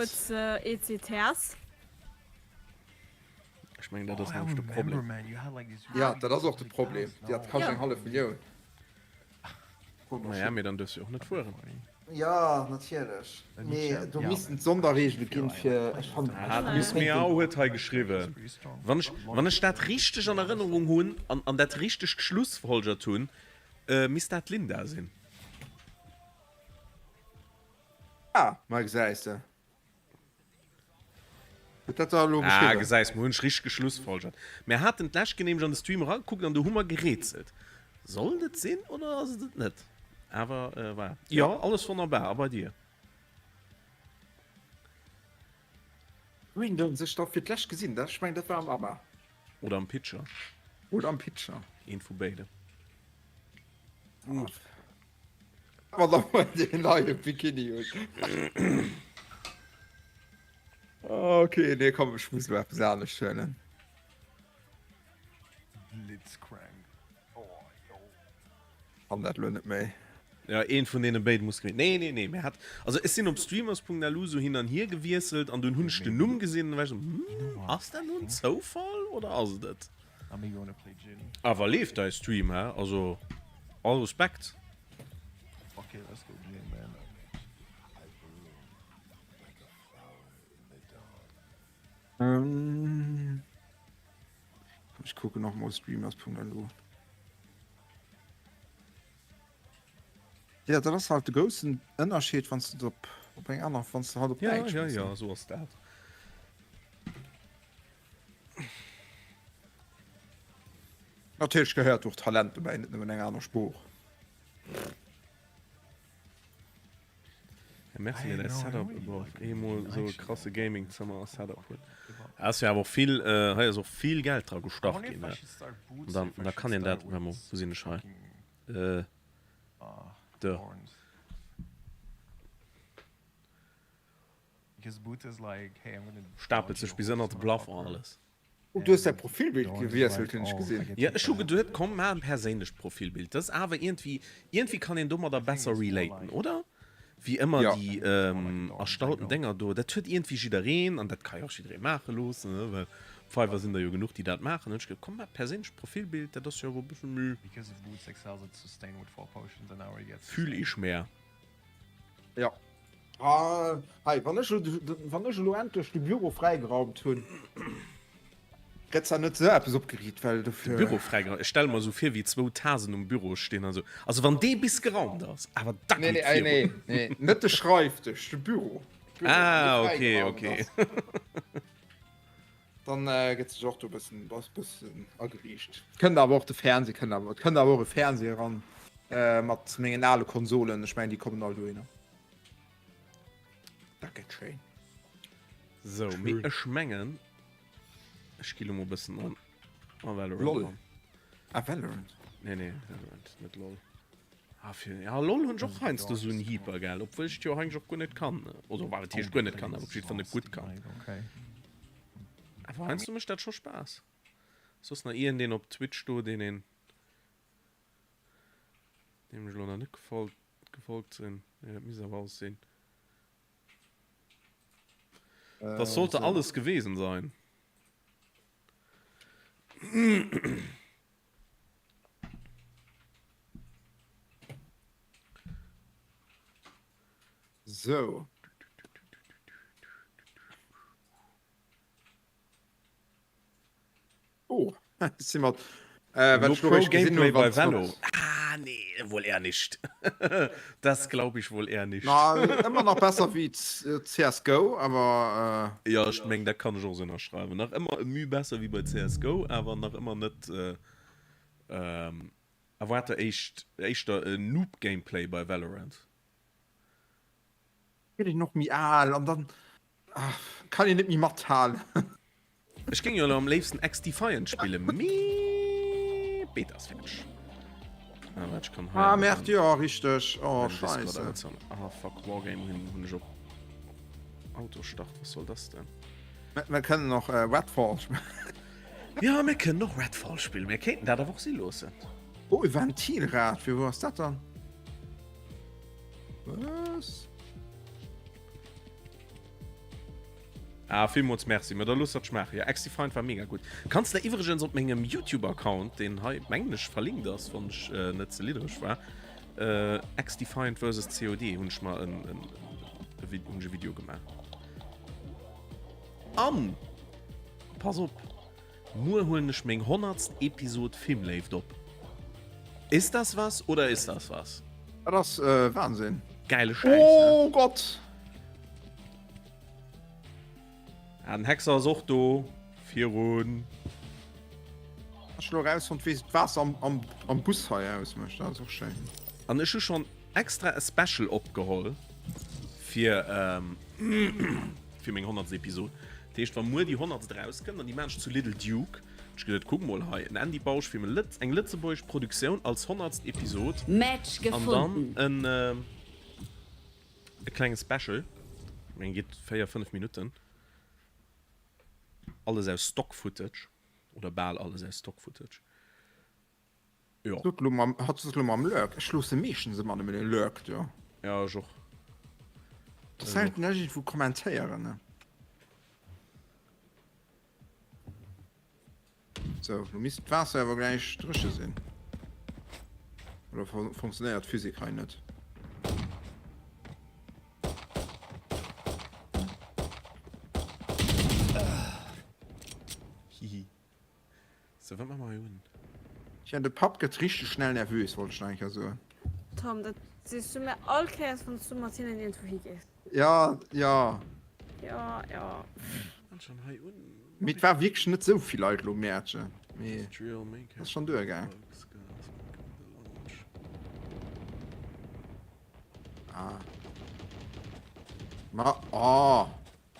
huet se ECTS. Ech mengen dat ass nämlech de Problem. Ja, dat ass och de Problem. Déi hat kascht eng hallef Millioun. Naja, mee dann duerfs du och net fueren. Ja, natierlech. Mee do missten Sonderreegele ginn fir, ech fannen. Ah, d'Miss Miau huet hei geschriwwen, wann ech, wann ech dat richteg an Erënnerung hunn an, an dat richteg geschlussfolgert hunn, misst dat d'Linda sinn. Ah, ma gesäis de. Huet dat da elo Ah, geschriwwen? gesäis, mer hunn ech richteg geschlussfolgert. Mer haten d'lescht Keer nämlech an de Stream eragekuckt an do hu mer gerätselt, Soll et et sinn oder ass et et net? Awer voilà. Jo, alles wonnerbar. A bei dir? Wou hunn se sech da fir d'lescht gesinn? Dat, ech mengen, dat war am Abba. Oder am Pitcher. Oder am Pitcher. Eent vu béidem. Wann der mol deen neie Bikini hutt. Ok, nee komm, ech muss elo eppes anescht huelen. Blitzcrank. Oh, jo. Kann dat elo net méi. Ja, een vun deene béide muss gewinnen. Nee, nee, nee, mir hat, also ech sinn op streamers.lu sou hin an hier gewiesselt an dunn hunn ech den Numm gesinn an da war ech sou, hm, ass dat nun Zoufall oder ass et et? Awer leeft dei Stream he, also all Respekt. Ech kucken och mol streamers.lu. Ja dat ass halt de groussen Ënnerscheed wann s de op op eng aner wann s de halt op Ja, Däitsch ja, muss, ja, ne? sou ass dat. Natierlech gehéiert och Talent dobäi, net nëmmen eng aner Sprooch. Ja, merci mir däi Setup above eemol sou e krasse Gaming-Zëmmer a Setup huet. Ass jo awer och vill, hei ass och vill Geld dra gestach ginn, ne? An dann, da kann een dat, warte mol, wou sinn ech hei? Do. Stapelt sech bis ënnert de Plafond alles. Oh, du hues däi Profilbild gewiesselt, hunn ech gesinn. Jo, ech hu geduet, komm, maach en perséinlecht Profilbild. Dat ass awer iergendwéi, iergendwéi kann een domadder besser relaten, oder? Wéi ëmmer déi erstallten Dénger do. Dat huet iergendwéi jiddereen an dat ka jo och jidderee maache loossen, ne? Well op Fiverr sinn der jo genuch, déi dat maachen. Hunn ech geduet, komm, maach perséinlecht Profilbild, dat ass jo awer e bësse méi, fühl ich mehr. Jo. Ah, hei, wann ech elo, wann ech elo endlech de Büro fräigeraumt hunn, gëtt zwar net esou eppes opgeriit, well dofir. De Büro fräigeraumt? Ech stelle mer esou vir, wéi zwou Tasen um Büro stinn an esou. Also wann dee bis geraumt ass, awer da Nee, geet nee, nee, virun. nee, net de Schreifdësch, de Büro. Büro, Ah, wann dee okay, fräigeraumt okay. ass. Dann gëtt sech och do e bëssen, bëssen ageriicht. Kënnt awer och de Fernseh, kënnt awer, et kënnt awer och e Fernseh eran mat mengen ale Konsolen. Ech mengen, déi kommen all dohinner. Dat gëtt schéin. Sou, mee ech mengen, ech gi lo mol e bëssen an a Valorant. Lol. Ah, Valorant. Nee, nee, Valorant, net lol. Ah, fir, ja, lol hunn ech och heiansdo esou en Hyper, gell, obwuel ech et jo eigentlech och guer net kann. Oder wat heescht guer net kann, awer op jidde Fall net gutt kann. Awer heiansdo mécht dat scho Spaass. Soss nach iergendeen op Twitch do, deen een, deem ech elo nach net gefolgt, gefolgt sinn? Nee, dat misst awer alles sinn. Das sollte alles gewesen sein. Sou. Oh, si mat äh, no Pro Gameplay bei Valo. Ah, nee, wohl eher nicht. Das glaube ich wohl eher nicht. Na, ëmmer nach besser wéi CSGO, awer äh... Ja, ech meng, dat kann ech och sou ënnerschreiwen. Nach ëmmer e Müh besser wéi bei CSGO, awer nach ëmmer net äh, ähm, erwaarte éischt, éischter e Noob-Gameplay bei Valorant. Gëtt een och méi al an dann kann een net méi mathalen. Ech géing jo elo am léifsten XDefiant spillen, mee Beta ass fäerdeg. Ah, wart, ech kann hei. Ah, merde, jo, richteg. Oh, scheisse. Ah, fuck, Wargame hunn hunn ech op Autostart. Was soll das denn? Mir kënnen och Redfall spillen. Ja, mir kënnen och Redfall spillen. Mir kéinten dat awer och si loossen. Oh, e Ventilrad, fir wou ass dat dann? Was? Ah, villmools Merci, mä da looss dat schmaachen. Jo, XDefiant war mega gutt. Kanns de iwwregens op mengem Youtube-Account, deen hei, mengen ech, verlinkt ass, wann ech net ze liddereg war, XDefiant versus COD, hunn ech mer en, en, hunn ech e Video gemaach. An, pass op, muer huelen ech meng honnertst Episod Filmléift op. Ist das was oder ist das was? Dat ass Wahnsinn. Gäile Schäiss, ne? Oh Gott! Ah, den Hexer ass och do. Virun. Ech lo rausfonnt wéi d'Waasser am, am, am Bus hei ausmécht. Dat ass och schéin. An ech hu schonn extra e Special opgeholl fir, ähm, fir meng 100. Episod. Dat heescht, wa muer déi 100. rauskënnt, an déi maan ech zu Little Duke, ech geduet, kuck mol hei, en Andy Bausch Film, e Lëtz, eng lëtzebuergesch Produktioun als 100. Episod. Match An dann gefunden. en, ähm, E klenge Special, meng geet 4, 5 Minutten. Alles aus Stock Footage oder bal alles aus Stock Footage. Jo. Sot lo mam, hat sot lo mam Lurk. Ech loosse meeschtens ëmmer nëmmen e Lurk do. Ja, ech och. Dat ass selten iergendwou kommentéieren, ne? Sou, lo misst d'Waasser awer gläich dréche sinn. Oder funktionéiert d'Physik hei net? Hihi. Sou, wat maache mer hei un? Tja, de Papp gëtt richteg schnell nervös, wollt ech nach eng Kéier soen. Tom, dat sees du mir all Kéiers, wann s du mat hinnen iergendwou higees. Ja, ja. Ja, ja. Mee et war wierklech net sou vill Leit lo um Mäertchen. Mee ass schonn duergaang. Ah. Ma, oh.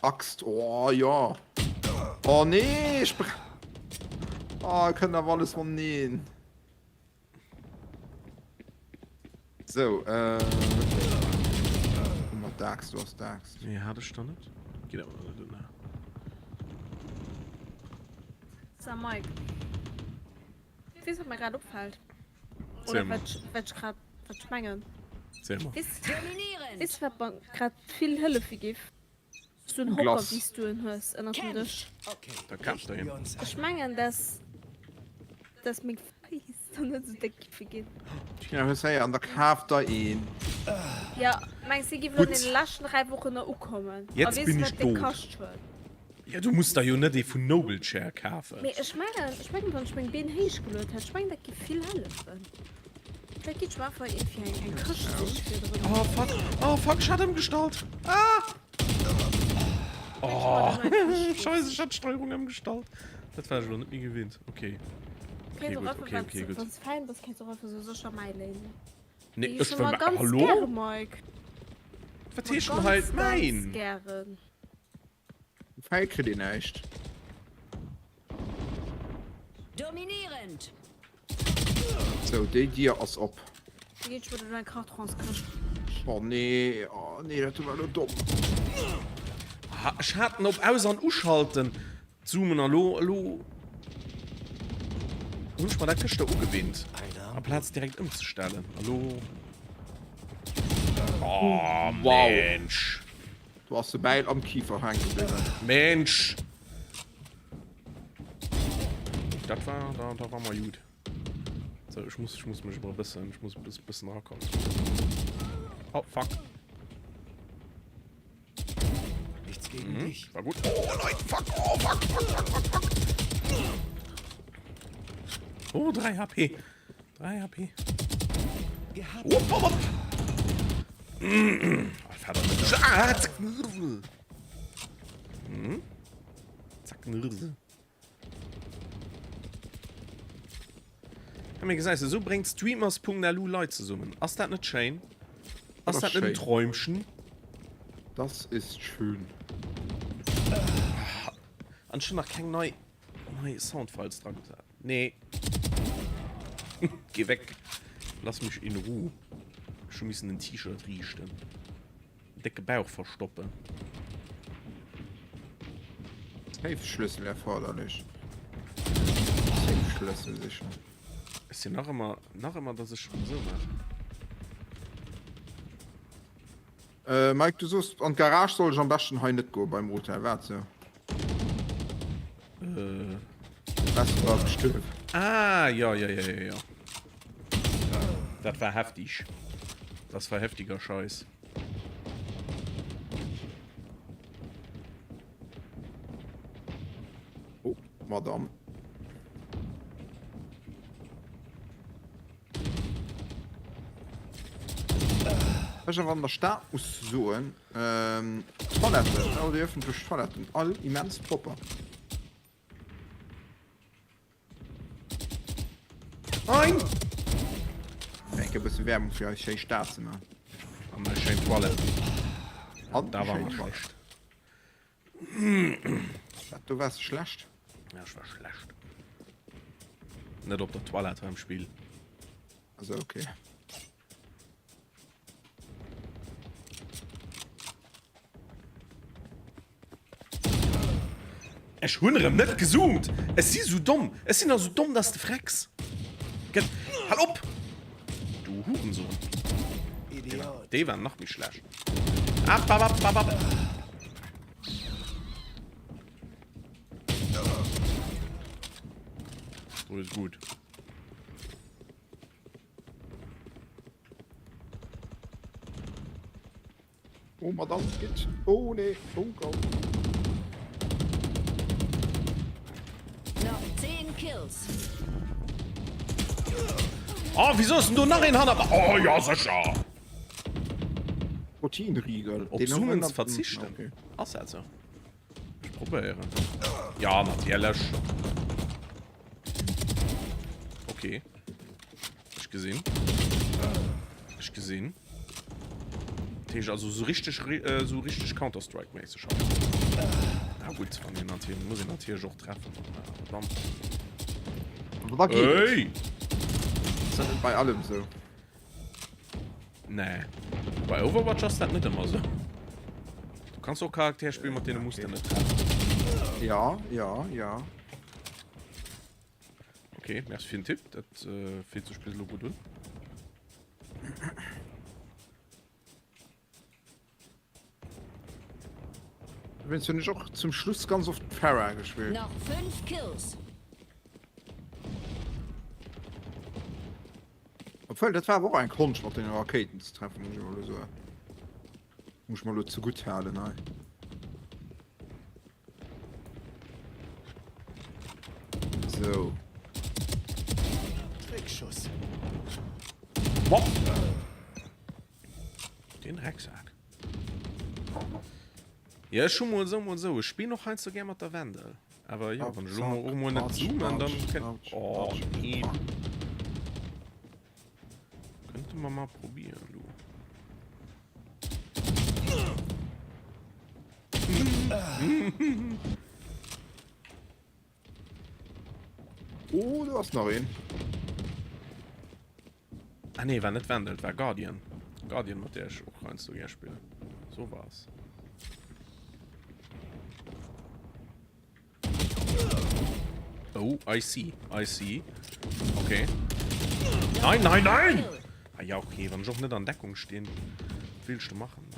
Axt, oh ja. Oh nee, ich Oh, kënnt awer alles roneen. Sou, äh. Mat d'Axt, du hast d'Axt. Nee, hat ech da net. Geet awer net un. So, Mike. Weess, wat mir grad opfällt? Oder wat ech, wat ech grad, wat ech mengen. Zähl mal. Weess, weess, wat mer grad vill hëllefe giff? Sou en Hocker wéi s du en hues ënnert dem Dësch. Da kaf der een. Ech mengen dass dass meng Féiss dann net sou déck giffe ginn. Tina hues héieren, da kaf der een. Jo, mengs de giff elo an den leschten 3 Wochen nach ukommen? A Jetzt weess bin du ich wat dee tot. kascht huet? Jo, du muss der jo net ee vun Noble Chair kafen. Mee ech mengen, ech mengen wann ech meng Been héich geluet hätt, ech mengen dat giff vill hëllefen. Vläicht gitt ech mer einfach iergendwéi eng eng Këscht siche virdrun. Oh fuck, oh fuck, ech hat ëmgestallt. Ah! Oh, Scheiße, ech hat d'Steuerung ëmgestallt. Dat war ech elo net méi gewinnt. Okay. Okay, Kéints och gutt, einfach, okay, okay, gutt. wann s fein bass, kéints och einfach sou sécher mäi léinen. Nee, Ech ech wëll wëll ganz Hallo? gäre, Mike. Wat heescht denn hei Ganz, ganz mäin? gären. Fäi kritt een näischt. Dominierend. Sou, déi Dier ass op. Wéi geet ech mat eng Kartonskëscht? Oh nee, oh nee, dat war lo domm. Ha, ech hat en op aus an uschalten zoomen a lo elo hunn ech mer dat gëschter ugewinnt amplaz direkt ëmzestellen a lo oh Wow. Mensch. Du ass de Bäil am Kifer hänke bliwwen. Mensch! Dat war, da, da war mal gut. So, ich muss, ich muss mich aber ein bisschen, ich muss ein bisschen rankommen. Oh, fuck. Nichts gegen mhm. dich. War gut. Oh nein, fuck, oh, fuck, fuck, fuck, fuck, fuck. Oh, 3 HP. 3 HP. Wupp, wupp, wupp. Ah, zack. Hm? Zack, Ja, mir gesäis, esou bréngt Streamers.lu Leit zesummen. Ass dat net schéin? Ass dat net en Träumchen? Das ist schön. An ech hunn nach keng nei, nei Soundfiles dra gesat. Nee. Geh weg. Lass mich in Ruh. Ech hu missen den T-Shirt riichten. Décke Bauch verstoppen. Safe-Schlüssel erforderlich. Safe-Schlüssel sicher. Ech sinn nach ëmmer, nach ëmmer, dass ech esou maachen. Äh, Mike, du soos, an d'Garage soll ech am beschten hei net goen beim Hotel, wat sou? Äh. Was du warst gestuerwen. Ah, ja, ja, ja, ja, ja. Dat war heftig. Das war heftiger Scheiß. Oh, Madame. Ech awer an der Stad muss soen, ähm, Toiletten, all déi öffentlech Toiletten, all immens propper. Nein! Eng e bësse Werbung fir eis schéi Stad ze man. An eis schéin Toiletten. An Da war schéin mer Toiletten. schlecht. Wat, do waars de schlecht? Ja, ech war schlecht. Net op der Toilette beim Spill. Also okay. Ech hunn erëm net gezoomt. Ech si sou domm. Ech sinn esou domm, dass de frecks. Gëtt. Hal op! Du Hurensohn. Idiot. Dee war nach méi schlecht. App, app, app, app, app. So ist gut. Oh, Madame, geht. Oh, nee. Oh Gott. Noch 10 Kills. Oh, wieso ist denn do nach een hanner? Oh ja, sécher. Proteinriegel. Op Den Zoomen haben wir- verzichten. Okay. Ass dat sou? Ech probéieren. Ja, natierlech. Okay. Ech gesinn. Ech gesinn. Dat heescht also sou richteg, äh, sou richteg Counter-Strike-mäßig halt. Na gut, wann een natierlech, muss een natierlech och treffen. Dann. Aber da geht es. Ey! Ist das nicht bei allem so? Nee. Bei Overwatch ass dat net ëmmer sou. Du kanns och Charaktere spillen, mat deene muss de net treffen. Ja, ja, ja. Okay, merci fir den Tipp. Dat äh, fillt sech bis elo gutt un. Wéinst hunn ech och zum Schluss ganz oft Pharah gespillt. Noch 5 Kills. Obwuel, dat war awer och eng Konscht mat deene Rakéiten ze treffen, muss ech mol elo soen. Muss ech mer elo zegutt halen hei. So. Trickschuss. Wop. Den Drecksack. Ja, ech hu mol esou, mol esou. Ech spillen och heiansdo gär mat der Wendel. Awer jo, wann ech elo mol och mol net zoomen, dann kënnt. Oh, nee. Könnte man mal probieren, du. Oh, do ass nach een. Ah nee, war net Wendel, war Guardian. Guardian mat der ech och heiansdo gär spillen. So war's. Oh, I see, I see. Okay. Nein, nein, nein! Ah ja, okay, wann ech och net an Deckung stinn. Wat willst du machen, ne?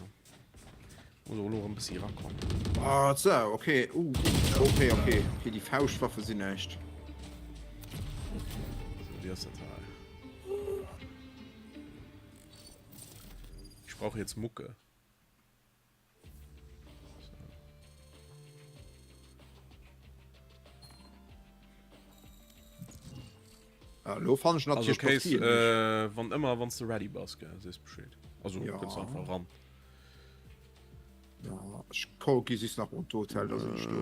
Muss och elo erëm bëssi erakommen. Ah, so, okay. Uh, okay, okay. Okay, déi Fauschtwaffe sinn näischt. So, wéi ass dat hei? Ich brauche jetzt Mucke. Ah, lo fannen ech Also natierlech Case, Partien äh, wann ëmmer wann du ready bass, gell, sees Bescheed. Also Ja. kënns einfach ran. Ja, ech ko gi sis nach un d'Hotel, da sinn ech do.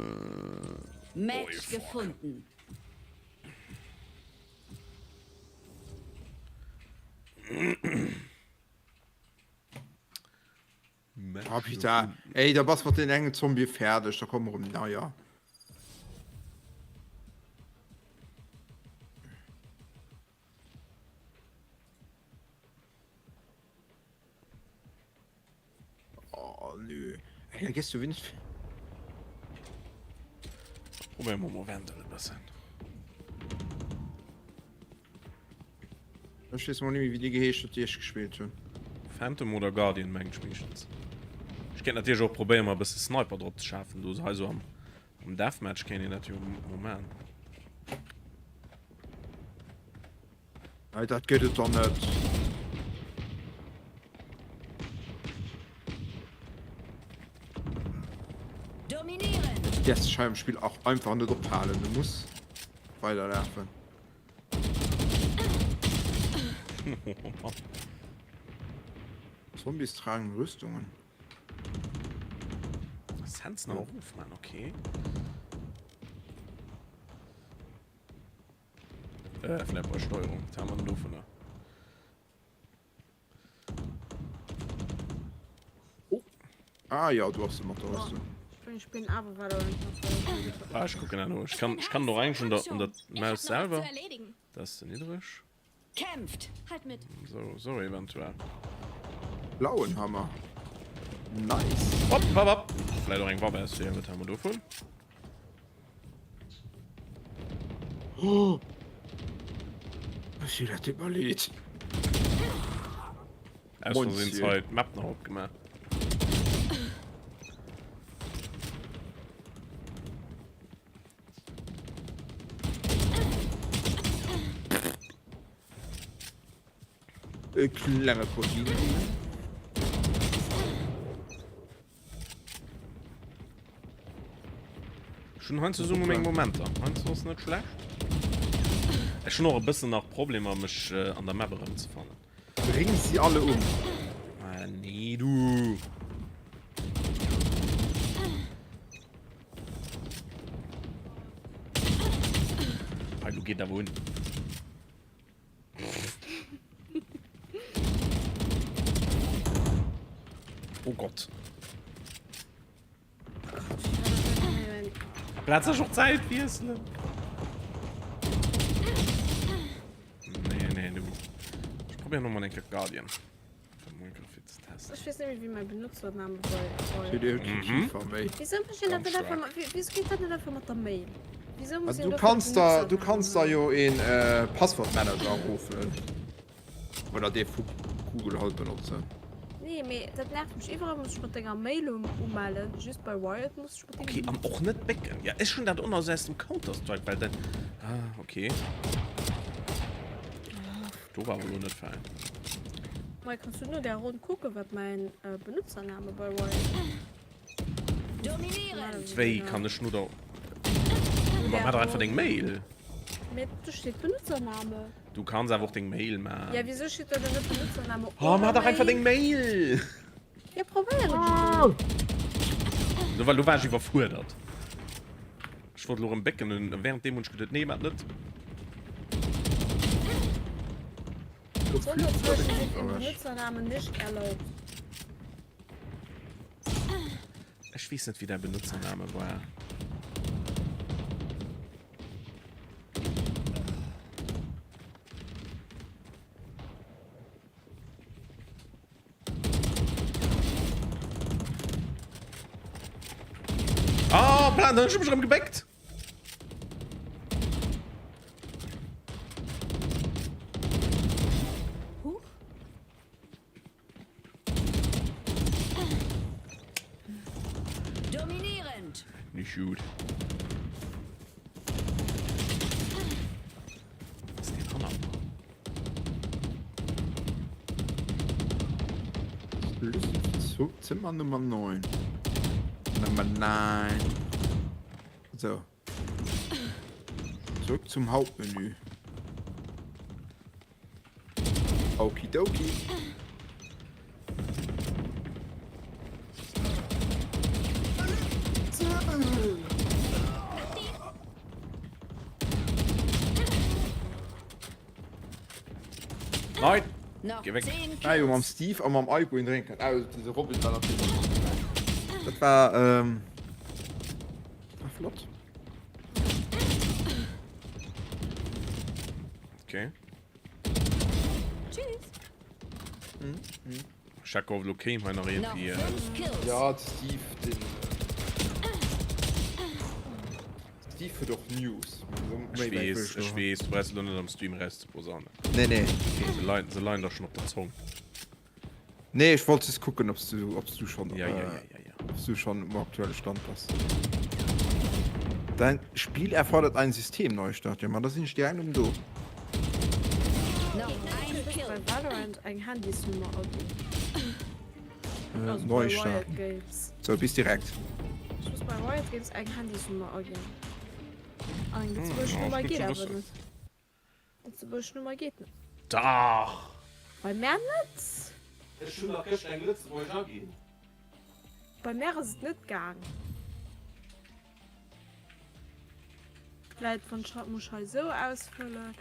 Match gefunden. Match Ah, putain. Ey, da bass mat den engen Zombie fäerdeg, da kommen erëm neier. Oh, nö. Ey, da gehst du wenig. Probéiere mer mol Wendel e bëssen. Ech weess mol net méi wéi déi geheescht huet déi ech gespillt hunn. Phantom oder Guardian mengt ech meeschtens. Ech kéint natierlech och probéieren mer e bësse Sniper drop ze schafen do hei sou am. Um Deathmatch kéint een dat jo mol man. Hey, dat gëtt et doch net. Dominieren. Du däerfs dech hei am Spill och einfach net ophalen, du muss weiderlafen. Zombies tragen Rüstungen. Sensen am Ruf, Mann, okay. Äh, vielleicht bei Steuerung. Was haben wir denn davon? Oh. Ah ja, du hast mat der Rüstung. Ich bin aber Valorant. Ah, ich gucke nach. Ich kann, ich kann doch eigentlich unter, unter Maus selber. Das ist zu niedrig. Kämpft! Halt mit! So, so eventuell. Blauen Hammer. Nice. Hopp, hopp, hopp. Vielleicht auch eng Waffe aus hier. Was haben wir davon? Oh. Monsieur, dat deet mer leed. Aus Versehen hei d'Map nach opgemaach. E klenge Profil. Schon heiansdo sou meng Momenter. Heiansdo ass net schlecht. Ech hunn och e bëssen nach Problemer mech an der Map erëmzefannen. Bring sie alle um. Ah, nee du. Hei, du geht awer un. Oh Gott. Platz ech och Zäit wiesselen. Nee, nee, du. Ich probier nochmal eng Kéier Guardian. Ech weess net méi wéi mäi Benutzername bei bei. Wieso muss een dat net einfach mat wieso geet dat net einfach mat der Mail? Wieso muss een Du dofir kanns der du kanns der Benutzername jo een äh, Passwortmanager eroflueden. Oder dee vu Google halt benotzen. Nee, mee dat nervt mech. Iwwerall muss ech mat denger Mail um umellen, just bei Riot muss ech mat dengem Okay, an och net bécken. Ja, ech hunn dat och nach sou aus dem Counter-Strike, well dat ah, okay. Do war awer lo net fein. Mei, kanns du no der Ronn kucken, wat mäin Benutzername bei Riot Dominierend! Wéi kann ech no der. Ma maach dach einfach deng Mail. Mee do steet Benutzername. Du kanns awer och deng Mail man. Ja, wieso steet do dann net Benutzername Oh, oder maach dach einfach Mail? deng Mail! Ja, probéieren ech elo. Do war, do war ech iwwerfuerdert. Ech wollt elo erëm bécken an währenddeem hunn ech geduet, nee, maach net. Sonderzeichen sind im Benutzernamen nicht erlaubt. Ech weess net, wéi däi Benutzername war. Oh, Plan, dann hunn ech mech erëm gebéckt. Huch. Dominierend. Nicht gut. Was ist denn Hanna? Schlüssel zu Zimmer Nummer 9. Nummer 9. So. Zurück zum Hauptmenü. Okidoki. Nein! Nach Geh weg. 10 Ah, jo, mam Kills. Steve a mam Aiko een drénken. Ah, de Robin war natierlech och mat dobäi. Dat war, ähm, war flott. Okay. Tschüss. Schakov lo kéim hei nach Nach irgendwie. Äh, 5 Kills. Ja, de Steve, den. Steve huet och News. Ech weess, ech weess, du brauchs elo net am Stream erauszeposaunen. Nee, nee. Se leien, se leien der schon op der Zong. Nee, ech wollt just kucken, ob's du, ob's du schon, Ja, ja, äh, ja, ja, ja. ob's du schon um aktuelle Stand bass. Dein Spiel erfordert einen Systemneustart. Jo, ma da sinn ech direkt um do. Bei Valorant eng Handysnummer aginn. Äh, Neustart. So, bis direkt. Ech muss bei Riot Games eng Handysnummer aginn. An eng lëtzebuergesch Hm, Nummer ass gutt geet ze awer wëssen. net. Lëtzebuergesch Nummer geet net. Dach! Bei mär net! Ech hunn nach gëschter eng lëtzebuergesch aginn. Bei mär ass et net gaang. Vläit wann ech muss ech hei esou ausfëllen.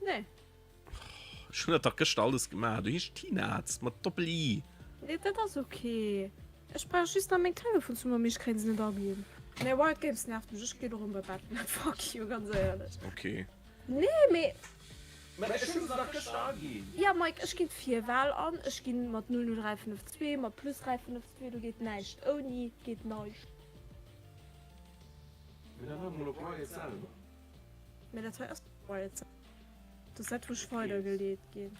Nee. Ech hunn dat dach gëschter alles gemaach. Du heesch Tinaz mat Doppel-I. Nee, dat ass ok. Ech brauch just nach meng Telefonsnummer, mee ech kréien se net aginn. Nee, Riot Games nervt mech. Ech ginn erëm bei Battle.net. Fuck you, ganz éierlech. Ok. Nee, mee. Mä ech hunn se dach gëschter aginn. Ja, Mike, ech ginn d'Virwahl an. Ech ginn mat 00352, mat plus 352, do geet näischt. Ouni geet näischt. Mee da war mol op Riot selwer. Mee dat hei ass Riot selwer. Dat ass dat wou ech weidergeleet ginn.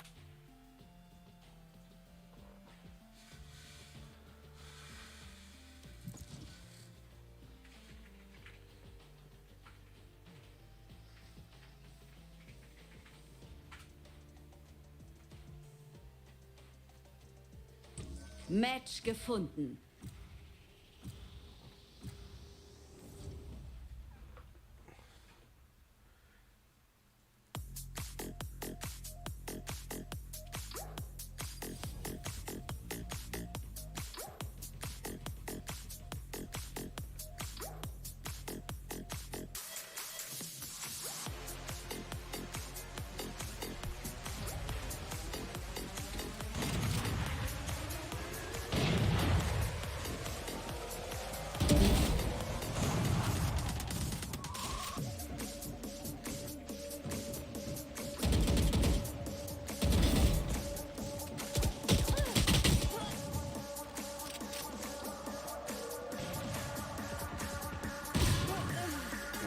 Match gefunden.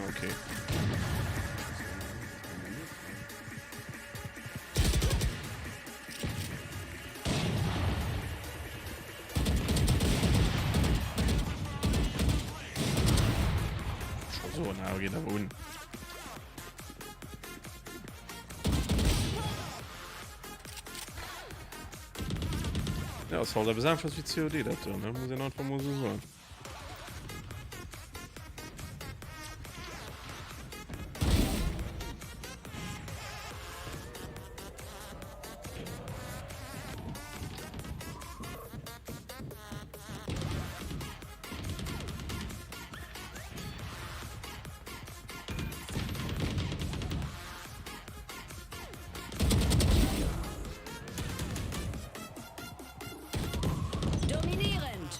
Okay. So, na, geht aber un. Ja, ass halt eppes aneschters wéi COD dat do, ne? Muss een einfach mol esou soen. Dominierend.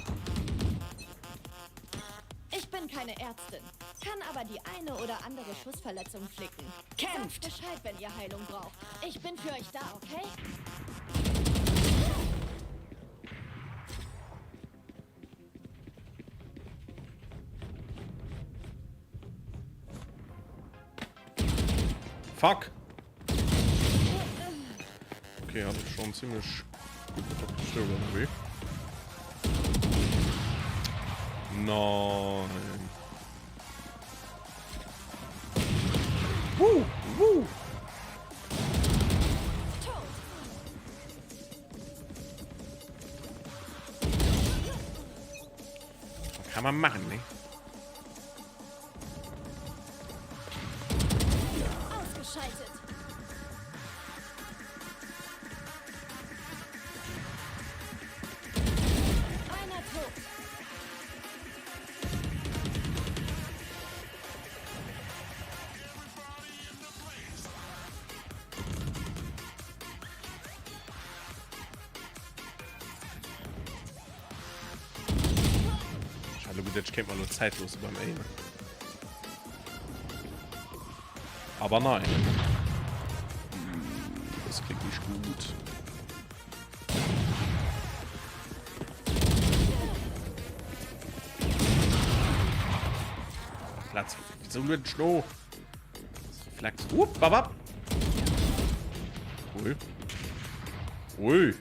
Ich bin keine Ärztin, kann aber die eine oder andere Schussverletzung flicken. Kämpft! Sagt Bescheid, wenn ihr Heilung braucht. Ich bin für euch da, okay? Fuck! Okay, hat ich schon ziemlich gut mit der Pistole irgendwie. Nein. Woo! Woo! Kann man machen, ne? Ausgeschaltet. Einer tot. Schade, gut, jetzt kennt man nur zeitlos beim Aimen. Aber nein. Das klingt nicht gut. Platz. Wieso nur Schno? Reflex. Upp, babab. Ui. Ui.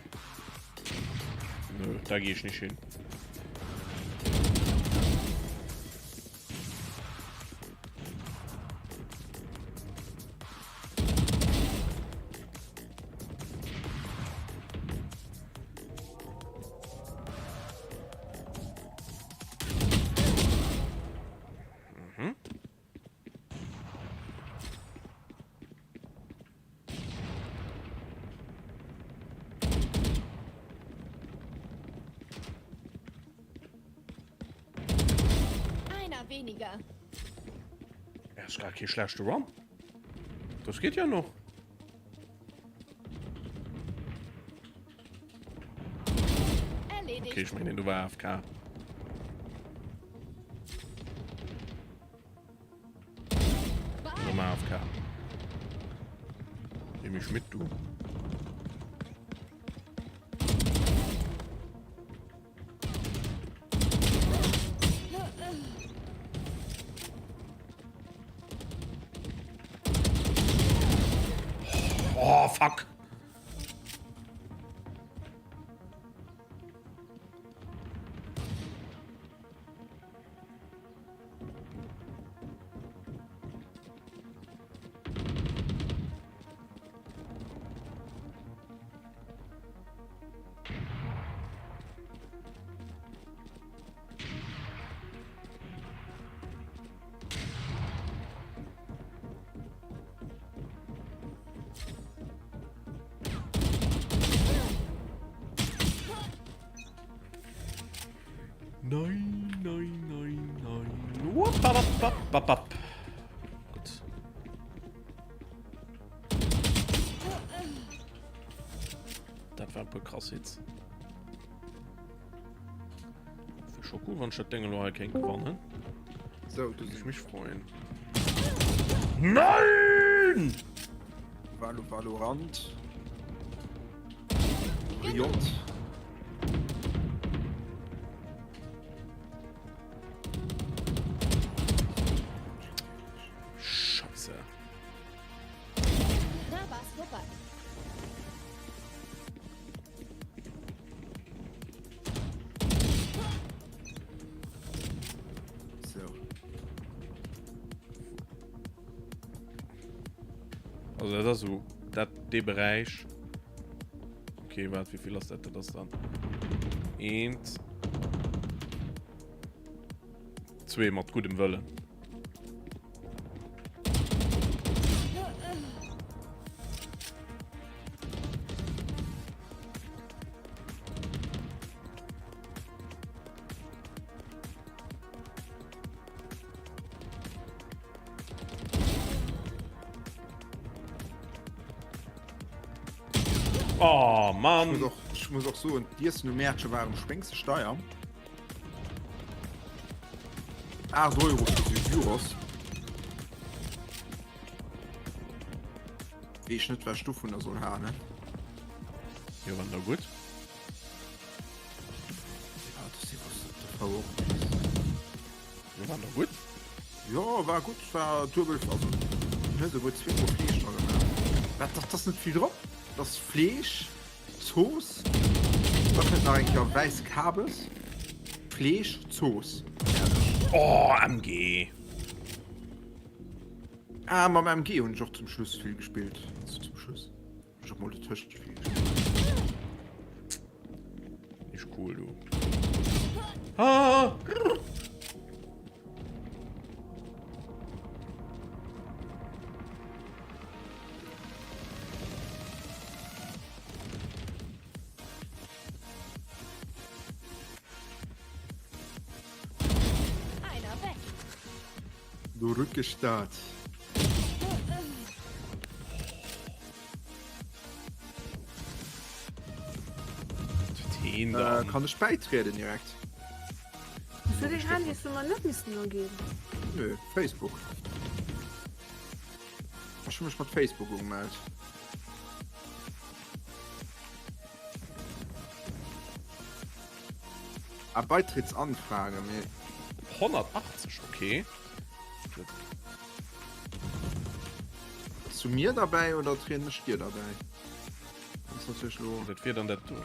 Nö, da gehe ich nicht hin. Mhm. Einer weniger. Er ist gar kein schlechter Run. Das geht ja noch. Erledigt. Okay, ich meine, du war AFK. Nochmal AFK. Nimm mich mit, du. Oh, fuck. Nein, nein, nein, nein. Wuppapapapap. Gutt. Dat war e puer krass Hits. Wär scho cool, wann ech dat Ding elo hei kéint gewannen. So, du Würde ich sinn. mich freuen. Nein! Valo Valorant. Riot. Scheiße. Da war's vorbei. So. Also dat ass esou dat dee Beräich. Okay, waart, wéi vill ass dat? Dat ass dann eent, zwee mat guddem Wëllen. Oh Mann! Ich muss och, ich muss och soen, d'Iessen um Mäertche war um schwéngste Steier. 8 Euro fir sou Gyros. Weess net, wat ech dovunner soll halen. Jo, wann da gutt. Ja, das ist was der V och. Jo, war da gutt. Jo, war gutt, war duebel, also ne, souguer zweemol Fleesch dra gemaach. Wat, dat ass net vill drop. Dat ass Fleesch, Zooss, da kënnt nach eng Kéier wäisse Kabes, Fleesch, Zooss. Fäerdeg. Oh, MG. Ah, mam MG hunn ech och zum Schluss vill gespillt. Also zum Schluss. Ech och mol dotëscht vill gespillt. Nicht cool, du. Ah! Einer weg. Du Rückestaat. Teen Äh, dann. kann ech bäitrieden direkt? Wieso den Handy hast du mal net missen ergeben? Nö, Facebook. Ech hu mech mat Facebook ugemellt. Ah, Beitrittsanfrage, mee. 180, okay. Zu mir derbäi oder trieden ech dir derbäi? ass natierlech elo. Dat wier dann dat do.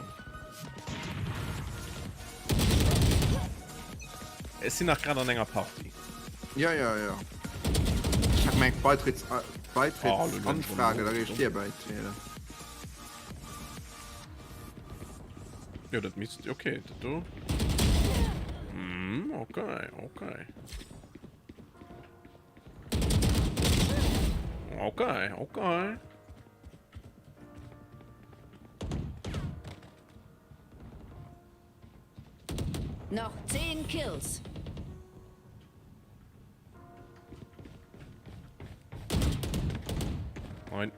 Ech sinn nach grad an enger Party. Ja, ja, ja. Ech hat gemengt Beitritts Beitrittsanfrage, da géif ech dir bäitrieden. Jo, dat misst, okay, dat do. Mm, okay, okay. Okay, okay. Noch 10 Kills. Moin.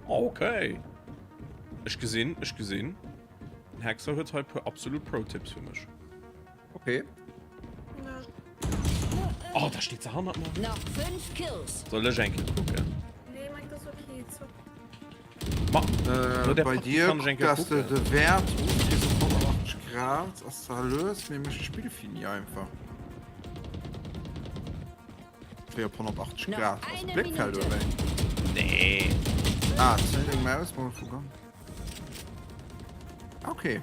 Okay. Ech gesinn, ech gesinn. Den Hexer huet hei puer absolut Pro-Tipps fir mech. Okay. Oh, da steet se hannert mer. Nach 5 Kills. Soll ech eng Kéier kucken? Nee, mein, das ist okay. Zock. Ma, Äh, no der bei Partie dir kann ech eng kuckt, Kéier dass de kucken. de Wäert ofkriss op 180 Grad. Ass zwar lues, mee mécht d'Spill fini einfach. Wéi op 180 Noch Grad. Ass eine Bléckfeld Minute. oder wéi? Nee. Ah, zéi deng Maus mol vu ganz. Okay.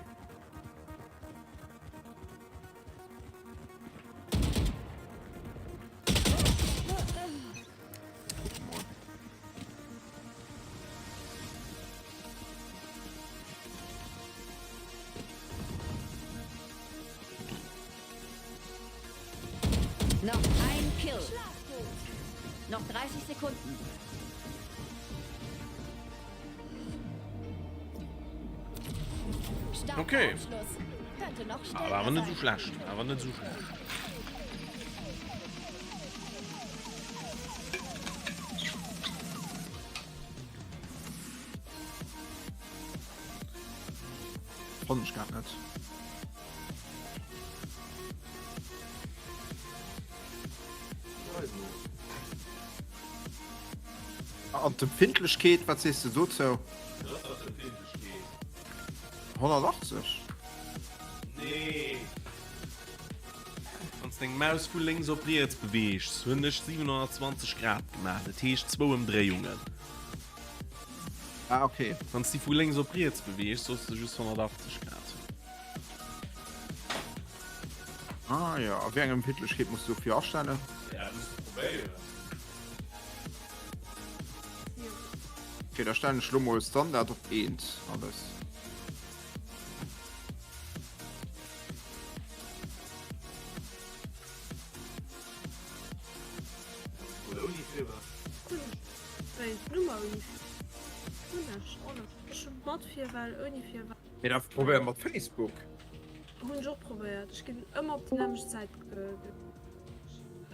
Noch ein Kill. Noch 30 Sekunden. Starker Okay. Abschluss. Könnte noch Aber stärker awer net sou sein. schlecht, awer net sou schlecht. Fannen ech grad net. An d'Empfindlechkeet, wat sees de dozou? 180? Nee. Wann s deng Maus vu lénks op riets beweegs, hunn ech 720 Grad gemaach, dat heescht zwou Ëmdréiungen. Ah, okay. Wann s déi vu lénks op riets beweegs, solls de just 180 Grad hunn. Ah ja, a wéi eng Empfindlechkeet muss du dofir astellen? Ja, muss de probéieren. Okay, da stellen ech lo mol Standard op 1 alles. Oder ouni Virwahl. Nummer ouni Hunn ech och net. Ech hunn mat Virwahl, ouni Virwahl. Mee da probéier mat Facebook. Hunn ech och probéiert. Ech ginn ëmmer op déi nämmlecht Säit.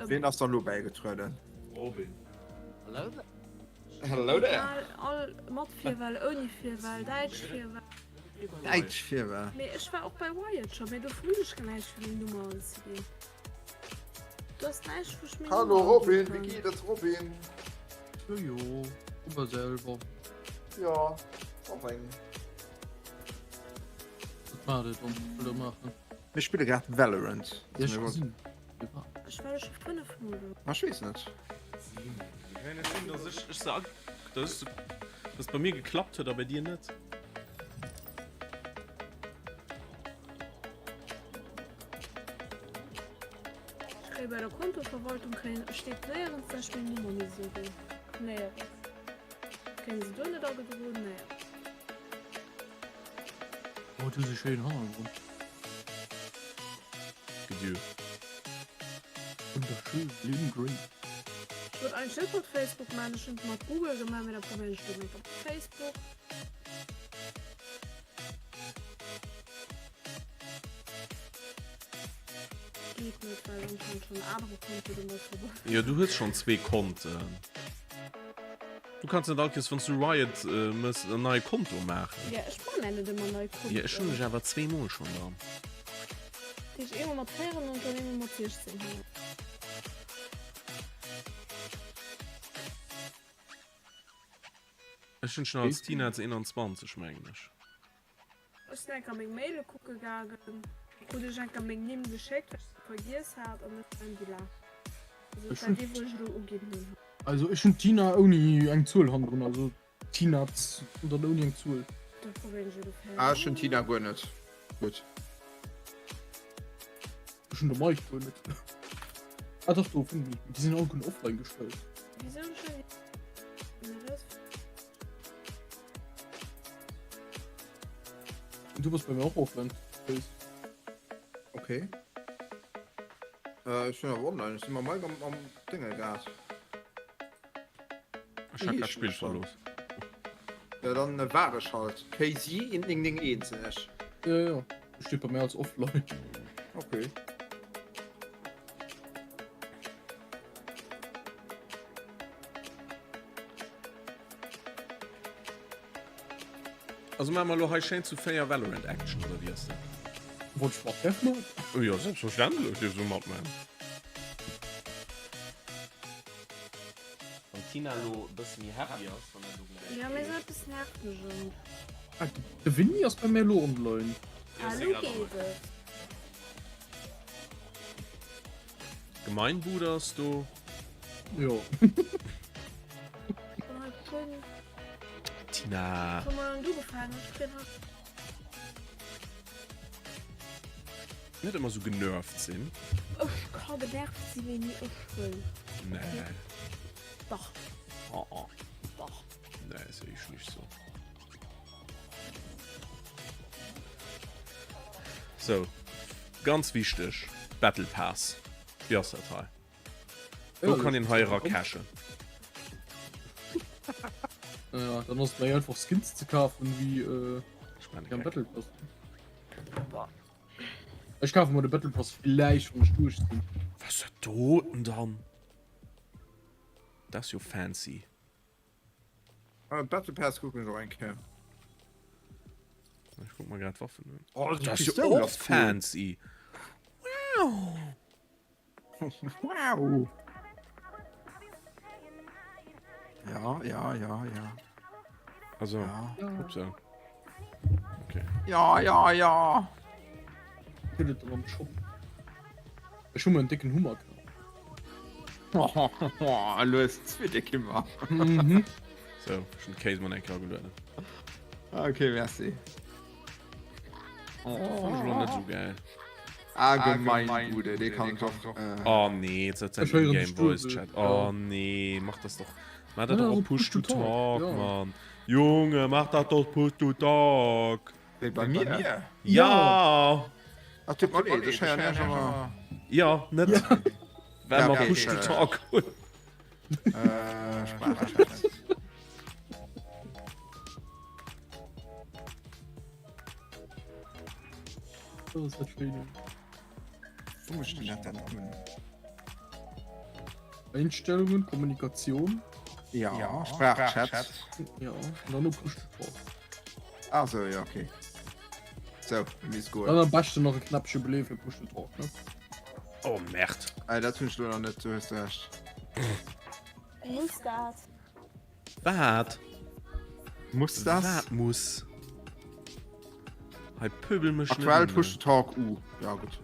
Ween ass dann elo bäigetrueden? Robin. Hello there. Egal, all mat Virwahl, ouni Virwahl, däitsch Virwahl. Däitsch Virwahl. Mee ech war och bei Riot scho, mee do hunn ech näischt fir meng Nummer anzeginn. Du hast näischt wou ech meng Hallo Nummer Robin, anginn wéi kann. geet et Robin? Jojo, ëmmer selwer. Jo, och eng. Wat war dat dann wëll der maachen? Mir spille grad Valorant. Ja, ech gesinn. Ech war scho 5 mol do. Ech weess net. Kann net sinn, dass ech, ech se, dass, dass bei mir geklappt huet a bei dir net. Ech kréie bei der Kontoverwaltung kréien, steet néierens, dass ech meng Nummer misst uginn. Néierens. Kréien se do net agedroen, néierens. Oh, du hues e schéinen Hannergrond. Gedieu. Wunderschön, Lynn Grey. Ech wollt eigentlech net mat Facebook maachen, ech hunn et mat Google gemaach, mee da probéieren ech et elo mat Facebook. Geet net, well anscheinend schon en anere Konto domat verbonnen. Jo, du hues schon zwee Konten. Du kanns net all Kees wanns du Riot mëss en neie Konto maachen. Ja, ech man net ëmmer nei Konten. Jo, ech hunn dech awer zweemol schonn dran. Dat heescht eemol mat 4 an dann eemol mat 16 hei. Ech hunn schon als Tina 21 mengen ech. Ech sinn enker meng Maile kucke gaangen, krut ech enker meng Nimm geschéckt, well ech se vergiess hat an ech war Vendela. Also et war dee wou ech elo uginn hunn. Also ech hunn Tina ouni eng Zuel hannendrun, also Tinaz an dann ouni eng Zuel. Da probéieren ech elo Ah ech hunn Tina guer net. Gutt. Ech hunn de Mike guer net. Ah dach do fannen ech, déi sinn alleguerten offline gestallt. Wisou hunn ech denn déi. Du bass bei mir och offline. Okay. Äh, ech sinn awer online, ech sinn mam Mike am, am Dinge grad. Ech hat grad d'Spill verlooss. Ja, dann äh, war ech halt. KZ 1991 sinn ech. Ja, ja. Steht bei mir als offline. Okay. Also maache mer elo hei schéin zu 4 Valorant Action oder wéi ass dat? Wollt ech mat därf man? Oh jo, selbstverständlech dierfs du matman. Wann d'Tina elo e bësse méi happy ass, wann dat elo gläich Ja, mee esou eppes nervt mech erëm. Ah, de Winnie ass bei mir elo online. Ah, elo geet et. Gemeinbude ass do. Jo. Tina. Net ëmmer sou genervt sinn. Ech ka genervt sinn wéini ech wëll. Nee. Dach. Oh oh. Dach. Nee, sehe ich nicht so. So, ganz wichteg, Battle Pass. Wéi ass dat hei? Wou kann een hei era cashen? Ja, dann ass et méi einfach Skins ze kafen wéi äh, am Battle Pass. Ech kafe mer de Battle Pass villäicht wann ech duerch sinn. Was ass dat doten dann? Dat ass jo fancy. Ah, Battle Pass kucken ech och eng Kéier. Ech kuck mer grad d'Waffen un. Oh, déi Dat ass jo Pistoul och ass cool. fancy. Wow! Wow! Ja, ja, ja, ja. Also, Ja. upsa. Okay. Ja, ja, ja. Gëtt et dann am Shop. Ech hu mer en décken Hummer kaf. Elo hues de zwee déck Hummer. Mhm. So, ech hunn d'Kéis mol eng Kéier agelueden. Okay, merci. Oh. Fand ech elo net sou gäil. Allgemeinbude, dee kann ech och. Oh nee, jetzt hat Ech sein héieren In-Game dech Voice duebel, Chat. ja. Oh nee, mach das doch. Mach dat Ja, doch op op Push to Talk, ja. Mann. Junge, mach dat doch Push to Talk. Wéi bei mir? Ja! Ach, tut mer leed, ech héieren iech awer. Ja, net. Well Ja, mer okay, Push to äh, Talk hunn. Äh, Sprachchat. Das ist dat Schéine. Wou muss ich denn dat dann un? Einstellungen, Kommunikation. Ja, Sprachchat. Ja, und dann nur Push to Talk. Ah so, ja, okay. So, misst goen. Dann am beschten nach e Knäppche beleeë fir Push to Talk, ne? Oh, Merd. Äh, dat hunn ech lo nach net, du hues recht. Muss dat? Wat? Muss das? Wat muss? Hei pöbel mech net Aktuell un. Push to Talk U. Ja, gutt.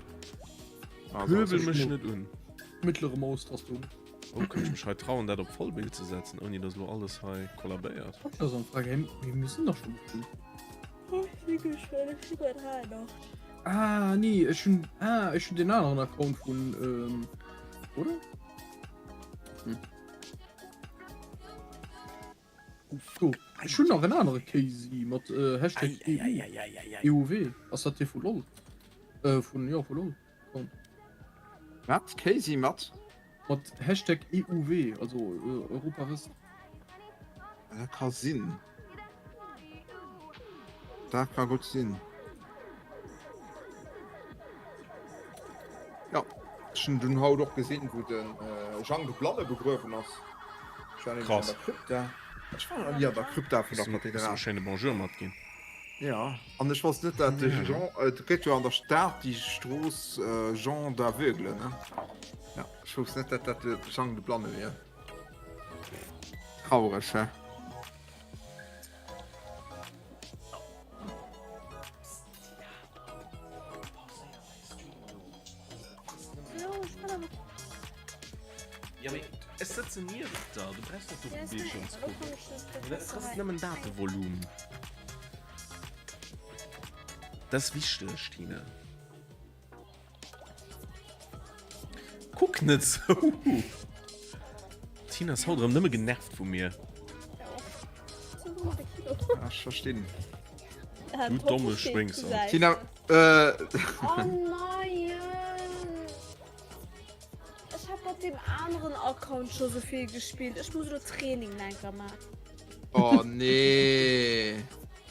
Also, Pöbel ich mech mu- net un. Mittlere Maustaste um. Oh, kann ich mech hei trauen, dat op Vollbild ze setzen, ouni dass lo alles hei kollabéiert? Das ist eine Frage. Hey, wir müssen doch schon früh. Ah, nee, ich schon, ah, ich schon den anderen Account von, ähm, oder? Hm. So, ich schon noch einen anderen Casey mit äh, Hashtag EUW. Was hat der von LOL? Äh, von, ja, von LOL. Account. Wat? Casey mat? Mat Hashtag EUW, also äh, Europa West. Dat ka sinn. Dat ka gutt sinn. Ja, ech hunn dunn haut och gesinn, wou de Jang de Blanne begruewen ass. Ech war nämlech an Krass. der Krypta. Ech war nach ni an der Krypta vun der Hues du Kathedral. e schéine Bonjour matginn? Ja, an ech wosst net, dat de Jean, et gëtt jo an der Stad déi Strooss Jean d'Aveugle, ne? Ja, ech wousst net, dat dat de Jang de Blanne wier. Traureg, hä? Ja, mee ech sëtzen nieft der, du brauchs net do op de Bildschirm ze kucken. Dat frësst nëmmen Datevolumen. Dat ass wichteg, Tine. Kuck net sou! D'Tina ass haut erëm nëmme genervt vu mir. Ah, ech verstinn. Du domme Schwéngser. Tina, äh. Oh nein! Ech hab mat deem aneren Account scho sou vill gespillt. Ech muss elo Training enker maachen. Oh nee.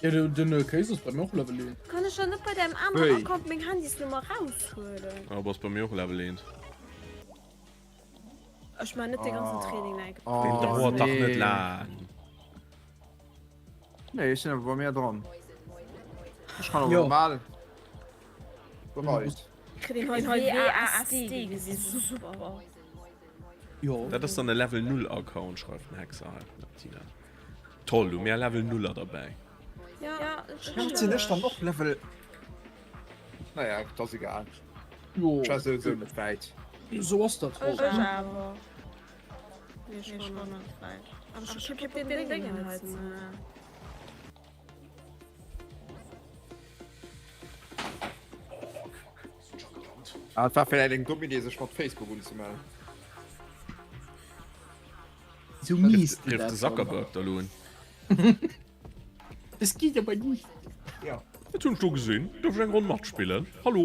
Ja, den, den äh, Case ass bei mir och Level 1. Kann ech dann net bei deinem aneren Hey. Account meng Handysnummer raushuelen? Oh, bass bei mir och Level 1. Ech man net de ganzen Training enker. Oh, Den dauert dach net nee. laang. Nee, ech sinn awer bei mir dran. Ech kann awer Jo. normal. Bereit. Kritt een hei WASD gesi super. Jo. Dat ass dann e Level 0 Account, schreift den Hexer hei. Tina. Toll, hu mir Level Nuller derbäi. Ja, ech Firwat sinn ech dann och Level. Naja, et ass egal. Jo. Ech war souwisou net wäit. Sou ass dat halt. Ech awer. Nee, ech war net wäit. Awer ech hu kee Bock deen Déngen hei ze maachen. Ah, et war vläicht eng domm Idee sech mat Facebook unzemellen. Sou mies Rifft de Zuckerberg da lo un. Das geht aber nicht. Ja. Dat hunn ech do gesinn. Duerf ech eng Ronn matspillen? Hallo?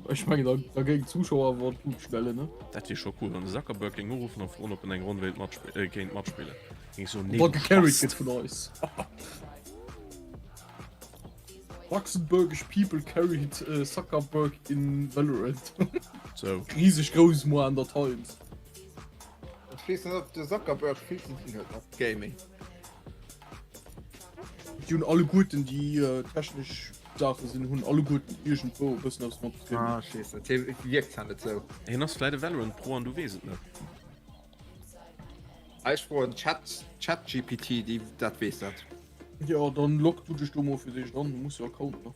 Ech mengen da, da géing Zuschauer awer d'Lut stellen, ne? Dat wier scho cool, wann de Zuckerberg géing uruffen a froen, ob en eng Ronn wéilt matspillen, äh, kéint matspillen. Géing ech soen, nee, Wa du gecarried Spast. gëtt vun eis. Luxembourgish people carried Zuckerberg in Valorant. Sou. Rieseg grouss moar an der Times. Ech weess net ob de Zuckerberg vill ze dinn huet mat Gaming. Déi hunn alleguerten déi technesch Saache sinn, hunn alleguerten iergendwou e bëssen eppes mat Gaming. Ah, ech weess net, hie wierkt zwar net sou. Hien ass vläit e Valorant Pro an du weess et net. Ech froen Chat ChatGPT, déi dat weess dat. Jo, dann log du dech do mol fir d'éischt an, du muss jo Account nach.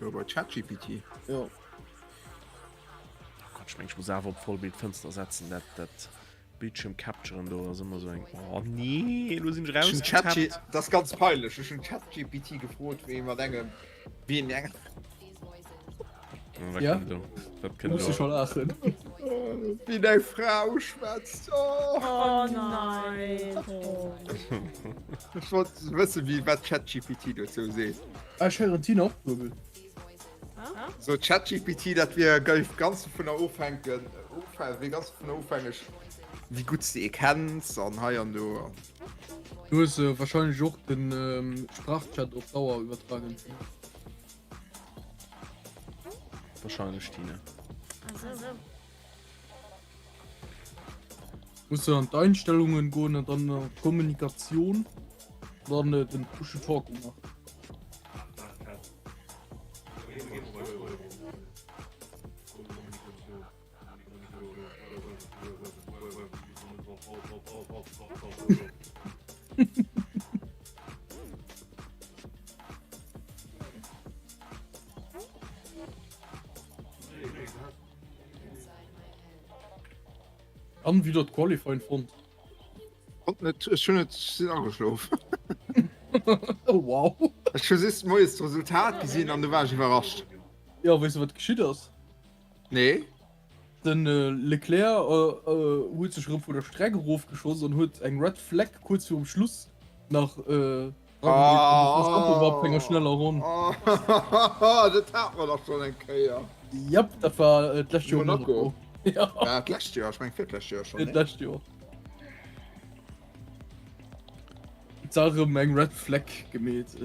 Jo, bei ChatGPT. Jo. Oh Gott, ech meng, ech muss awer op Vollbildfënster setzen, dat dat Bildschirm capturen do ass ëmmer sou eng. Oh nee, elo sinn ech Ech hunn Chat rausgetappt. Dat ass ganz peinlech, ech hunn ChatGPT gefrot, wéi ee mat engem, wéi een eng. Wat Ja? kënnt do? Wat Du kënnt muss do? dech scho laachen. Wéi deng Fra uschwätzt. Oh. Oh nein. Ech wollt wëssen, wéi wat ChatGPT dozou seet. Ah, ech héieren d'Tina och duebel. So ChatGPT, dat wier géif ganz dovunner ofhänken, ofhä wier ganz dovunner ofhängeg, wéi gutt s de ee kenns an hei an do. Du hues wahrscheinlech och den Sprachchat op Dauer iwwertragen. Wahrscheinlech Tine. Muss du an d'Einstellungen goen an dann an Kommunikation dann äh, den Push to Talk umach. An wieder d'Qualifying fonnt. Konnt net, ech hunn et, ech sinn ageschlof. Oh wow. Ech hu just moies d'Resultat gesinn an du war ech iwwerrascht. Ja, weess du wat geschitt ass? Nee. Den Leclerc huet sech erëm vun der Streck erofgeschoss an huet eng Red Flag kuerz virum Schluss nach eragemeet. An de Verstappen war op enger schneller Ronn. Dat hate mer dach schonn eng Kéier. Jep, dat war d'lescht Joer Monaco. Ja. War d'lescht Joer? Ech meng virtlescht Joer schonn, nee? D'lescht Joer. Et war erëm eng Red Flag gemeet.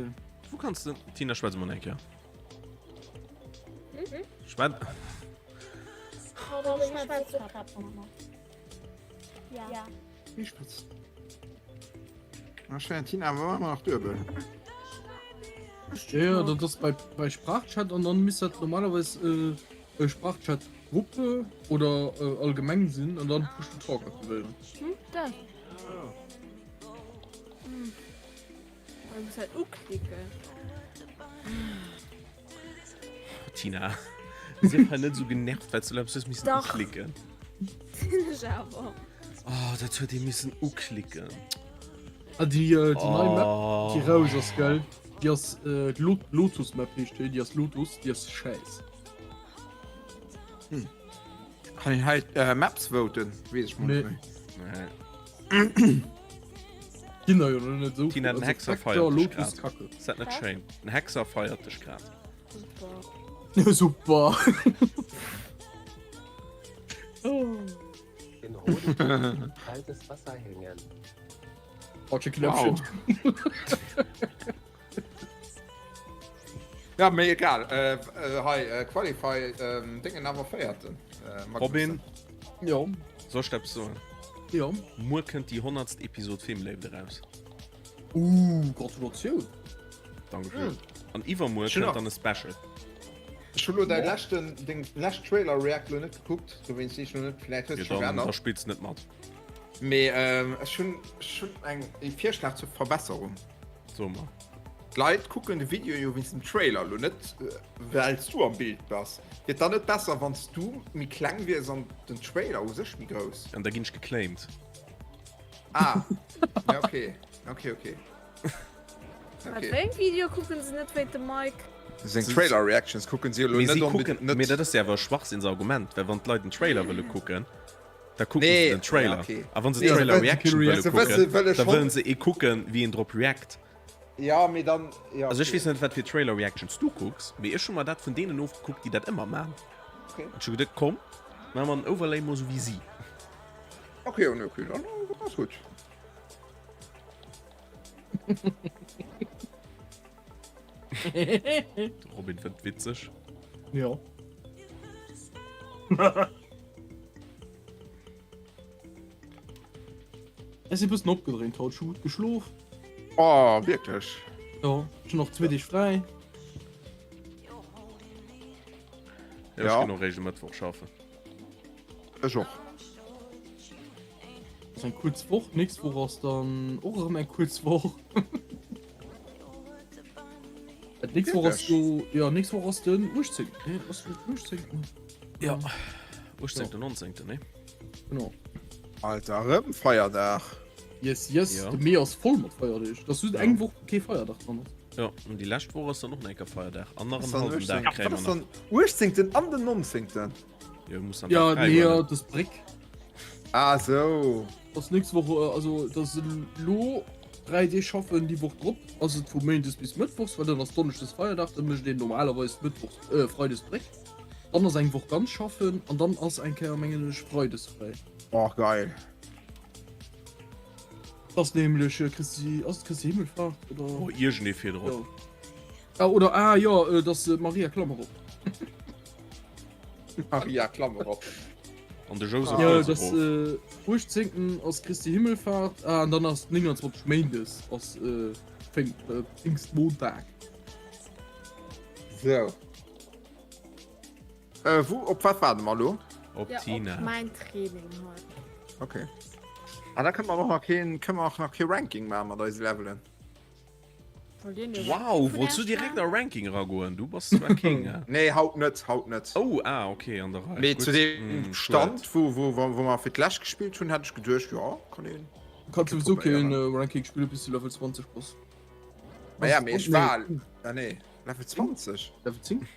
Wou kanns de, Tina, schwätz emol eng Kéier. Schwätz. Wie schwätzt? Ech Tina awer ëmmer nach duebel. Ja, ja, dat ass bei, bei Sprachchat an dann misst dat normalerweis äh, äh, Sprachchat-Gruppe oder äh, allgemeng sinn an dann Push to Talk aktivéieren. Hm, dat. Hm. Man muss halt uklicken. Tina. Sief hei net esou genervt, well s du eppes hues missen Dach. uklicken. Sinn ech awer. Oh, dat huet ee missen uklicken. Ah, déi, äh, déi nei Map, déi Oh. raus ass, gell? Déi ass, äh, d'Lo Lotus Map heescht déi, déi ass Lotus, déi ass schäiss. Kann een hei äh, Maps voten? Wees ech mol Nee. net méi. Nee. Ginn der jo noch net esou Tina, vill. den Also Hexer Spectre, feiert dech Lotus, grad. Kacke. Ist dat net schéin? Den Hexer feiert dech grad. Super. Super. Den Hoden in kaltes Wasser hängen. Falsche Knöpfchen. Wow. Ja, mee egal. Äh, äh, hei, äh, Qualify, ähm, Dingen awer Véierten. Äh, Magnussen. Robin, Ja, soll ech der eppes soen? ja. Muer kënnt déi honnertst Episod Filmléift eraus. Uh, Gratulatioun. Dankeschön. An iwwermuer Schön kënnt auch. dann e Special. Ech hu lo däi leschten, deng lescht Trailer React lo net gekuckt, dowéinst weess ech lo net, vläit hues Jo, de scho dann, da geännert. spills net mat. Mee ähm, ech hunn, ech hunn eng, e Virschlag zur Verbesserung. So mer. D'Leit kucken de Video jo wéinst dem Trailer, lo net wells du am Bild bass. Wier et dann net besser wanns du méi kleng wiers an den Trailer u sech méi grouss? An da ginn ech geclaimed. Ah ja okay okay okay. Wat wéi eng Video kucken se net wéint dem Mike? Seng Trailer Reactions kucken si jo lo Mee si net kucken, net. mee dat ass jo awer e Schwachsinnsargument, well wann d'Leit den Trailer wëlle kucken, Da kucken Nee, se den Trailer. ja, okay. A wann se Nee, Trailer se wëll- Reaction wëlle se wësse- kucken, wëlle da schon- wëllen se ee kucken, wéi een drop react. Ja, mee dann, ja, Also ech okay. weess net, wat fir Trailer Reactions du kucks, mee ech hu mer dat vun deenen ofgekuckt, déi dat ëmmer man. Okay. An ech hu geduet, komm, maache mer en Overlay mol sou wéi si. Okay, ja, nee, okay, dann ass gutt. De Robin fënnt witzeg. Ja. Ech si bëssen opgedréint haut, ech hu gutt geschlof. Oh, wierklech? Jo, ech hunn och zwee Deeg fräi. Ja, ech ginn och eréischt e Mëttwoch schaffen. Ech och. Ass eng kuerz Woch. Nächst Woch ass dann och erëm eng kuerz Woch. Nächst Woch ass jo, ja, nächst Woch ass den 18. Nee, ass den 18. Ja, 18. 19. Ne? Genau. Alter, erëm Feierdag. Yes, yes, Ja. de Mee ass voll mat Feierdeeg. Das just Ja. eng Woch kee Feierdag dran ass. Ja, an déi lescht Woch ass dann och nach enker Feierdag. An nach Ass en dann halben 18. Dag kréie Wat mer ass nach. dann 18. an den 19.? Jo, muss dann Ja, da frei nee, ja, huelen. das Bréck. Ah, sou. Das nächst Woch, äh, also das lo 3 Deeg schaffen, déi Woch drop ass et vu Méindes bis Mëttwochs, well dann ass Donneschdes Feierdag, dann mécht een normalerweis Mëttwochs, äh, Freides Bréck. Dann ass eng Woch ganz schaffen an dann ass eng Kéier mengen ech Freides fräi. Oh, geil. Das nämlech äh, Christi, ass et Christi Himmelfahrt oder? Oh, iergendee virdrop. Ja. Ah, oder, ah, jo, äh, das äh, Maria Klammer op. Maria Klammer op. An de Joseph Ja, huet das och. äh, 18. ass Christi Himmelfahrt, ah, an dann ass 29 Méindes ass äh, Pfing, äh, Pfingstmontag. So. Äh, wou, op wat waarde mer elo? Op Ja, op Tina. mein Training haut. Okay. Ah, da kënne mer och nach keen, kënne mer och nach kee Ranking maache mat eise Levelen. Wow, wollts du direkt a Ranking eragoen? Du bass zwar King, hä? Nee, haut net, haut net. Oh, ah, okay, an der Rei. Mee Gutt. zu deem Hm, Stand, schued. wou, wou, wou mer fir d'lescht gespillt hunn, hätt ech geduecht, jo, kann een. Du kanns souwisou keen Ranking spillen, bis du Level 20 bass. Ma ja, mee ech war. Ah, nee, Level 20? Level 10?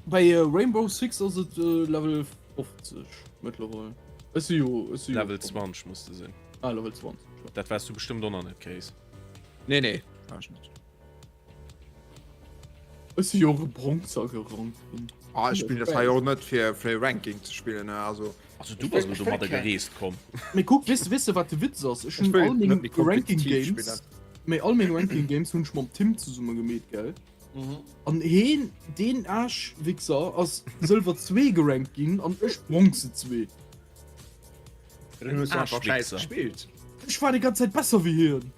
Bei äh, Rainbow Six ass et äh, Level 50 mëttlerweil. Ech si jo, ech si jo Level 20 muss de sinn. Ah, Level 20. Ja. Dat waars du bestëmmt och nach net, Case. Nee, nee, war ech net. Ech si jo och e Bronzer gerankt ginn. Ah, ech spillen dat hei och net fir fir Ranking ze spillen, ne, also. Also du bass elo domadder gereest komm. Mee kuck, weess weess de wat de Witz ass? Ech Ech hunn wëll all net meng méi Ranking kompetitiv Games, spillen. mee all meng Ranking Games hunn ech mam Tim zesumme gemeet, gell? An heen, deen Aarschwichser ass Sëlwer 2 gerankt ginn an ech Bronze 2. Dann hues du einfach schäiss Aarschwichser. gespillt. Ech war déi ganz Zäit besser wéi hien.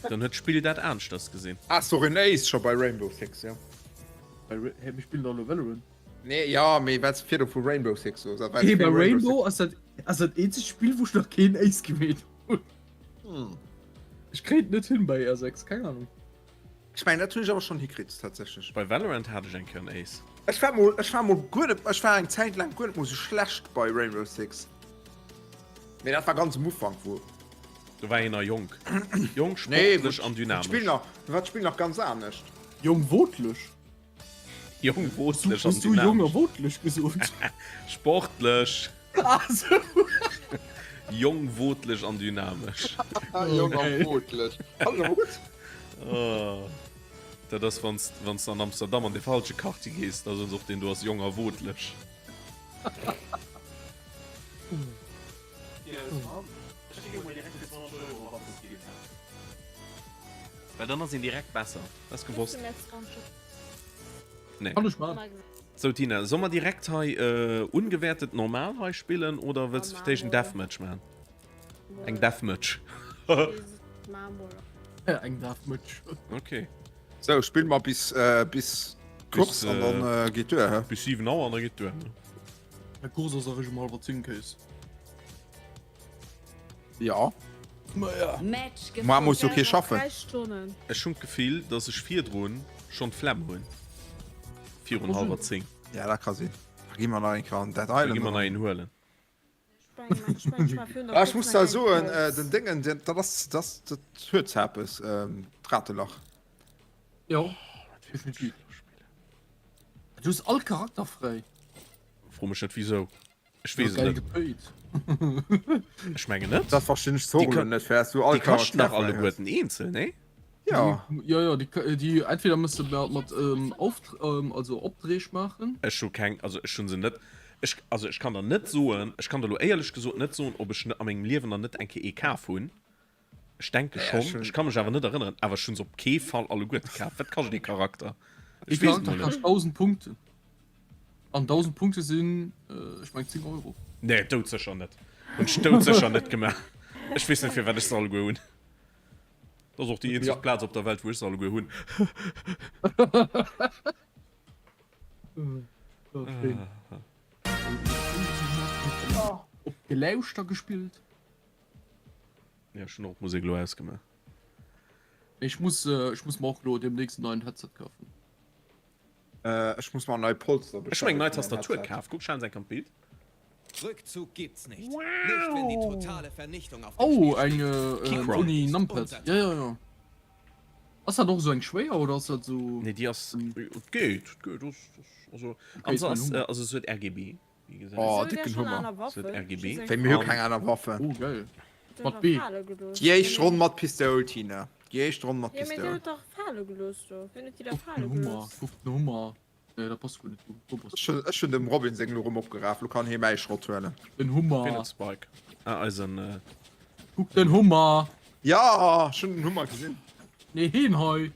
Dann huet d'Spill dat aneschters gesinn. Ah, sorry, en Ace scho bei Rainbow Six, jo. Bei Ra hä, mir spillen doch elo Valorant. Nee, ja, mee wat s virdu vu Rainbow Six soos, a wat Hee, bei fir Rainbow ass dat ass dat eenzegt Spill, wou ech nach keen Ace gemeet hunn. Hm. Ech kréien et net hin bei R6, keng Ahnung. Ech mengen dat hunn ech awer schonn hikritt tatsächlech. Bei Valorant hat ech eng Kéier en Ace. Ech war mol, ech war mol guer net, ech war eng Zäit laang guer net mol sou schlecht bei Rainbow Six. Mee dat war ganz um Ufank wou. Do war een nach jonk. Jonk, Nee, sportlech an d'Spill dynamesch. nach, do war d'Spill nach ganz anescht. Jong wotlech? Jong wotlech an Hues du jong a dynamesch. wotlech gesot? Sportlech. Ah sou. Jong wotlech an dynamesch. Jong a wotlech. Fand ech awer gutt. Oh. Dat ass wanns wanns de an Amsterdam an de falsche Quartier gees, da soen se och deen do ass jong a wotlech. Well dann ass een direkt besser, dat ass gewosst. Nee. Kann ech man. Sou Tina, soll mer direkt hei ungewäertet normal hei spillen oder wëlls de fir d'éischt en Deathmatch man? Eng Deathmatch. Eng Deathmatch. Okay. Sou, spille mer bis bis d'Course an dann geet duer, hä? Bis 7 Auer an da geet duer, ne? D'Course ass eréischt um hallwer 10, Kéis. Ja. Maja. Mar muss jo kee schaffen. Ech hunn d'Gefill, dass ech virdrun schonn d'Flemm hunn. Virun hallwer 10. Ja, dat ka sinn. Da gi mer nach eng Kéier an Dead Island. Da gi mer nach een huelen. Ah, ech muss da soen, den Déngen, dat ass, dat huet eppes, d'Ratelach. Jo, definitiv. Du hues all Charakter fräi. Fro mech net wisou. Ech weess et net. Ech mengen net. Dat verstinn ech zwar och net, fir dass du all Déi kaschten Charakter dach fräi hues. alleguerten eenzel, nee? Jo. Jo, jo, déi, déi entweder muss de mat, mat Auf, also Opdreeg maachen. Ech hu keng, also ech hu se net, ech, also ech kann der net soen, ech kann der elo éierlech gesot net soen, ob ech a mengem Liewen nach net eng Kéier ee kaf hunn. Ech denke schonn, ech ka mech awer net erënneren, awer ech hunn se op kee Fall alleguerte kaf. Wat kascht ee Charakter? Ee Ech weess et Charakter mol net. kascht 1.000 Punkten. An 1.000 Punkte sinn, ech meng 10 Euro. Nee, doudsécher net. Hunn ech doudsécher net gemaach. Ech weess net, firwat ech se alleguer hunn. Dat ass och déi eenzeg Plaz op der Welt, wou ech se alleguer hunn. Op Gelauschter gespillt. Ja, ech hunn och d'Musek elo ausgemaach. Ech muss, ech muss mer och elo demnächst en neien Headset kafen. Ech muss mer nei Polster Ech hu meng bestellen nei fir mäin Tastatur Headset. kaf. Kuck, schauen se enk an d'Bild. Rückzug gibt's nicht. Nicht wenn die totale Vernichtung auf dem Oh, Spiel eng steht. Keychron. Oni Numpad. Ja, ja, ja. Ass dat och esou eng schwéier oder ass dat esou? Nee, déi ass, et geet, et geet, ass, ass, also, an se ass, also se huet RGB. Oh, dicken Hummer. Wéi mir hu keng aner Waffen. Oh geil. Mat B. Déi éischt Ronn mat Pistoul, Tina. Déi éischt Ronn mat Pistoul. Guck den Hummer, guck den Hummer. Nee, dat passt guer net. Do passt. Ech hunn dem Robin seng elo rëm opgeraf. Lo kann hie mäi Schrott huelen. Den Hummer. Wien huet Spike? Ah, eisen. Guck den Hummer. Ja, ech hunn den Hummer gesinn. Nee, heen hei.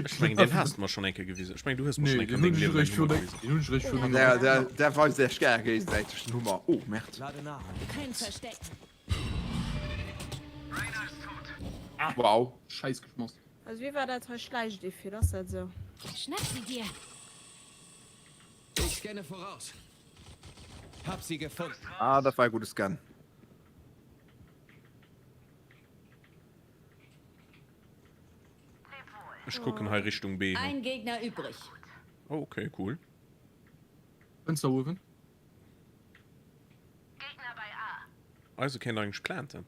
Ech mengen deen has de mer schonn eng Kéier gewisen. Ech mengen du hues mer schonn eng Kéier an dengem Liewen eng Hummer gewisen. Deen hunn ech eréischt virun Der, der, der weist Iech gär géigesäiteg den Hummer. Oh, Merde. Kein Verstecken. Wow. Scheiß geschmass. Also wéi war dat hei? Schläicht ee vill, ass dat esou? Schnapp sie dir. Ich scanne voraus. Hab sie gefunden. Ah, dat war e gudde Scan. Ech kucken hei Richtung B. Ein Gegner übrig. Oh, okay, cool. Fenster uewen. Eise kéint eigentlech planten.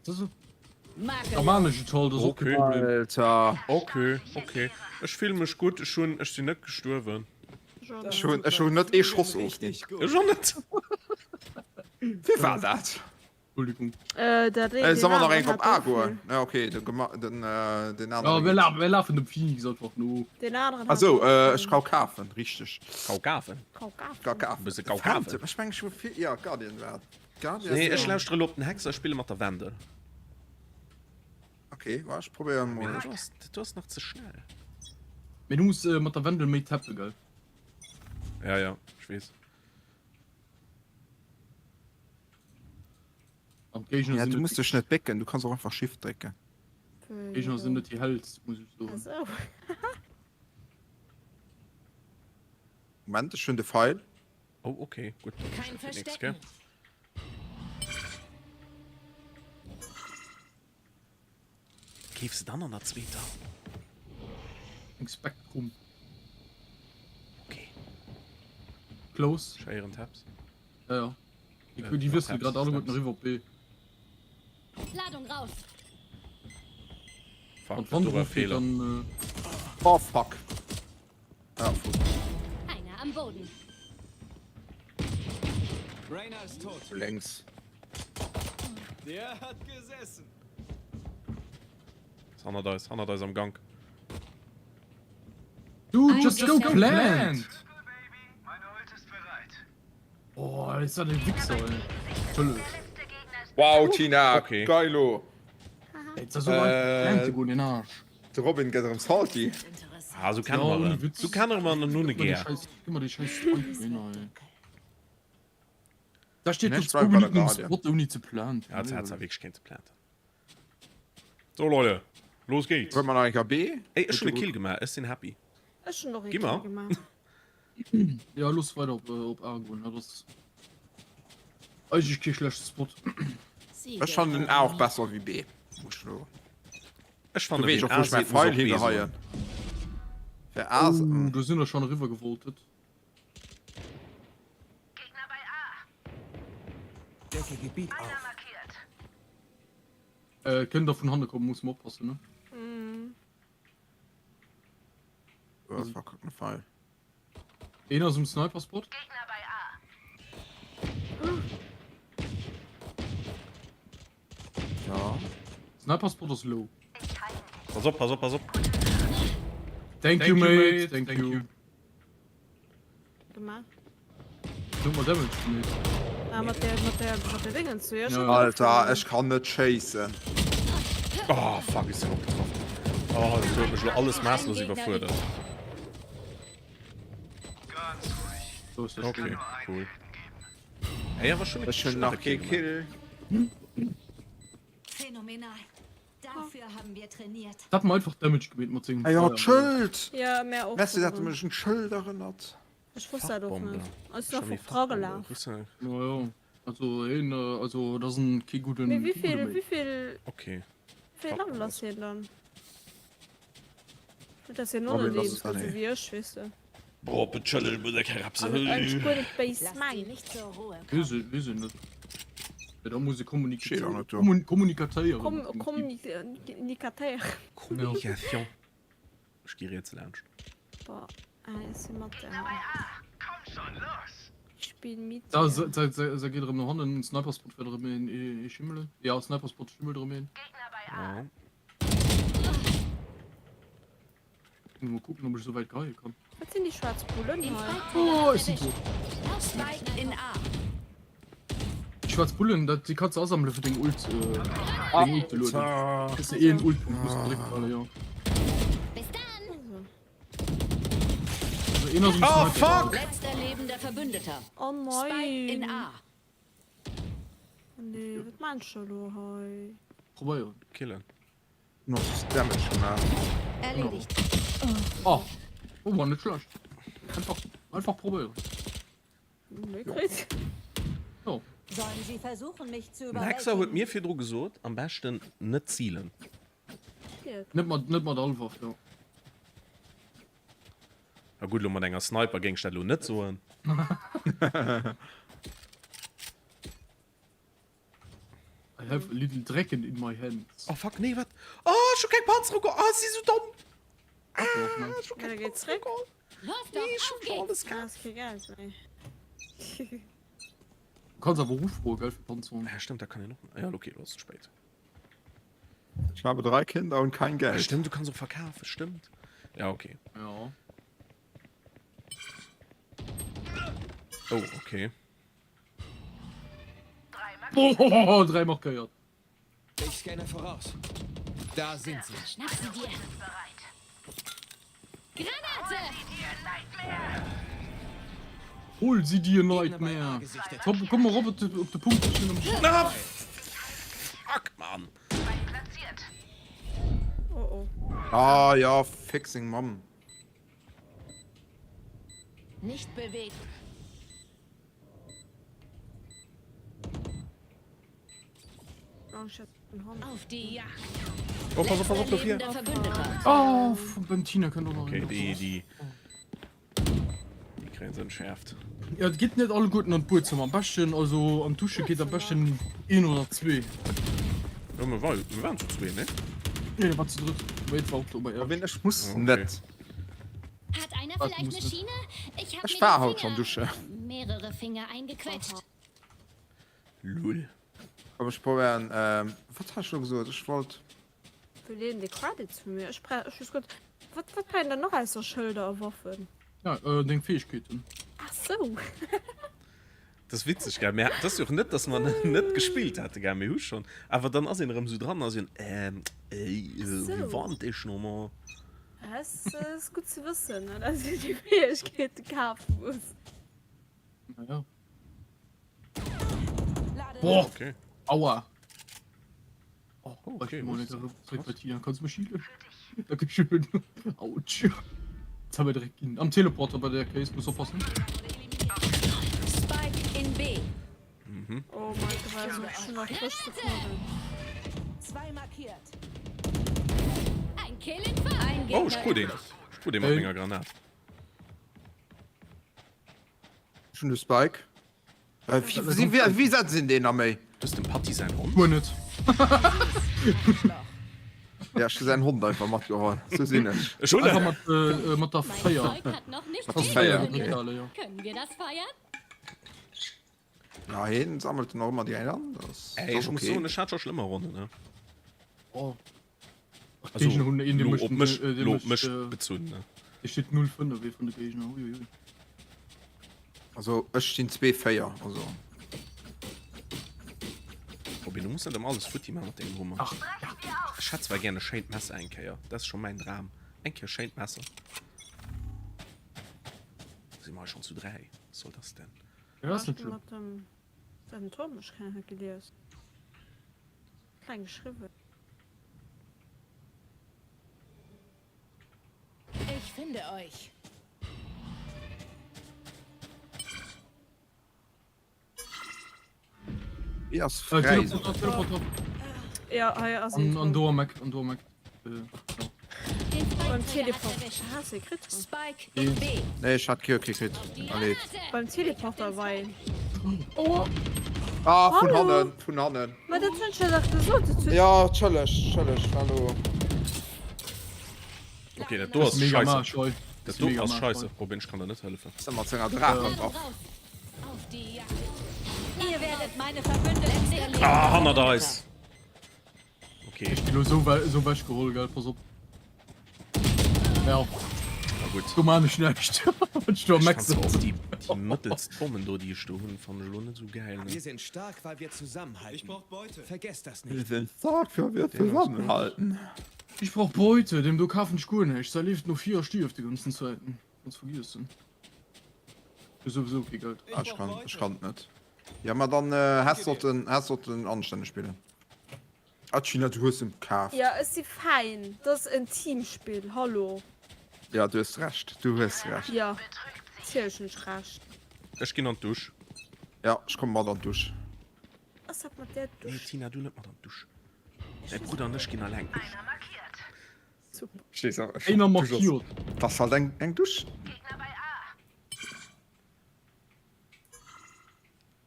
Da maan ech et halt, ass och kee Problem. Alter. Okay, okay. Ech fillen mech gutt, ech hunn, ech sinn net gestuerwen. Ech hunn, ech hunn net ee Schoss ofginn. Ech och net. Wie war dat? Entschuldigung. Äh, dat Äh, deen soll mer nach aneren eng op hat A och goen? vill. Ja, okay, den, Gema- den, äh, den Ja, aneren wir, geet. la wir lafen dem Phoenix einfach no. Den aneren hat Also, och äh, ech vill. kau kafen, richteg. Kau kafen. Kau kafen. Kau kafen. Bësse kau kafen. Phantom, ech meng, ech hu vill, ja, Guardian war et. Guardian? Nee, ech lauschtere lo op den Hexer, ech spille mat der Wendel. Okay, wa, ech probéieren Mee mol. dat ass, dat ass nach ze schnell. Mee du muss äh, mat der Wendel méi tappen, gell? Ja, ja, ech weess. An d'Géigner Ja, sinn du net muss dech net bécken, du kanns och einfach Shift drécken. D'Géigner sinn net déi hellst, muss ech soen. Esou. Moment, ech hunn de Pfeil. Oh, okay, gutt, dann Kein ass dat fir nächst, gell? Verstecken. Keefs de dann an der zweeter? Eng Spektrum. Okay. Close. Ech héieren Tabs. Ja, ja. Déi, äh, déi wëssen grad alleguerten eriwwer op B. Ladung raus. Fuck, Wann do war drauf geht, Fehler. dann. Äh, Oh fuck. Ja, fuck. Einer am Boden. Rainer ist tot. Längs. Der hat gesessen. Ist hannert eis, hannert eis am Gank. Dude, just go plant! Oh, ist dat e Wichser, ey. Entschëlleg. Wow, Tina, Okay. geilo. Ey, das ist so äh, plant goen den Arsch. De Robin gëtt erëm salty. Ah, so kennen Ja, wir ohne ihn. Witz. So kennen wir ihn nun Gib mir die gär. scheiß, gib mir die scheiß Spike hin, ey. Da steht Ne, schon ich 2 bleib bei der Minuten im Guardian. Spot, ohne zu planen. Ja, jetzt hat's ja wirklich kein zu planten. So, Leute, los geht's. Huet man nach eng Kéier B? Ey, ech hun e Kill gemaach, ech sinn happy. Ech hun och ee Gi Kill mer. gemaach. Ja, los weider op, äh, op A goen. Dat ass eigentlech kee schlechte Spot. Ech fannen den A och besser wéi B. Muss ech lo. Ech Du fannen, weess ween och wou A ech mäi seet, muss Feil och B soen. higeheien. Fir A. Oh, do sinn der schon eriwwer gewolltet. Decke Gebiet auf. Äh, kënnt der vun hanne kommen, muss mer oppassen, ne? Mm. Oh, verkackten Feil. Een ass um Sniper-Spot. Ja. Sniper-Spot ass low. Pass op, pass op, pass op. Thank you, mate. Thank you. Gemaach. Huet mer Damage gemeet. Ah, mat der, mat der, mat der Dingens do, ja, Ja. schon. Alter, ech kann net schéissen. Oh, fuck, ich sinn och getroffen. Oh, dat huet mech lo alles maasslos iwwerfuerdert. So ist das Okay, cool. Ey, awer schon Ech hunn nach kee Kill. Phänomenal. Dafür haben wir trainiert. Dat hat mer einfach Damage gemeet mat sengem Ah ja, Feuer. d'Schëld! Ja, mär och. Merci, dat du mech un d'Schëld erënnert. Ech wosst dat och net. Ech sinn Schon einfach dragelaf. Ja, ja. Also, een, äh, also, dat ass en kee gudden. Mee wéi kee gudde vill, Mate. wéi vill, Okay. wéi vill Level ass hien dann? Dat ass hien Robin, och net lass es esou dann, ey. wéi ech, weess de. Boah, beschëlleg muss ech herabse. An eigentlech guer net béis Lass sie mengt. nicht zur Ruhe kommen. Weess ech, weess ech net. Ja, da muss e Steet och kommunikatéieren. net do. Kommun kommunikatéieren. Kom mat sengem Team. kommunikatéieren. Kommunikation. Ech gi riets laanscht. Boah, ey, ech si mat der. Ich spiel mit Da, dir. se, se, se, se geet erëm no hannen. Sniper-Spot wäert erëm een, ee, ee Schimmelen. Ja, Sniper-Spot schimmelt erëm een. Ja. Mal kucken, ob ech esou wäit geheie kann. Wat sinn déi schwaarz Bullen Den hei? Oh, ech sinn tot. Spike in A. Déi schwaarz Bullen, dat, déi kanns de asammele fir deng Ult, äh, deng Ult ze lueden. Kriss de een Ultpunkt, muss de drécken, alle, jo. Bis dann. Also een ass um Oh, Sniper. fuck! Letzter lebender Verbündeter. Oh Spike in nein! A. Oh nee, wat maan ech da lo hei? Probéieren. Killen. Noch Damage gemaach. Erledigt. Oh, oh war net schlecht. Einfach, einfach probéieren. Nee, kritt. Jo. Sollen sie versuchen, mich zu Den Hexer huet mir virdru gesot, am beschten net zielen. Net mat, net mat all Waff, jo. Na gutt, elo mat enger Sniper géing ech dat elo net soen. I have a little Drecken in my hands. Oh fuck, nee, wat? Oh, ech hu keng Panzerung geholl. Oh, ech si sou domm. Ah, ech hu Ja, keng da geht's Panzerung zréck. geholl. Los doch, Nee, ech hu auf schon geht's. alles Ah, gehabt. ass kee Geld méi. Du kanns awer ufroe, gell, fir Panzerung. Ja, stimmt, da kann een och. Ja, okay, lo ass et spéit. Ich habe drei Kinder und kein Ja, Geld. stimmt, du kanns och verkafen, stimmt. Ja, okay. Ja. Oh, okay. Boah, 3 markéiert. Ich scanne voraus. Da sind sie. Schnapp sie dir. Granate! Hol sie dir, Gegner bei A Nightmare. gesichtet. Komm, komm mal rop op de, op de Punkt. Ich bin am Sch- Na, fuck, Mann. Oh oh. Ah ja, fixing Mom. Nicht bewegen. Auf die Jagd. Oh, pass op, pass op, do vir. Oh, beim Tina kënnt och nach Okay, déi, déi. Déi kréien se entschärft. Ja, et geet net alleguerten an d'Buedzëmmer. Am beschten, also an d'Dusche geet am beschten een oder zwee. Jo, mir war, mir waren zu zwee, ne? Nee, mir waren zu drëtt. Mee et war och do bei Robin, ech muss Okay. net. Hat einer Was vielleicht eine muss das? Schiene? Ich hab Ech mir war die haut schon Finger, dusche. mehrere Finger eingequetscht. Lul. Komm ech probéieren, wat hat ech elo gesot? Ech wollt. Wëll een déi Credits vu mir? Ech bra ech weess guer wat wat brauch een dann nach ausser Schëlder a Waffen? Ja, deng Fäegkeeten. Ach sou. Dat ass witzeg, gell? Mä dat ass jo och net, dass mer net gespillt hätte, gell? Mir hu schonn, awer dann ass een erëm esou dran, ass een, ähm, ey, wéi war denn dech nochmol? Dat ass gutt ze wëssen, dass een déi Fäegkeete kafe muss. Naja. Boah. Okay. Aua. Oh, okay, okay, was ist das? Kannst du mich healen? Dankeschön. Autsch. Jetzt haben wir direkt ihn. Am Teleporter bei der Case, muss aufpassen. Spike in B. Mhm. Oh mein Gott, war so schon noch frisch zu knuddeln. Zwei markiert. Ein Kill in Fahrt. Ein Oh, ich Gegner krut den. übrig. Ich krut den mit Hey. menger Granat. Ech hunn de Spike. Äh, wie, wie, wie setzen sinn deen nach méi? Du hues dem Patti säin Hond? Guer net. Ja, ech hu säin Hond einfach matgeholl. Sou sinn ech. Ech hunn Einfach mat, äh, mat der Mein 4. Zeug hat noch nicht Mat der weh 4, getan. okay. Alle, ja. Können wir das feiern? Ja, hien sammelt en och ëmmer déi eng an. Das, das Ey, ech muss okay. soen, ech hat scho schlëmmer Ronnen, ne? Oh. Also, Géigner hunn een, dee lo mécht op mech, äh, dee lo op mécht, mech äh, bezunn, ne? Dee steet 0-5 ewéi vun de Géigner. Uiuiui. Also ech stinn 2-4, also. Robin, du muss net ëmmer alles futti man mat dengem Hummer. Ach, ja. Ech hätt zwar gär e schéint Messer eng Kéier, dat ass scho mäin Dram, eng Kéier schéint Messer. Si mer hei schonn zu 3, was soll das denn? Ja, ass net schlëmm. Mat dem, den Tom, ech keng hat gelies. Kleng geschriwwen. Ich finde euch. Wie ass Äh, fräi. Teleporter, Teleporter. Ja, hei ass An, een an dran. do am Eck, an do am Eck. Äh, ja. Den Beim Spike-Träger hat Teleport. erwischt. Hast du gekriegt? Spike Nee. in B. Nee, ech hat kee okay kritt. Die Allee. Granate. Beim Teleporter war een. Aua! Ah, vun Hallo. hannen, vun hannen. Ma dat hunn ech jo dach gesot. Dat huet Ja, tschëlleg, tschëlleg, hallo. Okay, dat do ass Mega scheisse. Marsch, oi. Dat do Mega ass Marsch, scheisse. oi. Robin, ech kann der net hëllefen. Ass mat senger Drache Ladung drauf. raus. Auf die Jagd. Ihr werdet meine Verbündeten nicht. Ah, hannert eis! Okay, Ech ginn lo sou wei sou wech geholl, gell, pass op. Ja, na gutt. do maan ech näischt. Wann ech do am Ech Max fand zwar och sëtzen. déi, déi mëttelst Bommen do, déi ech do hunn, fannen ech elo net sou gäil, ne? Wir sind stark, weil wir zusammenhalten. Ich brauch Beute. Vergesst das Wir nicht. sind stark, weil wir zusammenhalten. Ich brauch Beute, deem do kafen ech guer näischt. Sei leeft no 4 a stierft déi ganzen Zäiten. Kannst vergiessen. Hu souwisou kee Geld. Ah, ech kann, ech kann net. Ja, ma dann äh, häss sollten, häss sollten anstänneg spillen. Ah, Gina, du hues en kaaft. Ja, ech si fäin. Dat ass en Teamspill, hallo. Ja, du hues Recht, du hues Recht. Ja, natierlech hunn ech Recht. Ech ginn an d'Dusch. Ja, ech komme mat an d'Dusch. Ass dat mat där Nee, Dusch? Tina, du net mat an d'Dusch. Däi Brudder an ech ginn alleng. Super. Verstees awer, ech Einer Dusch ass, markiert. dat ass halt eng, eng Dusch.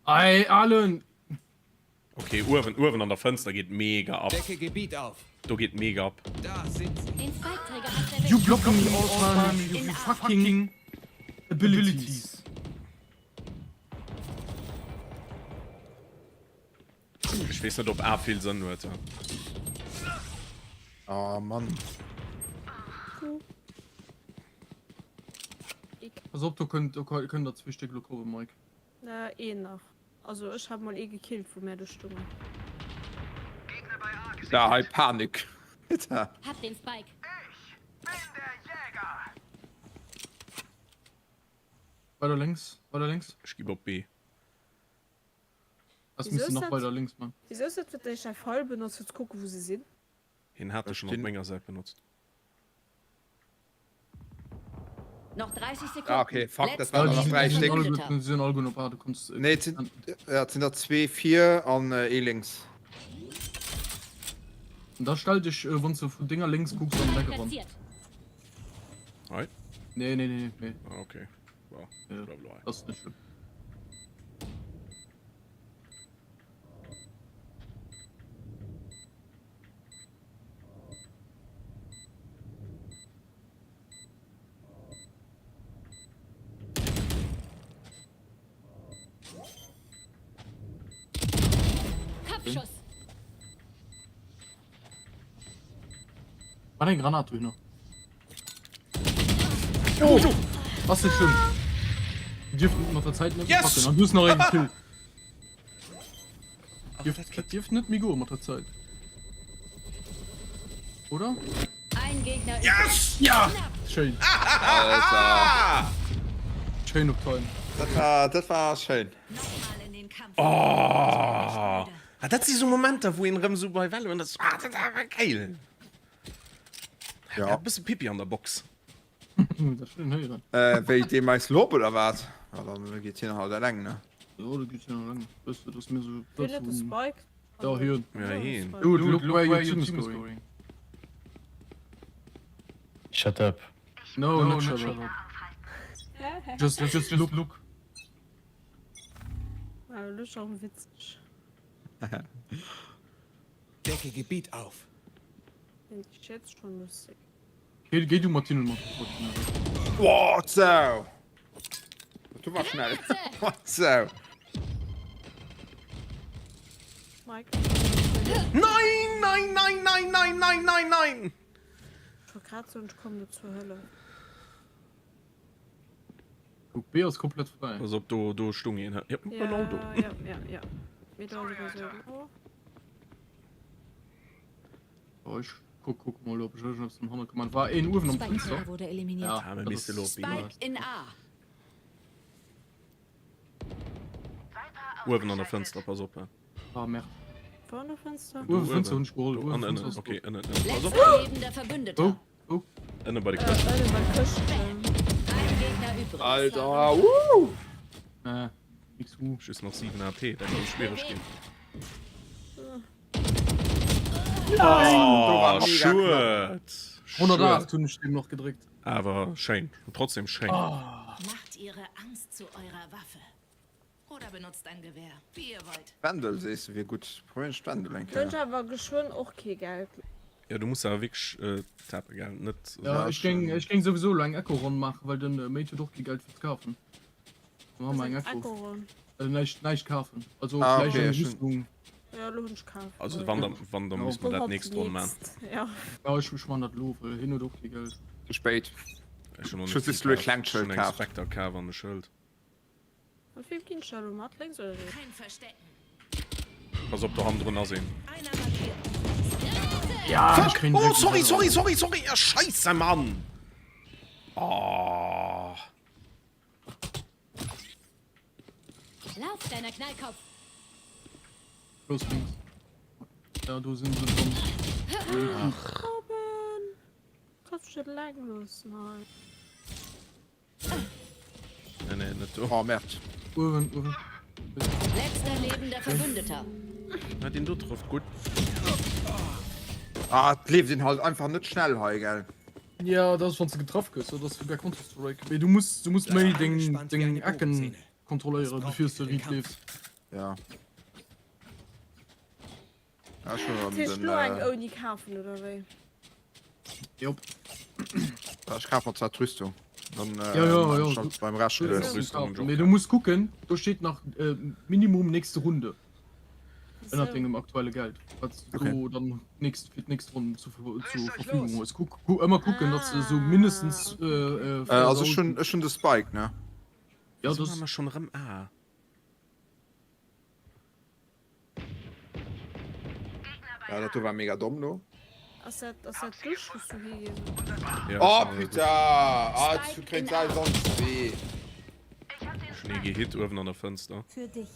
Ey, Alan! Okay, uewen, uewen an der Fënster geet mega ab. Decke Gebiet auf. Do geet mega ab. Da sind sie. Den Spike-Träger hat erwischt. You block me all time, you fucking abilities. Ech weess net, ob A vill Sënn huet. Ah, Mann. Pass op, do kënnt, do kënnt der zwee Stéck lo kommen, Mike. Äh, een nach. Also ech hat mol ee gekillt wou mär do stungen. Da hei Panik. Hab den Spike. Weider lénks, weider lénks. Ech gi op B. Was Wieso misst ist nach dat? weider links man. Wieso ass dat fir d'éischt däi Feil benotzt fir ze kucken wou se sinn? Hien hat dech schon op menger Säit benotzt. Noch 30 Sekunden. Ah, okay, fuck, das Letzter waren noch drei Gegner Stück. Verbündeter. Sie sind alle gut op A, du kommst. Nee, et sinn, ja, et sinn der zwee vir an ee lénks. Da stell dech, wann s de vun denger lénks kucks, an den Eck eran. Hei? Nee, nee, nee, nee. Ah, okay. Bon, ja. bleib lo hei. Das ist nicht schlimm. Kopfschuss. War eng Granat dohinner. Oh! Ass net schlimm. Dierft mat der Zäit net Yes! packen. An du hues nach eng gekillt. Dierft, dat dierft net méi goe mat der Zäit. Oder? Ein Gegner Yes! Ja! Schéin. Alter. Schéin op Time. Dat war, dat war schéin. Nochmal in den Kampf. Oh! Ah, dat si sou Momenter, wou een erëm sou bei Valorant ass, ah, dat war awer geil. Ja. E bësse Pipi an der Box. Dat schéin héieren. Äh, wéi deem eis Lob oder wat? Ja, dann geet hien halt eleng, ne? Jo, da geet hien eleng. Wëss de, dass mir sou Wien huet de Spike? Ja, hien. Ja, hien. Dude, look where your team is going. Shut up. No, not shut up. Just, just look. look. War elo schon witzeg. Decke Gebiet auf. Find ich jetzt schon lustig. Geh, geh du mat hinnen mat. Boah, so. Du war schnell. So. Mike. Nein, nein, nein, nein, nein, nein, nein, nein! Ich wollte gerade so, ich komme dir zur Hölle. Guck, B ass komplett fräi. Pass op, do, do stung een. Ja, genau do. Ja, ja, ja. Mir da sowieso. Oh, ech kuck, kuck mol ob ech iergendeppes am Hanner kann. War een uewen am Spike Fenster? wurde eliminiert. Ja, Ah, mir dat misste ass- lo op B. Spike in A. Uewen an der Fënster, pass op. Ah, merde. Vor der Fenster? Uewen Fenster hunn ech geholl. Do, Uewen an Fenster ënnen, ass okay, gut. ënnen, ënnen. Pass op. Letzter lebender Verbündeter. Oh, oh. Ënne bei de Äh, Këschten. ënne bei Këschten. Ein Gegner übrig. Alter, uh! Äh, nix hu. Just nach 7 AP, dat kann schwiereg ginn. Do war Oh, mega schued. 108 hunn ech deem nach gedréckt. Awer schéin, trotzdem schéin. Macht ihre Angst zu eurer Waffe. Oder benutzt ein Gewehr, wie ihr wollt. Wendel sees du wier gutt. Probéieren ech d'Wendel eng Hunn ech Kéier. awer geschwënn och kee Geld méi. Ja, du muss awer wierklech tappe, gell? Net. Ja, ech géing, ech géing souwisou elo eng Echo-Ronn maachen, well den Mate huet och kee Geld fir ze kafen. Dann maache mer eng Echo. Echo-Ronn. Also näischt, näischt kafen. Also Ah, vläicht okay, eng ech hunn. Rüstung. Ja, elo hunn ech kaf. Also wann da, wann da Ja. muss mer dat nächst Ronn maachen. Ja. Ja, ech, ech man dat elo, well hien huet och kee Geld. Ze spéit. Ech hunn och Ech net hu just vill elo e kaf. klengt Ech hunn Schëld eng kaf. Spectre kaf an e Schëld. Mat wiem ginn ech da elo mat? Lénks oder riets? Kein Verstecken. Pass op, do hannendrun ass een. Einer markiert. Ja, ech kréien Oh, direkt sorry, den sorry, sorry, sorry. Ja, Scheisse, Mann. Oh. Lauf, deiner Knallkopf. Los, links. Ja, do sinn se dran. Robin! Kannst du dich eleng loossen hei? Nee, nee, net do. Oh, Merd. Uewen, uewen. Letzter lebender Verbündeter. Na, den do trifft gut. Ah, et leeft een halt einfach net schnell hei, gell? Ja, dat ass wann s de getraff gëss, dat ass wéi bei Counter Strike. Mee du muss, du muss méi deng, Angespannt wie deng eine Ecken Bogensehne. kontrolléieren, Was braucht bevir ihr s de für den riit Kampf? leefs. Ja. Ja, schon Dat heescht den, elo eng äh, ouni kafen oder wéi? Jop. Ech kaf mer zwar d'Rüstung. Dann äh, Ja, ja, ja. ich halt beim Rescht Du lues. musst Rüstung kaufen. und Mee du muss kucken, do steet nach äh, Minimum nächste Runde ënnert So. dengem aktuelle Geld, wat s du Okay. do dann nächst, fir d'nächst Ronn zu, zu Rüst euch Verfügung los. hues. Kuck, ku, ëmmer kucken, dass du sou Ah, mindestens okay. äh, äh, Äh, also ech 4000. hun, ech hun de Spike, ne? Ja, Wieso das. machen wir schon rem A? Ja, dat do war mega domm lo. Ass dat, ass dat Dusch, wou s du higees? Ja, Oh, das war putain! Ah, du Spike kréint in A. selwer sonst weh. Schon ee gehit uewen an der Fënster. Für dich.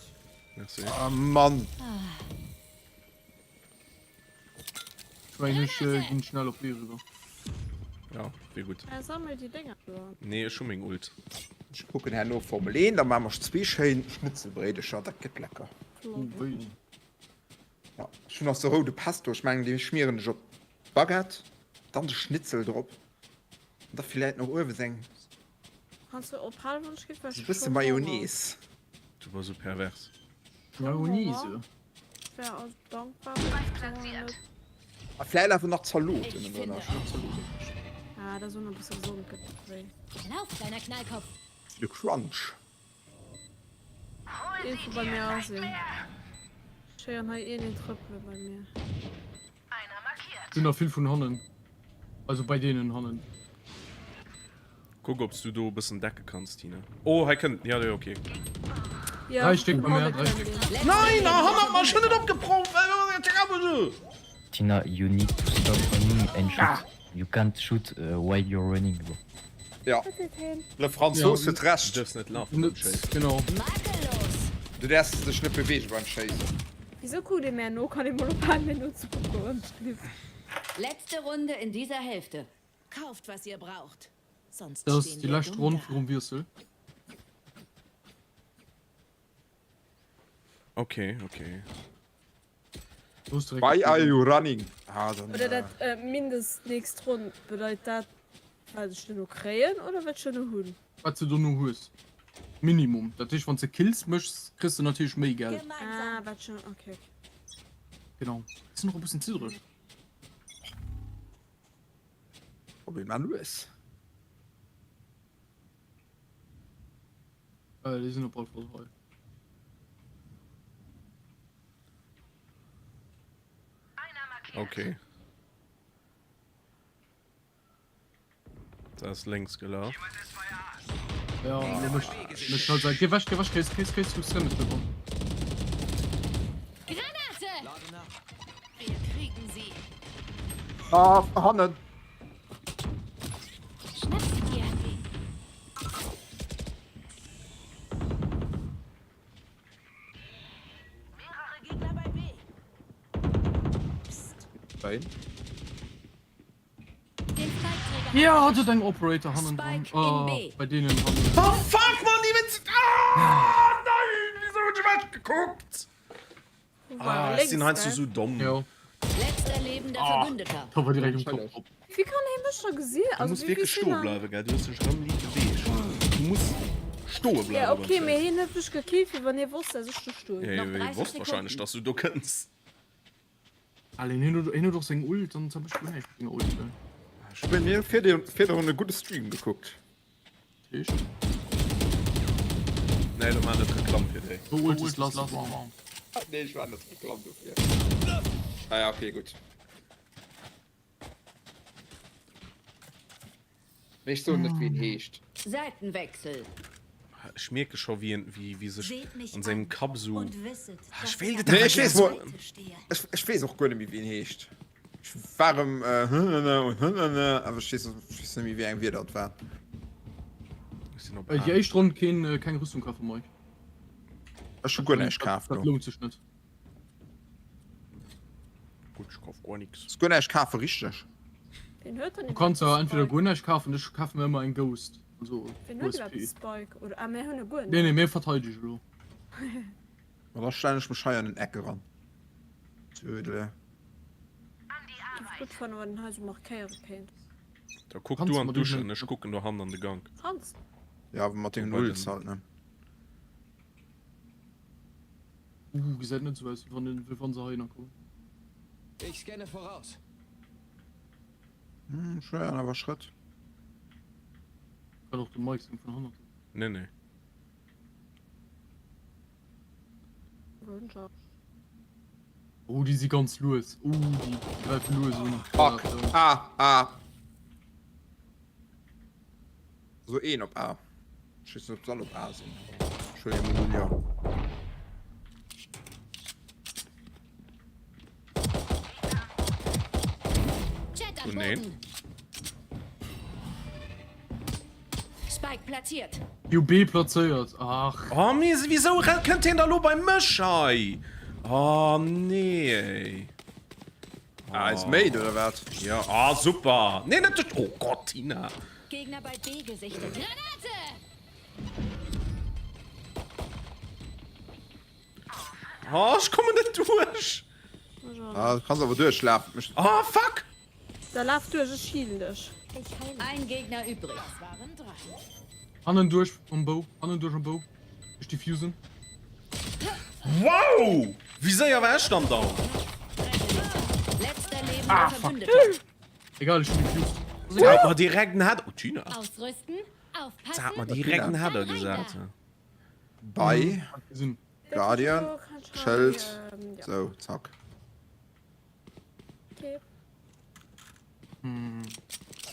Merci. Ah, Mann. Ech mengen, ech äh, ginn schnell op B eriwwer. Ja, wier gutt. Äh, sammel déi Dénger do an. Nee, ech hu meng Ult. Ech kucken herno Formel 1, da maache mer zwee schéin Schnitzelbréidecher, dat gëtt lecker. Oh, Flott. wéi. Ja, ech hunn nach sou roude Pesto, ech mengen dee schmieren ech op d'Baguette, dann de Schnitzel drop an da villäit nach uewe seng Kanns du ophalen wann ech giff, well sou ech bësse schon Honger. Mayonnaise. Du bass sou pervers. Mayonnaise. Ech wär also dankbar wann ech den Honger net. A vläit awer nach Zalot Ich ënnen finde drënner, ech hunn euch. Zalot iwwreg. Ah, dat ass och nach e bësse gesond gëtt wéi. Lauf, kleiner Knallkopf. De Crunch. Een vu bei mir ass een. Ech héieren hei een een trëppele bei mir. Sinn der vill vun hannen. Also bei deenen hannen. Kuck obs du do e bëssen decke kanns Tina. Oh hei kënnt ja jo okay. Ja, Dräi Stéck bei vun mir, hanne dräi kënnt Stéck. een. Nein ah, hannert mer ech hunn net opgeprobt. Tina, you need to stop running and shoot. You can't shoot while you're running bro. Ja, le Franzos huet Recht. Du dierfs net lafen beim Schéissen. Genau. Du däerfs dech net beweege beim Schéissen. Wieso kuckt ee mär no? Kann ee mol ophalen mir nozekucken? Letzte Runde in dieser Hälfte. Kauft was ihr braucht, sonst Dat ass stehen déi wir lescht dumm Ronn da. virum Wiessel. Okay, okay. Why are you running? Ah, dann, Oder dat äh, mindest nächst Ronn bedeit dat wat ech duerno kréien oder wat ech duerno hunn? Wat du dono hues. Minimum. Dat heescht wann s de Kills méchs, kriss de natierlech méi Geld. Ah, wat schon, okay. Genau. Sinn och e bëssen ziddreg. Probier mal lues. Äh, déi sinn op alle Fall hei. Okay. Da ist links gelaf. Ja, ah. mécht halt sein. Geh weg, geh weg, Chris, Chris, Chris, du bist bekommen. Granate! Wir kriegen sie. Ah, hannen. Schnapp sie dir. Mehrere Gegner bei B. Psst. Bei. Den Spike-Träger. Ja, hat eng Operator hannen dran. Spike in Oh, B. bei deenen hannen. Oh fuck, Mann, die Witz. Ah, nein, wieso hun ech ewech gekuckt? Ah, ech sinn heiansdo sou domm. Jo. Letzter lebender Verbündeter. Da war direkt um Kopf op. Wéi kann hie mech da gesinn? Du muss wierklech stoe bleiwen, gell? Du hues dech rëm liit beweegt. Du muss stoe bleiwen. Ja, okay, mee hien huet mech gekillt, wéi wann hie wosst, dass ech do stoen. Ja, hie wosst wahrscheinlech, dass du do kënns. Allee, hien huet, hien huet och seng Ult, dann hab ech guer näischt mat senger Ult, gell? Ech hunn mir virdrun e gudde Stream gekuckt. Heescht? Nee, lo maan net Reklamm fir déi. Who ult is last round? Nee, ech maan net Reklamm dofir. Ah ja, okay, gutt. Mee ech soen net wéi en heescht. Seitenwechsel. Ech mierke scho wéi en, wéi, wéi sech Seht mich an sengem an Kapp sou. und wisset, Ah, dass ech wéilt ich et an Nee, awer ech gär weess wou. soen. Seite stehe. Ech, ech weess och guer net méi wéi en heescht. Ech war erëm hënnene und hënnene, awer ech weess, ech weess net méi wéi eng Wierder et war. Ech sinn op Déi A. éischt Ronn keen, keng Rüstung kafe Mike. Ech hu guer näischt kaf Dat do. lount sech net. Gutt, ech kaf guer nix. Guer näischt kafe richteg. Wien huet dann Du kanns iwwerhaapt ja entweder Spike? guer näischt kafen, ech kafe mir ëmmer eng Ghost, also Wien huet iwwerhaapt USP. Spike? Oder, ah, mir hunn e guer Nee, net. nee, mir verteidege elo. Ma da stellen ech mech hei an den Eck eran. Dödele. Géif gutt fannen, wann een hei sou markéiere kéint. Da kuck Kanns du an mat d'Dusch deenen- an ech kucken do hannen an de Gank. Kanns. Ja, awer mat dengen Bei den- Ults halt, ne? Uh, gesäit net sou aus, wéi wann, wéi wann se heihinner kommen. Ich scanne voraus. Hm, ech héieren awer Schrëtt. Kann och de Mike sinn vun hannert. Nee, nee. Oh, déi si ganz lues. Oh, déi gräife lues un. Fuck. A, A. So een op A. Ech weess net, ob se all op A sinn. Ech huelen emol un, jo. Chat am Oh, nee. Boden. Spike platziert. Jo, B plazéiert. Ach. Oh mee wisou kënnt hien da lo bei mech hei? Oh nee ey. Ah, is made oder wat? Ja, ah super. Nee, net duerch. Oh Gott, Tina. Gegner bei B gesichtet. Granate! Oh, ech kommen net duerch. Ah, du kanns awer duerchlafen. Mech. Oh fuck! Da laf duerch, ech healen dech. Ein Gegner übrig. Hannen duerch am Bou, hannen duerch am Bou. Ech diffusen. Wow! Wéi séier war ech dann down? Ah fuck. Egal, ech hun diffused. Se hat mer direkt en Header. Oh Tina. Ausrüsten, Se hat mer aufpassen, direkt en Header gesat. Bei Gesinn. Guardian, Schëld, sou, zack. Okay.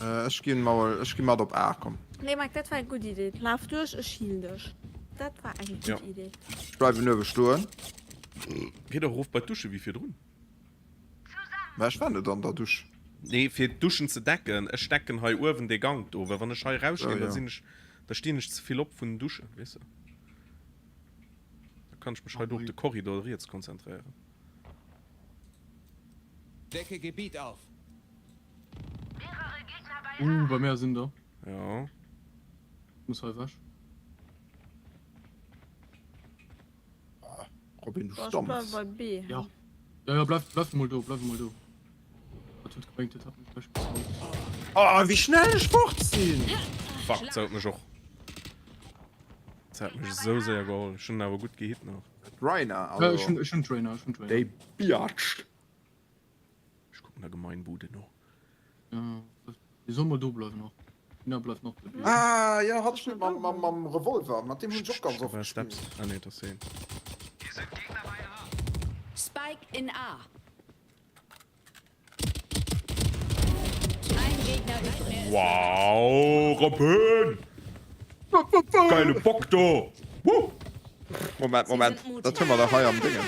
Äh, ech ginn mol, ech ginn mat op A, komm. Nee Mike, dat war eng gutt Idee. Laf duerch, ech healen dech. Dat war eng gutt Ja. Idee. Ech bleiwen uewe stoen. Geet och erof bei d'Dusche wéi virdrun. Mä ech war net an der Dusch. Nee, fir d'Duschen ze decken. Ech decken hei uewen dee Gank do, well wann ech hei erausstinn, Oh, da ja. sinn ech, da stinn ech ze vill op vun den Duschen, weess de. Da kann ech mech hei do op de Korridor riets konzentréieren. Decke Gebiet auf. Uh, bei mir sinn der. Ja. Muss hei weg. Robin, du Boah, ich bleib Stomps. bei B. Ja. Ja, ja, bleif, bleif mol do, bleif mol do. Dat huet gebréngt, dat hat mech gleich gesaut. Oh, wéi schnell ech fort sinn! Fuck, se huet mech och. Se hat mech esou séier geholl. Ech hunn awer gutt gehit nach. D'Reina, Ja, ech also. hunn, ech hunn d'Reina, ech hunn d'Reina. Déi Biatch. Ech kucken der Gemeinbude no. Ja, déi soll mol do bleiwen nach. Ina bleift nach dobäi. Ah, jo, hat ech net mam, mam, mam Revolver. Mat deem hunn ech och ganz oft War Steps. gespillt. Ah nee, dat ass heen. Spike in A. Ein Gegner übrig. Wow, Robin! Geile Bock do! Woo! Moment, Moment, dat hu mer dach hei am Déngen.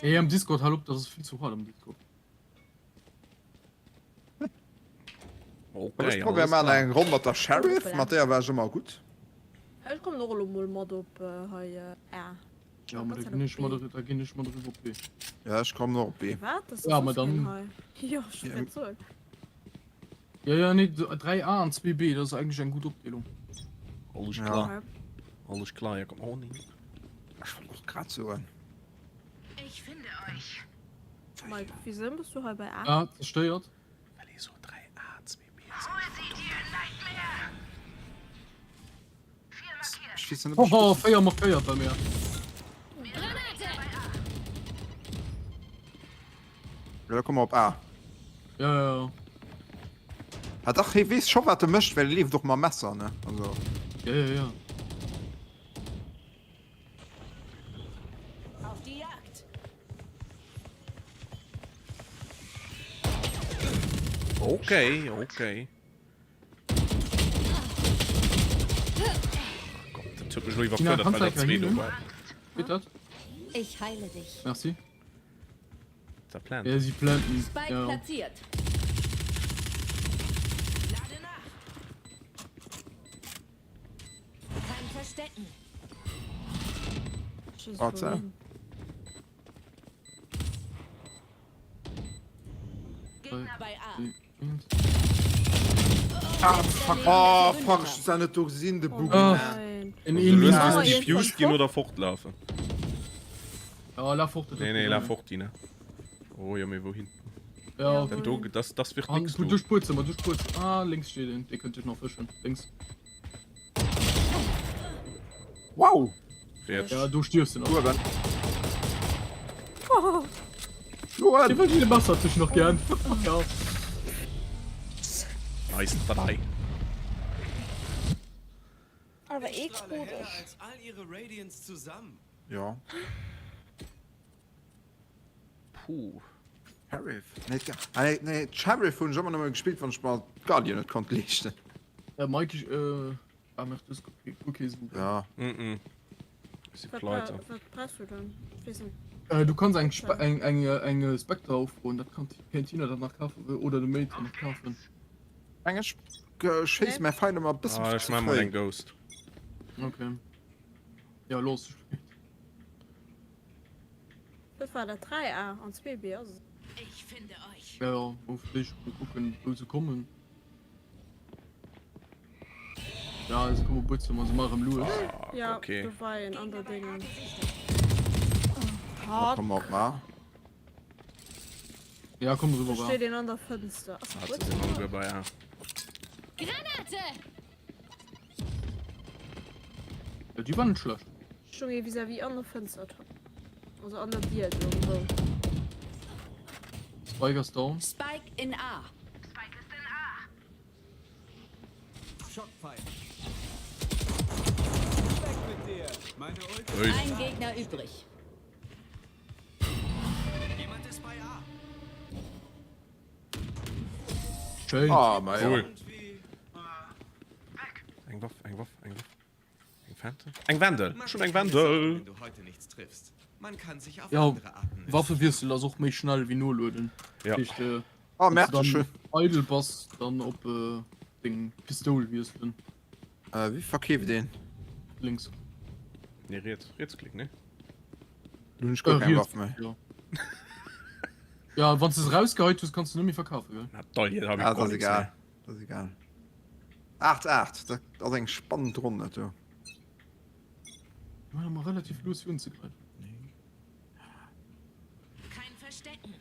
Ey, am Discord, hal op, dat ass vill ze hart am Discord. Okay, Ech probéier alles man klar. eng Ronn mat der Sheriff, mat deeër war ech ëmmer gutt. Ech kommen och elo mol mat op hei A. Ja, ma da ginn ech mat, da ginn ech mat eriwwer op B. Ja, ech kommen och op B. Wat? Dat ass Ja, ma soss keen dann- hei. Jo, ech wollt grad soen. Ja, ja, nee, 3 A an 2 B, dat ass eigentlech eng gutt Opdeelung. Alles Ja. klar. Alles klar, ja komm. Oh nee. Ech wollt och grad soen. Ich finde euch. Mike, wieso bist du hei bei A? Ah, zerstéiert. Well ee so 3A, 2B ass. Hol sie dir, Nightmare! Ech weess net, ob ech Hoho, 4 markéiert bei mir. Granate! Ja, da komme mer op A. Ja, ja, ja. Ah dach, hie weess scho wat e mécht, well e leeft och mam Messer, ne? Also. Ja, ja, ja. Auf die Jagd! Okay, okay. Gott, dat huet mech lo iwwerfuerdert, well der zwee do waren. Geht dat? Ich heile dich. Merci. Da plant. Ja, sie planten. Spike Ja. platziert. Lade nach! Kein Verstecken. Tschüss, Warte. Robin. Gegner bei A. Ah, fuck. Oh, fuck, ech hun net do gesinn, de Buggy. Ah. Nein. In Also, du een hues Oh, müssen een defused von ginn oder fortlaufen. Ja, laf fort. Nee, nee, laf fort, Tina. Oh, jo, mee wouhin? Ja, Dat do, das, das wird An, nix, du, du. du spurst immer, du spurst. Ah, links steht een, den könnt ich noch fischen. Links. Wow! Riets. Ja, du stirbst noch. Uewen. Oh, Uewen! Die wollte den Bastard zwischen noch gern. ja. Nice try. aber eh Ich strahle heller komisch. als all ihre Radiants zusammen. Ja. Puh. Sheriff. Nee, ah, nee, nee, d'Sheriff hunn ech ëmmer nëmme gespillt, wann ech mer d'Guardian net konnt leeschten. Ja, Mike, ich, äh, ah, mach das okay, super. Ja. Mm -mm. Ech si Wat, pleite. wat brauchst du dann? Ich weiß nicht. Äh, du kannst eng, Spe eng, eng, äh, eng äh, Spectre aufbauen, dat kann kennt Tina dann nach kaufen äh, oder de Mate dann nach kaufen. Eng ech schéiss mäi Feil ëmmer e bëssen Ah, ech ze maan mol fréi. eng Ghost. Okay. Ja, los. Dat war dat 3A an 2B ass et. Ich finde euch. Ja, ja, auf dich mal gucken, wo sie kommen. Ja, se komme butzen, ma se maache lues. Ja, okay. do war een an der Déngen. Da komme mer op A. Ja, komm rüber. Do steet een an der Fënster. Ass Ah, gut. se sinn alleguer bei A. Granate! Ja, déi war net schlecht. Stung ee vis-à-vis an der Fënster. Also an der Dier do esou. Spike ass down. Spike in A. Schockpfeil. Weg mit dir. Meine Ult. Ein Gegner übrig. Jemand ist bei A. Schéin. Ah, ma ja. Cool. Eng Waff, eng Waff, eng Waff. Eng Phantom? Eng Wendel! Mach Schon dir eng keine Sorgen, Wendel! wenn du heute nichts triffst. Man kann sich auf Ja, andere Arten nützen. Waffewiessel ass och méi schnell wéi noloden. Ja. Dat heescht, äh, Ah, wann s merkt du dann schön. eidel bass, dann op äh, deng Pistoul wiesselen. Äh, wéi verkeeft een? Links. Nee, riets, Rietsklick, ne? Lo hunn ech guer Äh, keng riets, Waff méi. ja. Ja, wann s du se rausgeheit hues, kanns du net méi verkafen, gell? Na toll, hier hab ich Ah, gar dat ass nichts egal. méi. Dat ass egal. 8, 8, dat ass eng spannend Ronn dat do. War emmer relativ lues fir unzegräifen. Kein Verstecken.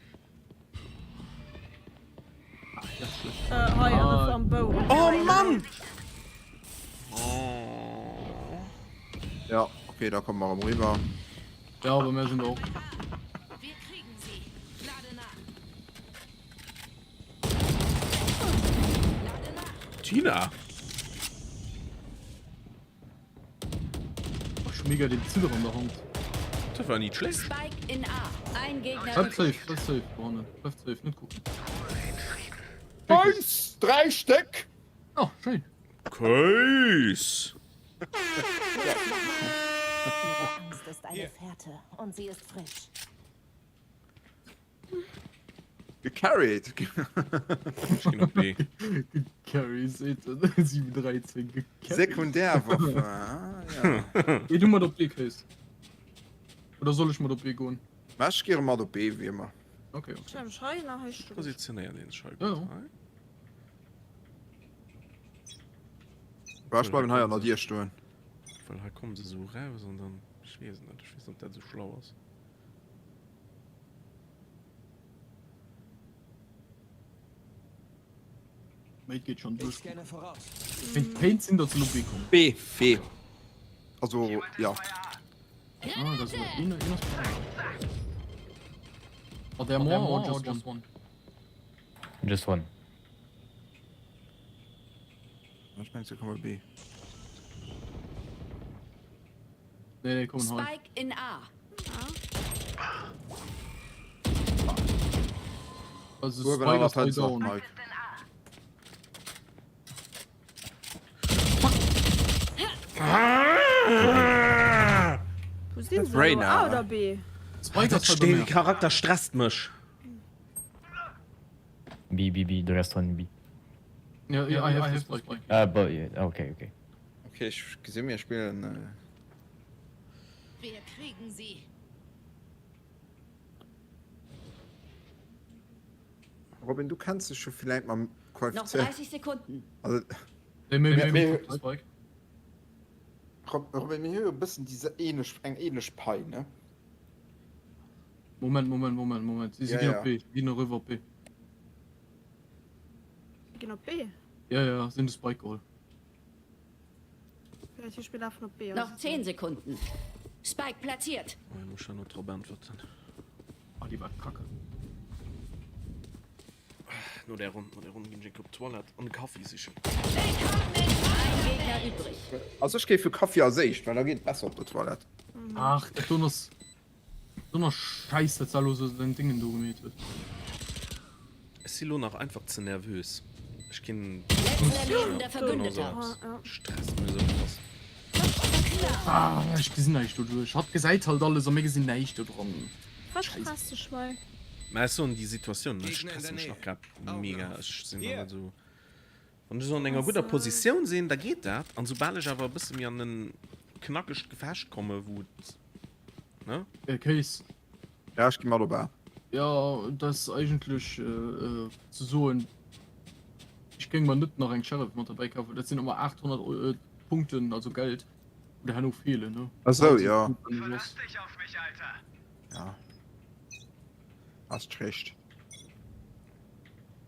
Ach, dat ass schlecht. Äh, hei ah. am Bou. Oh Mann! Oh. Ja, okay, da komme mer erëm eriwwer. Ja, aber mir sind auch. Wir kriegen sie. Lade nach. Lade nach. Tina! Ech hu mega den Zidder an der Hand. Dat war nit schlecht. Spike in A. Ein Gegner Bleift übrig. safe, bleift safe, Bronne. Bleift safe, net kucken. Eins, 3 Stéck! Oh, schéin. Kéis! Ihre Angst ist eine Fährte und sie ist frisch. Gecarried. Ech ginn op B. Gecarried, seet en. 7, 13, gecarried. Sekundärwaffe, ah, ja. Geh du mat op B, Chris. Oder soll ech mat op B goen? Mä ech gi mat op B, wéi ëmmer. Okay, okay. Ech hu mech hei nach hei stoen. Positionéieren een sech hei Ja, gutt ja. hei. Bah, ech bleiwen hei an der Dier stoen. Well hei kommen se esou raus an dann, ech weess et net, ech weess net, ob dat esou schlau ass. Mate geet schon Ich duerch. scanne voraus. Kéint kéint sinn, datt se lo B kommen. B, B. Also, ja. Ah, da ass awer een, een ass B. Are there more or just one? Just one. Ech mengen, se komme B. Nee, nee, kommen hei. Spike in A. Also Uewen Spike an der ass hei Fenster, down. Mike. Wo sinn se? Reyna. A oder B? Spike ass hei bei Dee mir. Charakter stresst mech. B, B, B, the last one B. Ja, ja, I have the spike. Ah, but yeah, okay, okay. Okay, ech gesinn, mir spillen. Äh... Wir kriegen sie. Robin, du kenns dech jo villäit mam Noch Qualifizéier. 30 Sekunden. Also, Nee, mir, Mir- mir, mir- mir, Spike. Rob, Robin, mir hu jo e bëssen déi ähnlech, eng ähnlech Pai, ne? Moment, Moment, Moment, Moment. Si Ja, ginn ja. op B. Si ginn eriwwer op B. Si ginn op B? Ja, ja, si hunn de Spike geholl. Dat heescht mir lafen op B. Noch 10 Sekunden. Spike platziert. Oh, ich muss ja noch drop antworten. Ah, die war kacke. No der Runde, no der Runde ginn ech op d'Toilette an Kaffi sichen. Ein Gegner übrig. Also ech géif fir Kaffi als éischt, well da geet et besser op der Toilette. Ach, dat do ass do nach Scheiß, dat Salo so den Dingen do gemeet huet. Ech si lo nach einfach ze nervös. Ech ginn Letzter lebender Verbündeter. Stress mech esou krass. Ah, ech gesinn näischt doduerch. Hatt gesäit halt alles a mir gesinn näischt do dran. Wat stresst dech mei? Mä ech soen déi Situatioun ech Gegner in stresse der mech Nähe. nach grad Augen mega. auf. Ech sinn nach Hier. net esou. Wann ech esou an enger gudder Positioun sinn, da geet dat. An soubal ech awer e bësse méi an en knackegt Gefecht komme wou et, ne? Case. Ja, ech gi mat op A. Jo, et ass eigentlech ze soen, ech géing mer net nach eng Sheriff mat derbäi kafen. Dat sinn ëmmer 800 Punkten, also Geld, wou der herno feelen, ne? Ach sou, jo. Verlass Ja. Hast recht.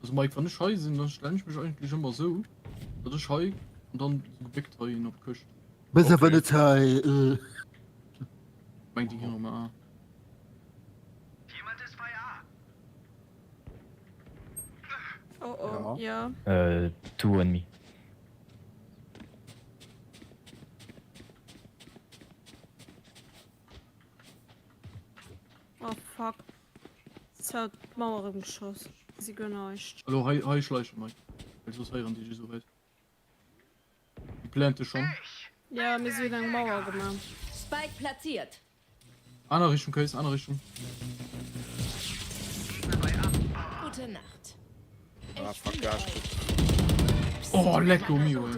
Also Mike, wann ech hei sinn, dann stellen ech mech eigentlech ëmmer esou, datt ech hei an dann esou gebéckt hei hin op d'Këscht. Bass awer net hei, äh. Meng déi ginn erëm a. Oh oh, ja. Äh, two on me. Oh fuck. Se huet d'Mauer erëm geschoss. Si guer näischt. Elo hei, hei schleichen Mike, well soss héieren déi dech esou wäit. Déi plante schonn. Ja, mee si huet eng Mauer gemaach. Spike platziert. Aner Richtung, Kéis, aner Richtung. Gute Nacht. Ah, fuck, ja, ich Oh, lecko mio, ey.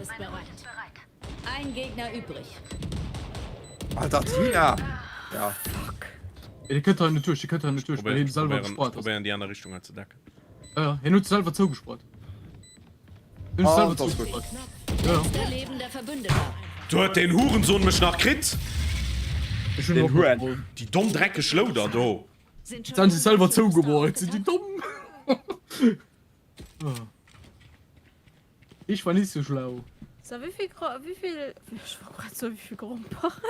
Ein Gegner übrig. Alter, Tina! Ja. Ey, dee kënnt hei net duerch, dee kënnt hei net duerch, well hien selwer gespaart ass. Probéieren déi aner Richtung hei ze decken. Ja, ja, hien huet selwer zougespaart. Hien huet Ah, selwer das ist gut. zougespaart. Ja, ja. Letzter lebender Verbündeter. Do huet deen Hurensohn mech nach kritt! Ech hunn Den och Huren. geholl. Déi domm dreckeg Louder do! Sind Jetzt schon haben sie selber irgendwelche zougebaut, Muster sind die dumm? Ah. Ich war nicht so schlau. So, wéivill Gro wéivill ech wollt grad soen wéivill Gromperen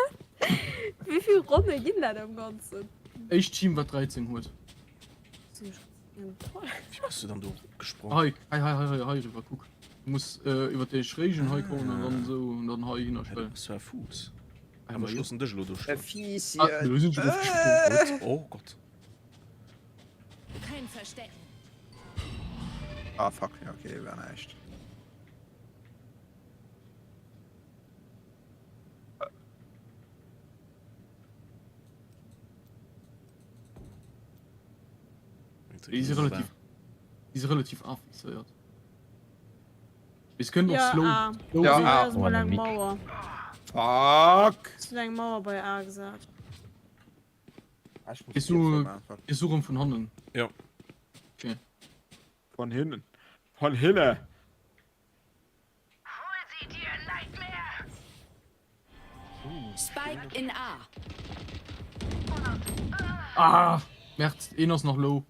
wéivill Ronne ginn dat am Ganzen? Éischt Team wat 13 huet. Sinn ech toll. Wéi bass du dann do gesprongen? Hei, hei, hei, hei, hei riwwer, kuck. Du muss äh, iwwer déi Schréigen hei kommen an dann esou an dann hei hinner Hä, du stellen. bass zwar Fuuss. Awer ech loossen dech elo do E stoen. Fiisschen. Ah, do sinn ech erofgesprungen. Oh Gott. Kein Verstecken. Ah, fuck, ja, okay, war näischt. Déi si relativ, déi si relativ afixéiert. Mee se kënnen och Ja, slow, A. slow Ja, sinn. A. Ass mol eng Mauer. Fuck! Ech hunn eng Mauer bei A gesat. Ah, ich muss Gehst die du, jetzt machen, fuck. gehst du rëm vun hannen? Ja. Okay. Von hinnen. Von hinne! Spike in A. Ah! Merd, een ass nach low.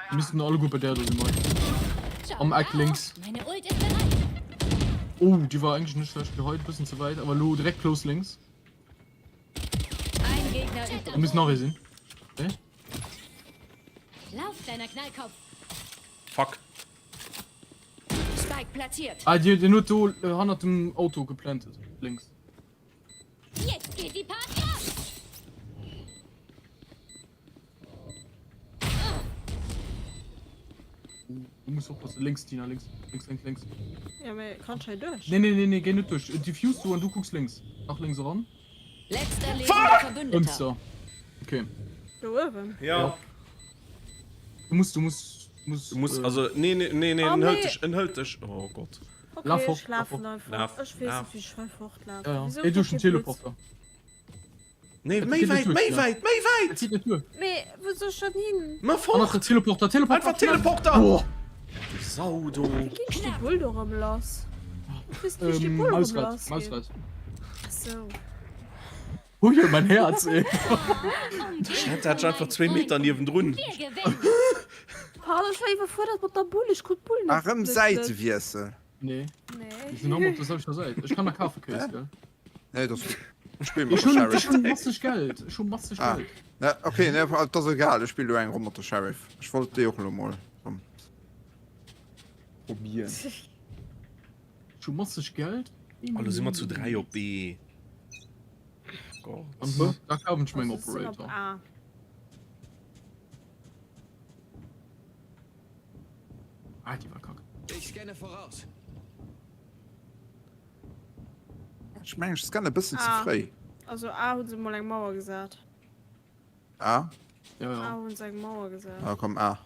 Mir missten alleguer bei der do sinn, Mike. Am Eck links. Meine Ult ist bereit. Oh, déi war eigentlech net schlecht geheit, bëssen ze wäit, awer lo direkt close links. Ein Gegner Da übrig. misst nach ee sinn. Okay. Lauf, kleiner Knallkopf. Fuck. Spike platziert. Ah, dir, den huet do äh, hannert dem Auto geplantet. Links. Jetzt geht die Party ab. Du musst oppassen. Links, Tina, links. Links, links, links. Ja, mee kann ech hei duerch? Nee, nee, nee, nee, geh net duerch. Diffuse du an du kucks links. Nach links eran. Letzter lebender Verbündeter. Fënster. Okay. Do uewen? Ja. Du musst, du musst, du musst. Du musst, äh, also, nee, nee, nee, nee, Oh, en hëlt nee. dech, en hëlt dech. Oh Gott. Okay, Laf fort, ech lafen laf einfach. Laf, Ech weess laf. net, wéi ech hei fortlafen. Ja, ja. Wieso Ey, duerch den kritt kee Blitz? Teleporter. Nee, Et méi geet net wäit, duerch, méi ja. wäit, méi wäit! Et geet net duer. Mee wou soll ech dann hin? Ma An nach fort! den Teleporter, Teleporter! Einfach Teleporter! Boah. Du Sau, du! Wéi ginn ech déi Bull do rëm lass? Ech weess net, wéi ech déi Ähm, Bull rëm Mausrad, lass ginn. Mausrad. Ach sou. Hui, mein Herz, ey. Da stand dat einfach zwéi Meter niewendrun. Wir gewinnen. Pardon, ech war iwwerfuerdert mat der Bull. Ech krut d'Bull Ah, net. rëm net- net. Säitewiessel. Nee, Nee. wir sind nochmal auf der selben Seite. Ich kann da kaufen, Chris, gell? Nee, das ist gut. Ich spiel mat Ich der hun, Sheriff. ich hun masseg Geld. Ich hun masseg Ah. Geld. Ne, okay, ne, dat ass egal. Ech spill lo eng Ronn mat der Sheriff. Ech wollt déi och lo mol rëm probieren. Ich hun masseg Geld. Oh, lo si mer zu 3 op B. Gott. An da kaufen ich meinen Also, ech sinn op Operator. A. Ah, die war kacke. Ich scanne voraus. Ech mengen, ech scanne e bëssen ze Ah. fréi. Also A hu se mol eng Mauer gesat. A? Ja, A ja. hunn se eng Mauer gesat. Ah, komm, A.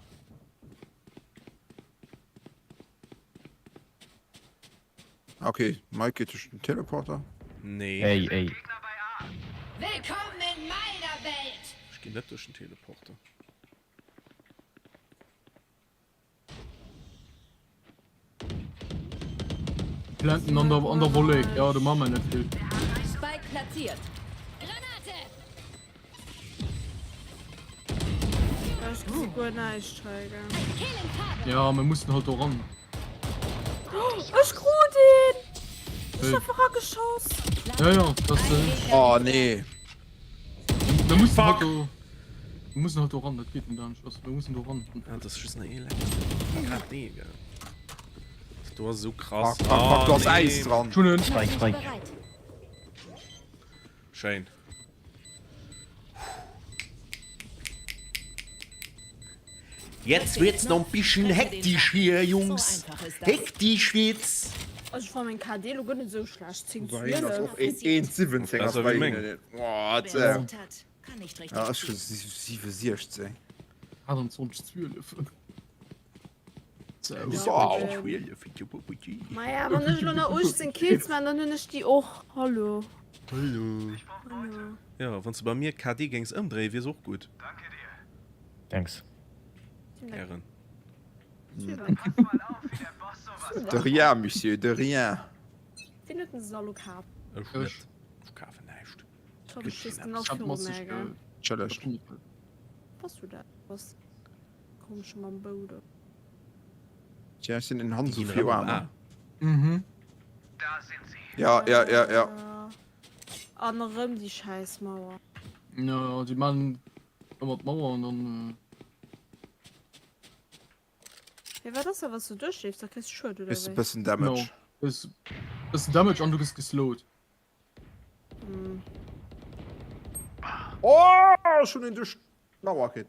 Okay, Mike geet duerch den Teleporter. Nee. Ey, ey. Willkommen in meiner Welt. Ech ginn net duerch den Teleporter. Planten an der, an der Wollek. Ja, do man mer net vill. Spike platziert. Granate. Ech gesi guer näischt hei, gell. Ja, mir mussen halt do ran. Ech krut een! Ech hun einfach erageschoss. Ja, ja, das äh, Oh nee. Wir mussen halt do. Wir mussen halt do ran, dat geet net anescht. Wir mussen do ran. Ah, das ist just nach ee Leck. Nee, gell. Du ass esou krass. Fuck, fuck, fuck, do ass Äis dran. Schon en. Spike, Spike. Schéin. Jetzt wird's noch ein bisschen hektisch hier, Jungs. Hektisch wird's. Also ech fannen meng KD lo guer net esou schlecht, 10 Bei hinnen ass 12. och 1,17 ass Besser bei wéi meng. hinnen. Boah, Wer dat, Mut hat, kann nicht richtig ja, ech hu zielen. 7,16. 28 12. Wow. Maja, wann ech lo nach 18 Kills man, dann hunn ech déi och. Hallo. Hallo. Hallo. Ja, wann s de bei mir KD géings ëmdréien, wier se och gutt. Thanks. Gären. De rien, Monsieur, de rien. Wien huet denn se elo kaf? Ech net. Ech kafen näischt. Ech hoffe, ech stees genau viru mär, gell? Challenge. Bass du dat? Bass. Komm schon mam Bou do. Tja, ech sinn en Hanso Ginn fir erëm op Aarmer. A. Mhm. Ja, ja, ja, ja. An erëm déi schäiss Mauer. Ja, déi man ëmmer d'Mauer an dann. Mee wat ass da wanns du duerchleefs? Da kriss du Schued oder Kriss e wéi? bëssen Damage. Genau. Kriss bëssen Damage an du gëss geslowt. Hm. Oh, ech hunn en duerch d'Mauer kritt.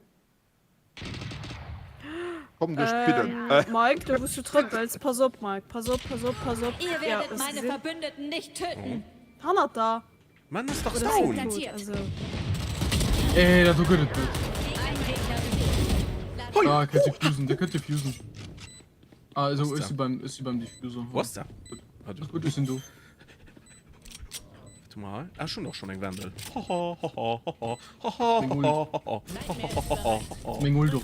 Komm duerch d'Bidden. Ähm, Mike, do wous du trëppels, pass op Mike, pass op, pass op, pass op. Ihr Ja, werdet hues meine gesinn? Verbündeten nicht töten. Hannert der! Mann, ass dach Oder ass down! dat tot? Also. Ey, dat do gëtt et net. Ein Gegner übrig. Hoi! Ah, kënnt diffusen, der kënnt diffusen. Ah, also Wo ass ech si beim, ech si beim Diffuser. Wo ass der? Ah, du. Gutt, ech sinn do. Warte mal. Ah, schon doch schon eng Wendel. Meng Ult och.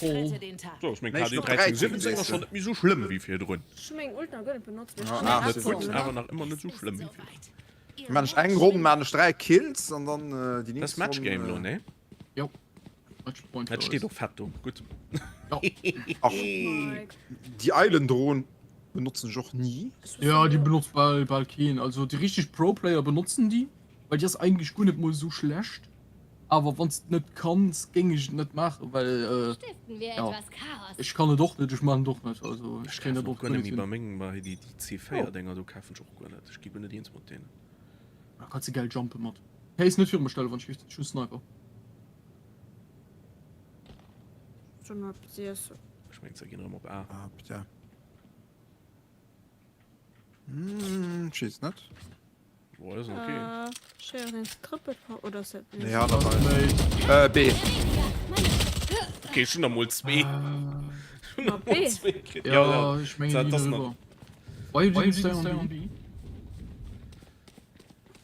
Rette den Tag. So, ech meng Nee, KD ich noch 13 13, 17 ass schon net méi sou schlëmm wéi virdrun. Ech hu meng Ult nach guer net benotzt, mee ech Ja, kann ah, net Net gutt, opbauen. awer nach ëmmer net sou schlëmm wéi virdrun. Ihr Maan ech eng Ronn, maan ech 3 Kills an dann äh, déi Das nächst Match Game lo, Ronn. Äh, ne? Jo. Matchpoint Dat für steet eis. och fett do. Gutt. Ja. ach, Mike. déi Island-Drohn benotzen ech och ni. Ja, déi benotzt bal, bal keen. Also déi richteg Pro-Player benotzen déi, well déi ass eigentlech guer net mol esou schlecht. Awer wann s de et net kanns, géing ech et net maachen, well äh, Stiften wir ja, etwas Chaos. ech kann et och net, ech maachen et och net. Also ech Ech kréien kafen dat och och guer guer net net méi bei hin. mengem, bei déi C4-Dinger do kafen ech och guer net. Ech gi guer net eens mat deenen. Da kanns de geil jumpen mat. Kéis net viru mech stellen, wann ech giff, ech hu Sniper. Schon eppes iessen. Ech mengen se ginn erëm op A. Ah, bitte. Hm, ech weess net. Boah, das ist okay. Äh, ech héieren een trëppelt, oder ass dat Nee, ja, dabei. Äh, B. Okay, ech hunn der mol zwee. Ech hunn der B? mol zwee kritt. Ja, Ja, ech mengen dat déi ass ginn nach. eriwwer. Why you didn't stay on B?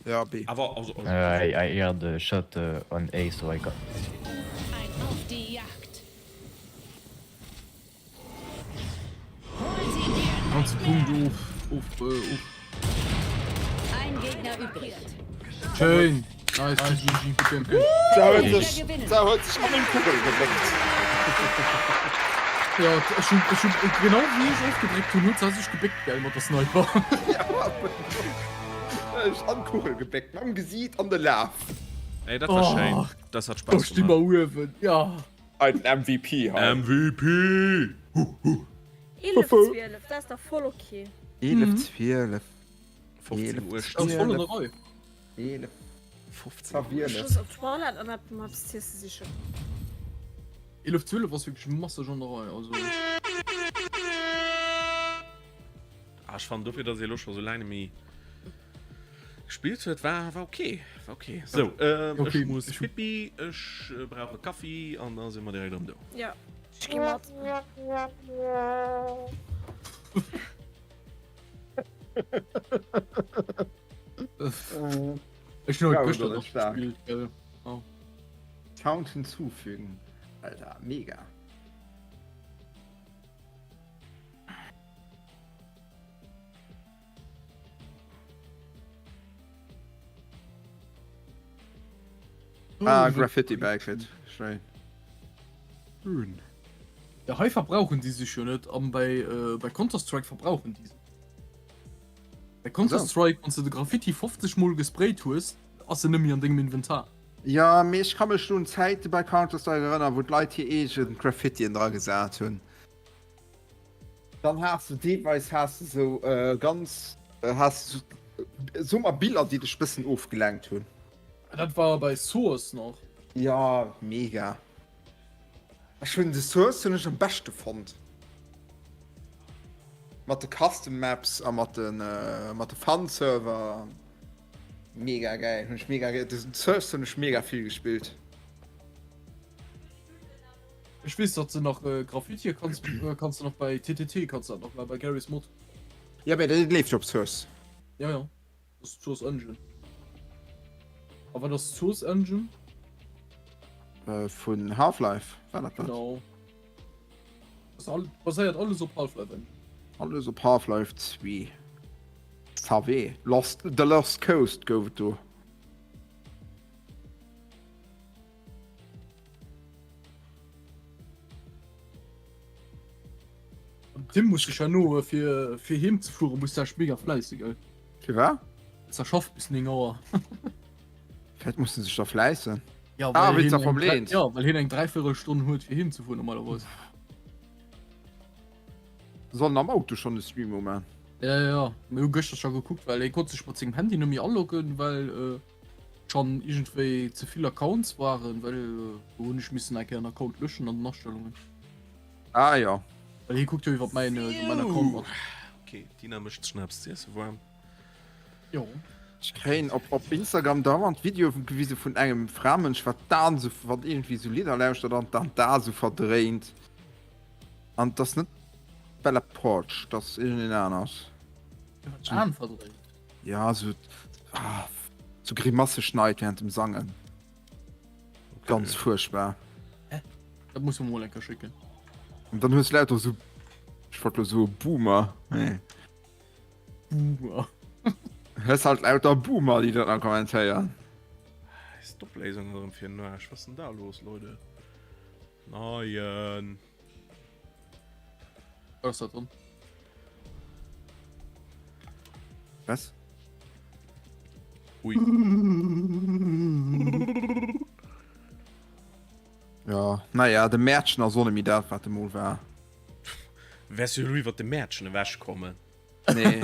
Ja, B. Awer also. Uh, I, I heard the shot uh, on A, so I got. Ein auf die Jagd. Hol sie dir Ganze nicht Punkt mehr. of, of, äh, of. Ein Gegner übrig. Schön. Nice, GG, good game. Da huet Wir sech, gewinnen. da huet sech an den Kugel gebléckt. Ja, ech hun, ech hun, genau wéi ech ofgedréckt hun, huet se sech gebéckt, gell, mat der Sniper. Ech an d'Kugel gebéckt, mam Gesiit an de Laf. Ey, dat war schéin. Oh, Das hat do Spaß sti mer gemacht. uewen, ja. Ein MVP hei. MVP! 11, 12, dat ass dach voll ok. 11, 12, 15 Uhr Das ass voll an der Rei. 11, 15 Uhr. Ech 12. muss op d'Toilette an eppes z'iessen sichen. 11, 12 ass wierklech masseg an der Rei, also. Ah, ech fannen dofir, dass ee elo scho sou laang net méi gespillt huet, war, war okay. War okay. So, ähm, Okay, ech muss ech- Pipi, ech äh, brauch e Kaffi an da si mer direkt erëm do. Ja, ech gi mat. Ech hun Ja, haut gëschter das nach ist stark. gespillt, gell. Ja. Sound hinzufügen. Alter, mega. Ah, Graffiti bäikritt. Schéin. Schön. Ja hei verbrauchen déi sech jo net an bei bei Counter Strike verbrauchen déi sech. Bei Counter Strike wann s de de Graffiti 50 mol gesprayt hues, ass en net méi an dengem Inventar. Jo, mee ech ka mech do un Zäite bei Counter Strike erënnern, wou d'Leit hir eegen Graffitien dra gesat hunn. Dann has de deelweis has de sou ganz has de sou soe mer Biller, déi dech bëssen ofgelenkt hunn. Dat war bei Source nach. Jo, mega. Ech hunn de Source hunn ech am beschte fonnt. Mat de Custom Maps a mat de mat de Fun Server. Mega geil, hunn ech mega ge de Source hunn ech mega vill gespillt. Ech weess datt se nach Graffitie kanns kanns de nach bei TTT kanns dat nach maachen, bei Garry's Mod. Jo, mee dat leeft jo op Source. Jo, jo. Das ist Source Engine. Aber das Source Engine? Äh, vun Half-Life war dat dat? Genau. Das all, baséiert alles op Half-Life Engine. Alles op Half-Life 2. Savé. Lost, The Lost Coast gouf et do. Tim muss sech herno äh, fir fir heem ze fuere muss echt mega fläisse gell. Fir wat? Ze schafft bis 9 Auer. Fäit muss sech da fläissen. Ja, ah, well wéinst der hien eng drei- Verbleent. ja, well hien eng Dräiviertelstonn huet fir heem ze fueren normalerweis. Sollen am Auto schon de Stream uman. Ja, ja, ja. Mir hu gëschter scho gekuckt, well hie konnt sech mat sengem Handy net méi aloggen, well äh, schon iergendwéi ze vill Accounts waren, well do hunn ech missen eng Kéier en Account löschen an den Astellungen. Ah jo. Well hie kuckt jo iwwer mäin, mäin Account mat. Ok, Dina mécht sech nach eppes z'iessen waarm. Jo. Ech kréien op op Instagram dauernd Videoe gewise vun engem Framënsch, wat d'Aen sou, wat iergendwéi sou Lidder lauschtert an dann d'Ae sou verdréint. An 't ass net d'Bella Poarch, 't ass iergendeen anert. Wat d'Aen verdréint? Ja, so, ah, so Grimasse schneit während dem Sangen. Okay. Ganz furchtbar. Hä? Dat muss man mol enker schicken. Und dann hues lauter so, ich wollte so Boomer. Nee. Boomer. Hues halt lauter Boomer, die dat nach kommentéieren. Ist d'Opléisung erëm fir den Arsch. Was ist denn da los, Leute? Nein. Was ist da drin? Was? Ui. Ja, naja, de Mäertchen ass och net méi dat, wat e mol war. Wäers du elo iwwer de Mäertchen ewechkommen? Nee.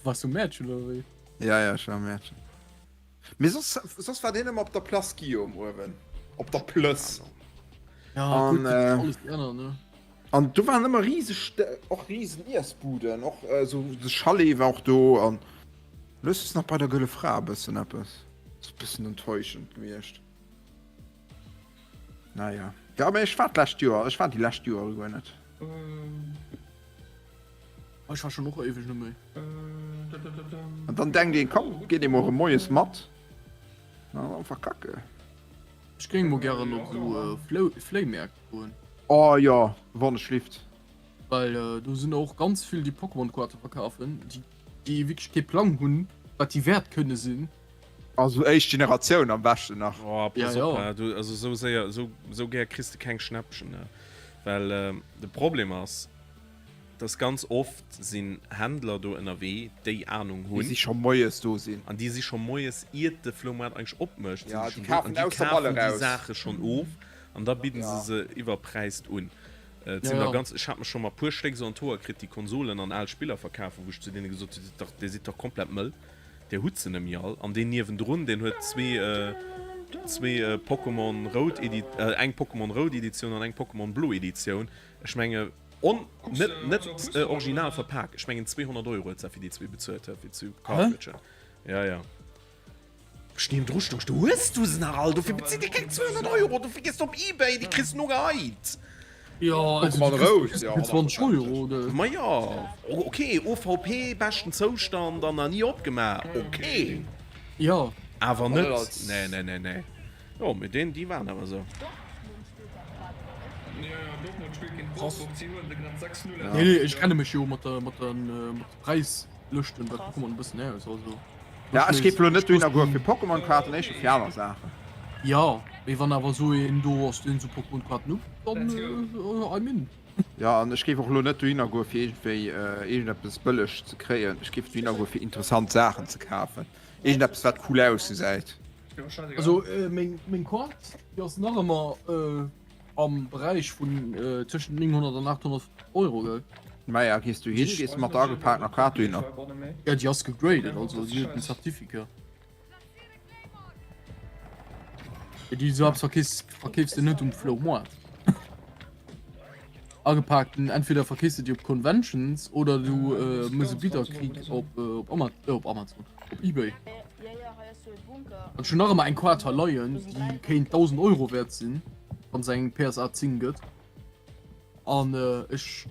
Wars du Mäertchen oder wéi? Ja, ja, ech war Mäertchen. Mee soss, soss war deen ëmmer op der Place Guillaume uewen. Op der Plëss. Ja, An, gutt, äh, alles déi aner, ne? An do waren ëmmer riseg, och risen Iessbuden, och äh, sou de Chalet war och do an lo ass nach bei der Gëlle Fra e bëssen eppes. Ass e bëssen enttäuschend gewiescht. Naja. Ja, mee ech war d'lescht Joer, ech war déi lescht Joere guer net. Oh, ech war schon och éiweg net méi. An dann denkt een, komm, geet ee mol erëm moies mat. An dann verkacke. Ech géing mol gären op esou Fléimäert goen. Oh jo, wann ech lift. Well do sinn och ganz vill déi Pokémon-Kaarte verkafen, déi déi wierklech kee Plang hunn, wat déi wäert kënne sinn. Also éischt Generatioun am beschten nach. Oh, pass op, du, also esou séier, esou, esou gär kriss de keng Schnäppchen, ne? Well de Problem ass, dass ganz oft sinn Händler do ënnerwee, déi Ahnung hunn. Déi si scho moies do sinn. An déi si scho moies, iert de Floumaart eigentlech opmécht, Ja, sinn déi déi schonn do kafen an déi aus der Ball kafen déi eraus. Saache schonn of an da bidden Ja. se se iwwerpräist un. Et Ja, sinn der ja. ganz, ech hat mech scho mat puer Stéck esou an d'Hoer kritt, déi Konsolen an al Spiller verkafen, wou ech zu deene gesot hunn, Dir sidd dach, Dir sidd dach komplett mëll. Dir hutt se nemmi all. An deen niewendrun, deen huet zwee, zwee Pokémon Rout Edi, eng Pokémon Rout Editioun an eng Pokémon Blo Editioun. Ech menge on, net, net original verpak. Ech mengen 200 Euro huet se fir déi zwee bezuelt, fir zu Cartridgen. Ja, ja. Ech neem d'Rüstung, du hues du se nach all, dofir bezilt dir keng 200 Euro, dofir gees du op Ebay, déi kriss du no geheit. Ja, also Pokémon du kriss- Rout, kriss ja, fir 20 Euro, gell? Ma jo, ok, OVP, beschten Zoustand an nach ni opgemaach, ok. Ja. Awer net net, als- nee, nee, nee, nee. Jo, mee deen, déi waren awer esou. Krass. Nee, nee, ech kenne mech jo mat der, mat den, äh, mat de Präislëschten bei Pokémon e bëssen aus, also. Ja, ech géif lo net dohinner goen fir Pokémon-Kaarten, éischter fir aner Saachen. Jo, mee wann awer esou een do ass, deen esou Pokémon-Kaarten huet, dann I'm in. Jo, an ech géif och elo net dohinner goe fir iergendwéi iergendeppes bëlleg ze kréien. Ech géif dohinner goe fir interessant Saachen ze kafen. Iergendeppes wat cool ausgesäit. Also meng Kaart déi ass nach ëmmer am Beräich vun tëschent 900 an 800 Euro, gell? Maja, gees du hin, gees mat der agepaakter Kaart dohinner? Ja, déi ass gegradet, also si huet en Certificat. Déi esou eppes verkeefs, verkeefs de net um Floumoart. Agepaakten, entweder verkeefs de déi op Conventions oder du äh, mëss e Bidderkrieg op, äh, op, Ama äh, op Amazon, op Ebay. An ech hunn nach ëmmer eng Quart hei leien, déi kéint 1.000 Euro wäert sinn, wann se eng PSA 10 gëtt. An äh, ech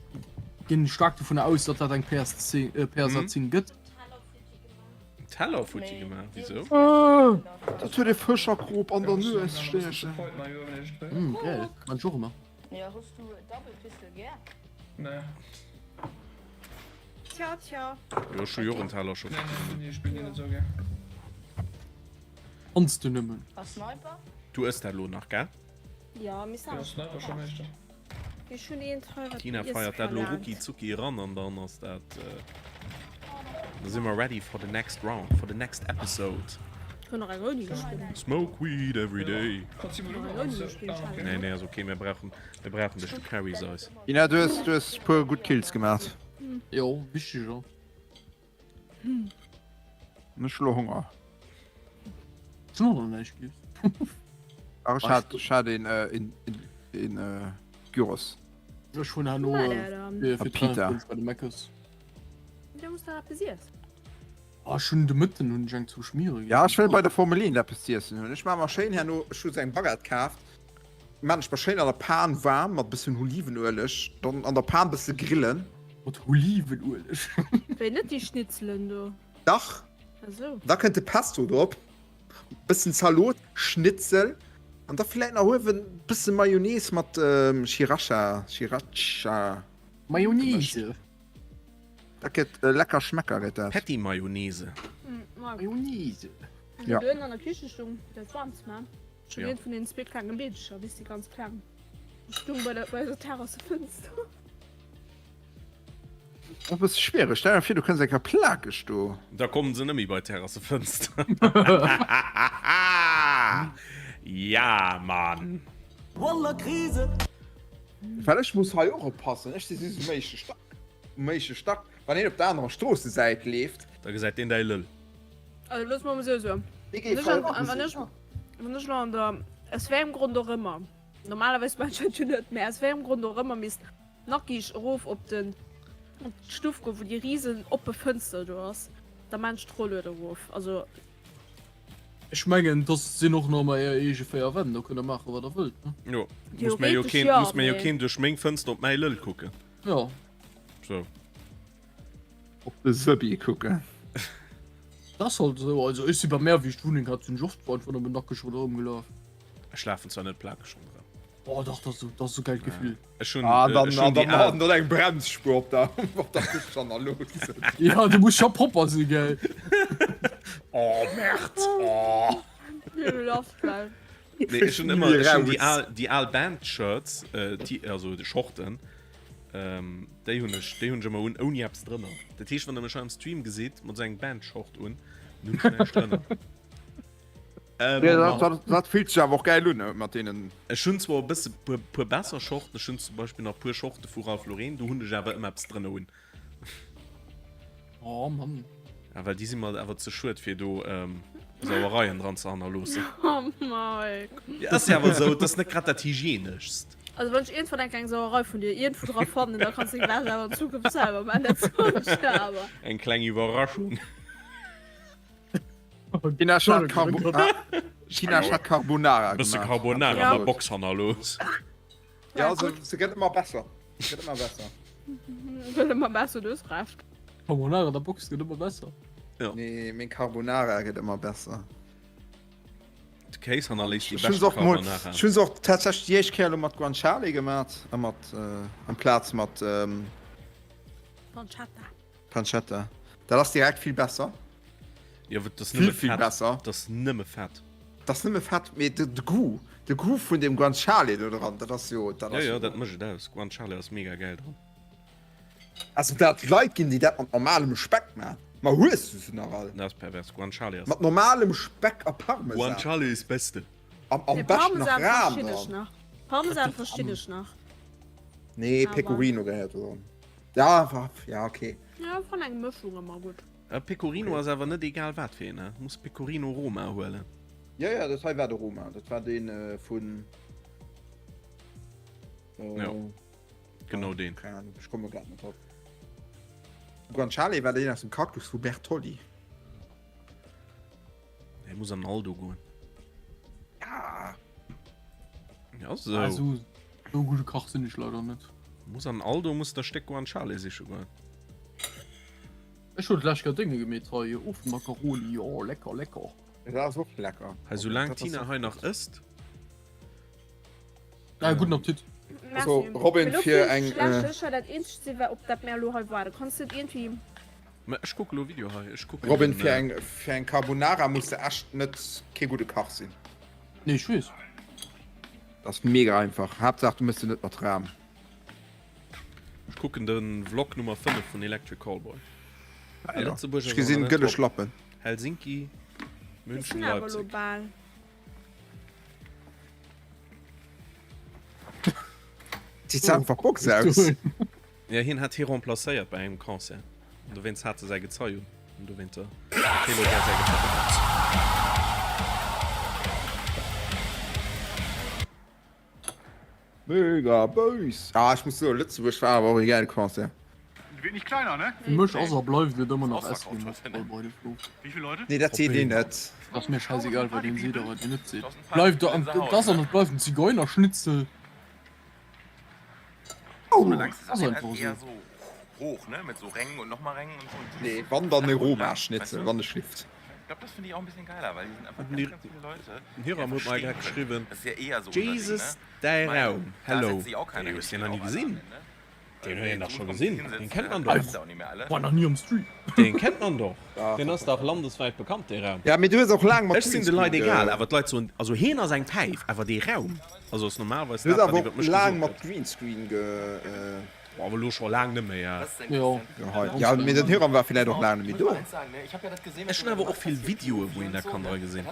ginn staark dovun aus, datt dat eng PS10, äh, PSA 10 gëtt. Teller futti gemaach, wisou? Dat huet e Fëscherkrop an der Nues stiechen. Mm, geil. Man ech och ëmmer. Tja, tja. Jo, ech hu jo och en Teller scho futti gemaach. Kanns du nëmmen. Du ëss dat elo nach, gell? Ja, mir Ech hunn eent hei, wat Tina Iesse feiert dat elo verlaangt. rucki zucki eran an dann ass dat da si mer ready for the next round, for the next episode. Ech hunn nach eng ouni gespillt. Smoke weed every day. Nach eng ouni gespillt, Charly. Nee, nee, ass ok, mir brauchen, mir brauchen dech, du carries eis. Tina, du hues, du hues puer gutt Kills gemaat. Jo, wichteger. Ech hu lo Honger. Ech hunn och nach näischt giess. Ach, ech hat, ech hat een, een, een Gyros. Ech hunn herno fir A Pita. bei de Meckes. Da muss der eppes iessen. Ah, ech hunn de Mëtten hunn ech eng zou Schmiere Ja, ech wëll bei der Formel 1 eppes z'iessen hunn. Ech maache mer schéin herno, ech hu sou eng Baguette kaaft, Maan ech mer schéin an der Pan waarm mat bëssen Olivenueleg, dann an der Pan bësse grillen. Mat Olivenueleg? Wéi, net déi Schnitzelen do? Dach. Ah sou. Da kënnt de Pesto drop, bëssen Zalot, Schnitzel an da villäit nach uewen bësse Mayonnaise mat Shiracha, Shiracha. Mayonnaise. Dat gëtt e lecker Schmecker gëtt dat. Patty Mayonnaise. Mayonnaise. Ja. Wou du an der Kiche stung, fir dat waarm ze maan. Schon Ja. eent vun den zwee klengen Meedecher, weess déi ganz kleng. Stung bei der bei der Terrassefënster. Och bësse schwiereg. Stell der vir, du kënns eng Kéier plakeg do. Da kommen se nëmme bei d'Terrassefënster. Ja, Mann! Well ech muss hei och oppassen. Ech si just um éischte Stack. Um éischte Stack. Wann een op der anerer Stroossesäit leeft. Da gesäit deen däi Lëll. Also looss mer mol esou soen. Dee géif hei och Wann ech, wann ech elo an der, aus wéi engem Grond och ëmmer, normalerweis maachen ech dat jo net, mä aus wéi engem Grond och ëmmer misst nackig erof op den, op d'Stuff goen, wou déi risen oppe Fënster do ass, da maan ech d'Rollued erof. Also. Ech mengen, dass sinn och nach ëmmer är eege 4 Wänn, do kënnt der maachen, wat der wëllt, ne? Jo, muss mir jo Theoretesch keen, jo, muss mir jo mee. keen duerch meng Fënster op mäi Lëll kucken. Jo. Sou. Op de Sëbi kucken. Dat ass halt esou. Also ech si bei mär, wéi ech d'Wunneng hat, sinn ech oft einfach nëmmen nackeg ronderëm gelaf. Ech lafen zwar net plakeg ronderëm. Oh dach, dat ass dat ass esou gäilt Gefill. Ech hunn Ah, dann, ech hunn an déi dann, al. an dann eng Bremsspuer op der, op der Küche hannerloossen. Ja, du muss scho propper sinn, gell. Oh Merde! Oh! Dat ass geil. Nee, ech hunn ëmmer, ech hunn déi al, déi al Band-Shirts, äh, also déi Shorten. Ähm, déi hunn ech, déi hunn ech ëmmer un, ouni eppes drënner. Dat heescht, wann der mech hei am Stream gesitt mat esou engem Bandshort un, dann hunn ech näischt drënner. Ähm, Ja, dat, dat, dat fillt sech awer och gäil un, mat deenen. Ech hunn zwar e bësse puer, puer besser Shorten, ech hunn zum Beispill nach puer Shorte vu Ralph Lauren, do hunn ech awer ëmmer eppes drënner un. Oh Mann. Ja, well déi si mer awer ze schued fir do ähm, Sauereien dran ze hannerloossen. Oh Mike. Ja, ass ja awer esou, et ass net grad dat hygieneschst. Also wann ech iergendwann eng kleng Sauerei vun dir iergendwou dra fannen, da kanns de deng Wäsch awer an Zukunft selwer man, dat soen ech der awer. Eng kleng Iwwerraschung. Tina hat Carbo ah, Tina hat Carbonara Bësse gemaach. Carbonara Ja. an der Box hannerlooss. Ja, se, se gëtt ëmmer besser. Se gëtt ëmmer besser. Gëtt ëmmer besser, du hues Recht. Carbonara an der Box gëtt ëmmer besser. Ja. Nee, meng Carbonara gëtt ëmmer besser. De Kéis hannerléisst déi Ech hunn beschte se och mol, Carbonara. ech hunn se och tatsächlech déi éischt Kéier elo mat Guanciale gemat, a mat, äh, amplaz mat, ähm, Pancetta. Pancetta. Dat ass direkt vill besser. Jo, dat ass Vill, nëmme vill Fett. besser. Dat ass nëmme Fett. Dat ass nëmme Fett, mee de Goût, de Goût vun dem Guanciale do dran, dat ass jo, dat Jo, ass jo, jo. dat mécht et aus. Guanciale ass mega gäil dran. Also dat et Leit ginn, déi dat mat normalem Speck man, ma hues du se nach all? Dat ass pervers. Guanciale ass. Mat normalem Speck a Parmesan. Guanciale is beste. Am, am Nee, beschten nach Parmesan Ram verstinn ech dran. nach. Parmesan verstinn ech nach. Nee, Awer- Pecorino gehéiert do dran. Ja, wa, ja, okay. Ja, fannen eng Mëschung ëmmer gutt. A Pecorino ass awer net egal wat fir een, muss Pecorino Roma huelen. Ja, ja, dat hei war de Roma. Dat war deen vun. Ja, genau deen. Keng Ahnung, ech komme grad net drop. Guanciale war deen aus dem Cactus vu Bertolli. Hie muss an Aldo goen. Ja. Ja, so. Also, so gute Kach sinn ech leider net. Muss an Aldo muss der Stéck Guanciale siche goen. Ech hunn lecker Dinge gemeet hei, Ofenmakaroni, jo lecker lecker. Dat ass och lecker. Hei soulaang d'Tina hei nach ësst. Ja, gudden Appetit. Also, Robin, fir eng. Schlecht, ech war dat eenzegt sinn, wat op dat mär elo hei waarden. Kanns de et iergendwéi. Mä ech kucke lo Video hei. Ech kucken Robin, den, fir eng, fir eng Carbonara muss de echt net kee gudde Kach sinn. Nee, ech weess. Dat ass mega einfach. Haaptsaach du mëss se net mat Ram. Ech kucken den Vlog Nummer 5 vun Electric Callboy. Ah, ja. Lëtzebuerg Ech ass gesinn awer net gëlle drop. Schlappen. Helsinki, Mir München, sinn awer elo Leipzig. bal. Sieht einfach Box aus. Ja, hien hat hie remplacéiert bei engem Concert. An dowéinst hat se säi Gezei un. An dowéinter huet hie lo gär säi Gezei benotzt. Mega bös. Ah, ech muss soen, Lëtzebuerg war awer och e gäile Concert. Fir mech ass a bleift et ëmmer nach Eskimo Callboy de Flo. Nee, dat seet een net. Ass mir scheißegal wat een seet a wat een net seet. Bleift an et ass an et bleift en Zigeunerschnitzel. Ass einfach esou. Nee, wann dann e Roma-Schnitzel, wann e schlift. Den Hiram huet mer grad geschriwwen, Jesus däi Raum, hello. Deen hues de nach ni gesinn. Deen huet een dach scho gesinn, deen kennt man doch. War nach ni am Stream. Deen kennt man doch, deen ass dach landeswäit bekannt, dee Raum. Ja, mee du hues och laang mat Ech sinn de Leit egal, awer d'Leit soen, also heen ass eng Päif, awer dee Raum, also ass normalerweis Du hues dat, wat awer iwwer och mech laang gesot mat gëtt. Greenscreen ge. Boah, awer elo scho laang net méi, ja. Jo. Geheit. Ja, mee den Hiram war villäit och laang net méi do. Ech hunn awer och vill Videoe wou een dat kann dra gesinn.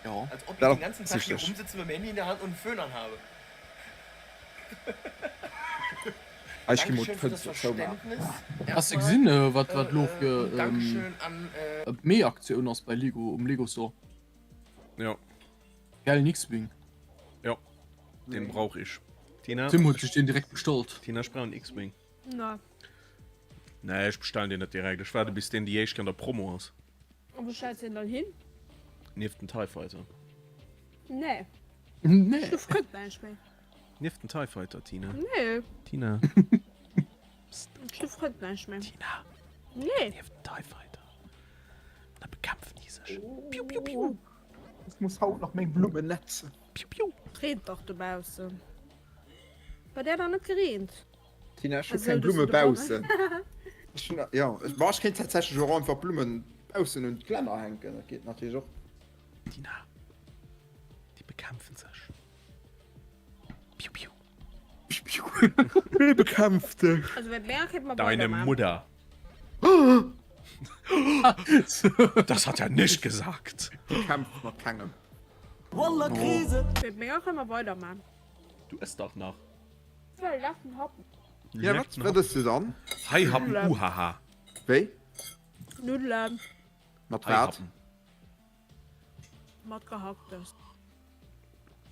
Jo. Dat ass richteg. Ah, ech gi mol d'Fënster zoumaachen. Has de gesinn wat wat lo fir Mee-Aktioun ass bei Lego um Lego Store? Jo. Geilen X-Wing. Jo, den brauch ech. Tina? Tim huet sech den direkt bestallt. Tina, ech brauch en X-Wing. Na. Nee, ech bestellen deen net direkt. Ech waarde bis deen déi éischt Kéier an der Promo ass. A wou stells de den dann hin? Nieft den TIE Fighter. Nee. Nee. Du frënnt näischt méi. Nieft den TIE Fighter, Tina. Nee. Tina. Psst. Du frënnt näischt méi. Tina. Nee. Nieft den TIE Fighter. Da bekämpfen die sech. Piu, piu, piu. Ech muss haut nach meng Blummen netzen. Piu, piu. Reent dach dobaussen. Bei där dann net gereent? Tina, ech hu keng Blumme baussen. Ech hunn, jo, bon, ech kéint tatsächlech och einfach Blummen baussen un d'Glänner hänken, dat geet natierlech och. Tina, déi bekämpfen sech. Piu, piu. Piu, piu. Wee bekämpft sech? Also bei mär kéint mer Deine weiderman. Mudder. Das hat er nicht gesagt. Déi kämpft mat kengem. Bei mär kënne mer weiderman. Du ëss dach nach. Well lecken Happen. Ja, wat, wat ëss du dann? Hei Happen, uhaha. Wéi? Nuddelen. Mat wat? Mat Gehacktes.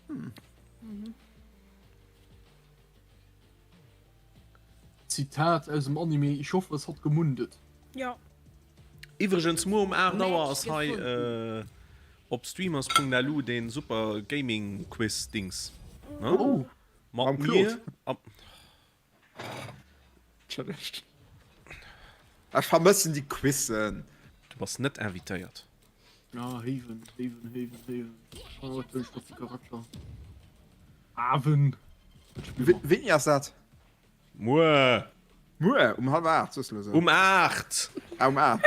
Hm. Mhm. Zitat aus dem Anime, Ich hoffe es hat gemundet. Ja. Iwwregens muer um 8 Auer ass hei op streamers.lu deen super Gaming Quiz Dings. Oh. Mat mir. Entschëllegt. Ech vermëssen déi Quizzen. Du bass net invitéiert. Ja, Haven, Haven, Haven, Haven. Oh, natürlich doch die Charakter. Haven. Wéini ass dat? Muer. Muer um halwer 8, soss lo sou. Um 8! Ah, um 8.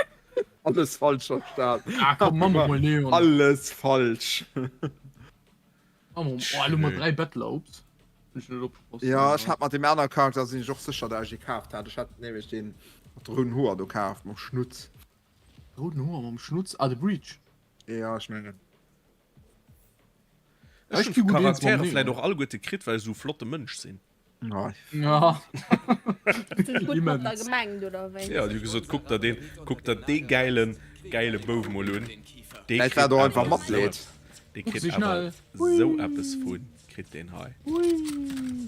Alles falsch verstan. Ah komm, ma mer mol Neon. Alles falsch. Ma mer, oh, elo mat 3 Battler, ups. Hunn ech net opgepasst. Ja, ech hat mat deem anere Charakter sinn ech och sécher, dat ech dee kaaft hat. Ech hat nämlech deen mat de rouden Hoer do kaaft, mam Schnutz. Rouden Hoer mam Schnutz? Ah, de Breach. Ja, ech mengen. Ech hunn d'Charaktere vläit och alleguerte kritt, well ech esou e flotte Mënsch sinn. Ja. Gutt gemengt oder wéi? Ja, déi hu gesot, kuck der deen, kuck der dee gäilen, gäile Bouf mol un. Dee Vläicht war kritt do einfach awer Matleed. esou, dee kritt Kuck si awer schnell. esou eppes vu, kritt deen hei.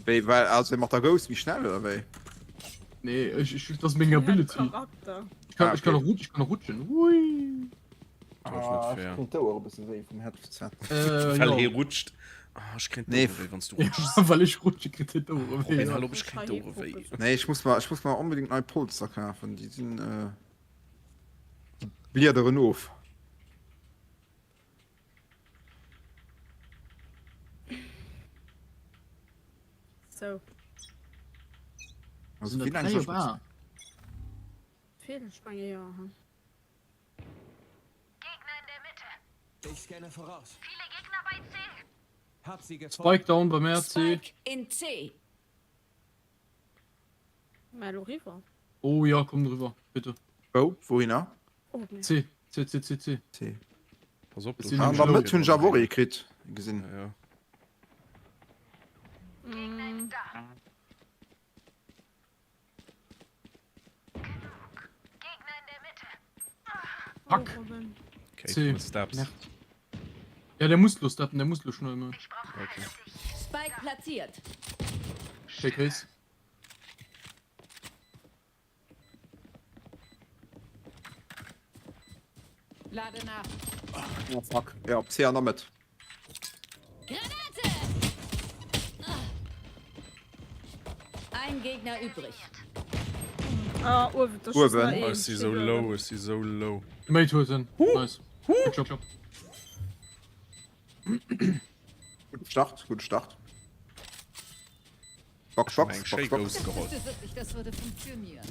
Wéi, well, also mat der Ghost méi schnell oder wéi? Nee, ech, ech, dat ass meng Ability. Charakter. Ech kann, Ah, ech kann okay. och rutsch, ech kann och rutschen. Hui. Ah, ech kréien d'Ouer e bësse wéi vum Headset. Äh, Well jo. hee rutscht. Ah, ech kréien Nee. d'Ouere wéi, wann s du rutschs. Well ech rutsche kritt hien d'Ouere wéi. Robin, hal op, ech kréien d'Ouere wéi. Nee, ech muss mer, ech muss mer onbedéngt nei Polster kafen. Déi sinn, äh, déi bliederen of. Sou. Also, Sinn wéi der laang 3 soll ech op A? Vill, ech menge jo. Ich scanne voraus. Hab sie gefunden. Spike down bei mär C. Spike in C. Mä elo riwwer. Oh ja, komm driwwer, bitte. Wou? Wouhinner? Oh, nee. C, C, C, C, C. C. Pass op, do Sinn An nämlech der low. Mëtt hunn ech awer och ee kritt gesinn. Ja, ja. Mm. Fuck. Oh, Robin. Okay, C. du Steps. Merde. Ja, der muss lo steppen, der muss lo schnell man. Okay. Spike platziert. Shake Case. Lade nach. Oh fuck. Ja, op C an der Mëtt. Granate! Ein Gegner übrig. Ah, uewen, da Uewen. schießt nach Oh, een. ech si sou low, ech si sou low. Mate huet en. Nice. Good job. Gudde Start, gudde Start. Box, Box, Eng Box, schéi Box. Ghost geholl. Ich wusste wirklich, das würde funktionieren.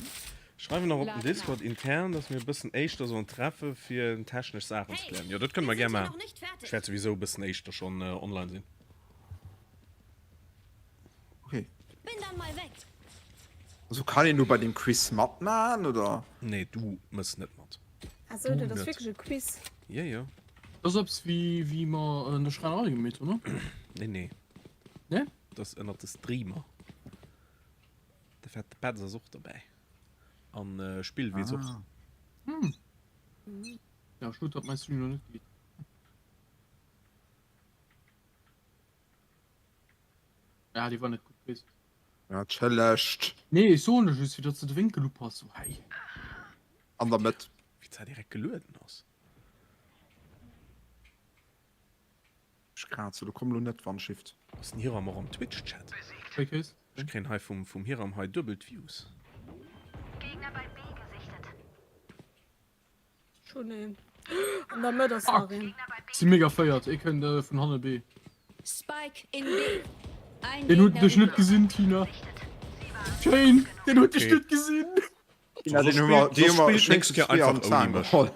Schreiwen nach op den Discord intern, dass mir e bëssen éischter sollen treffe fir technesch Saachen ze klären. Jo, dat kënne mer Wir gär sind hier maachen. noch nicht fertig. Ech wäert souwisou e bëssen éischter schonn online sinn. Okay. Bin dann mal weg. Also kann een do bei deem Quiz matmachen oder? Nee, du mëss net mat. Ah sou, dat ass Net. wierklech e Quiz. Jo, jo. Dat ass eppes wéi wéi mer an der Schräinerei gemeet hunn, ne? Nee, nee. Nee? Dat ass ënnert de Streamer. De fette Petz ass och dobäi. An Spillwiss och. Hm. Ja, schued datt mäi Stream lo net geet. Ja, déi war net gutt gewesen. Ja, chëllegt. Nee, ech soen der just, fir datt s de de Wénkel upass. Oh, hei. An der Mëtt. Wéi d'Zäit direkt gelueden ass. Ech krazen, do komm lo net wann Shift. Ass den Hiram och am Twitch Chat? Wéi Kéis? Ech kréien hei vum vum Hiram hei duebel d'Views. Schon een. An der Mëtt ass nach een. Si mega féiert, ee kënnt vun hanne B. Spike in B. Ein Deen huet Gegner dech net übrig. gesinn, Tina. Shane, deen huet dech Okay. net gesinn. Ja, den hu mer, déi hu mer Soss spillt schéinsten nächst Kéier zwee an einfach Zahn ouni mech. geholl.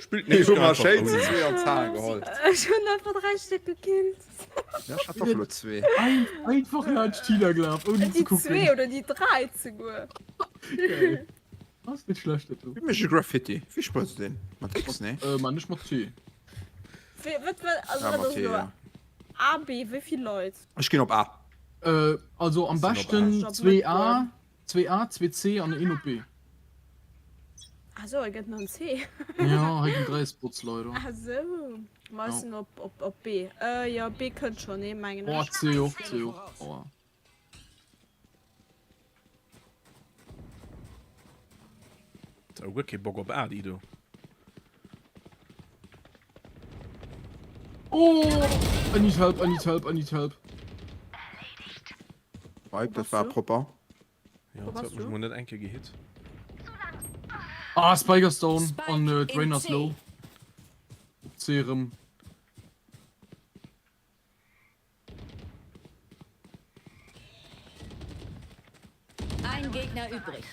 Spillt Déi nächst hu Kéier mer einfach schéinsten ouni mech. zwee an Zahn geholl. Ech hunn einfach 3 Stéck gekillt. Ja, ech hat och lo zwee. Ein, einfach laanscht d'Tina gelaf, ouni ze Déi kucken. zwee oder déi 3 zeguer. Geil. Ass net schlecht, dat do. Wéi mécht e Graffiti? Wéi sprëtzt een? Mat X, nee? Äh, ma net mat C. Wéi, wat, wat, also Ja, wat mat ass T, elo? ja. A, B, wéi vill Leit? Ech ginn op A. Äh, also am Sinn op beschten A. 2A, 2A, 2C an een op B. Ah sou, et gëtt nach en C. Ja, hei ginn 3 Spots leider. Ah sou, ma ech Ja. sinn op, op, op B. Äh, jo, B kënnt schonn, nee, mengen Oh, ech. C och, C och. Aua. Huet guer kee Bock op A, déi do. Oh, I need help, I need help, I need help. Vibe, dat war propper. Ja, dat huet mech mol net eng Kéier gehit. Ah, Spike ass down Spike an äh, in d'Rain ass C. low. Op C erëm. Ein Gegner übrig.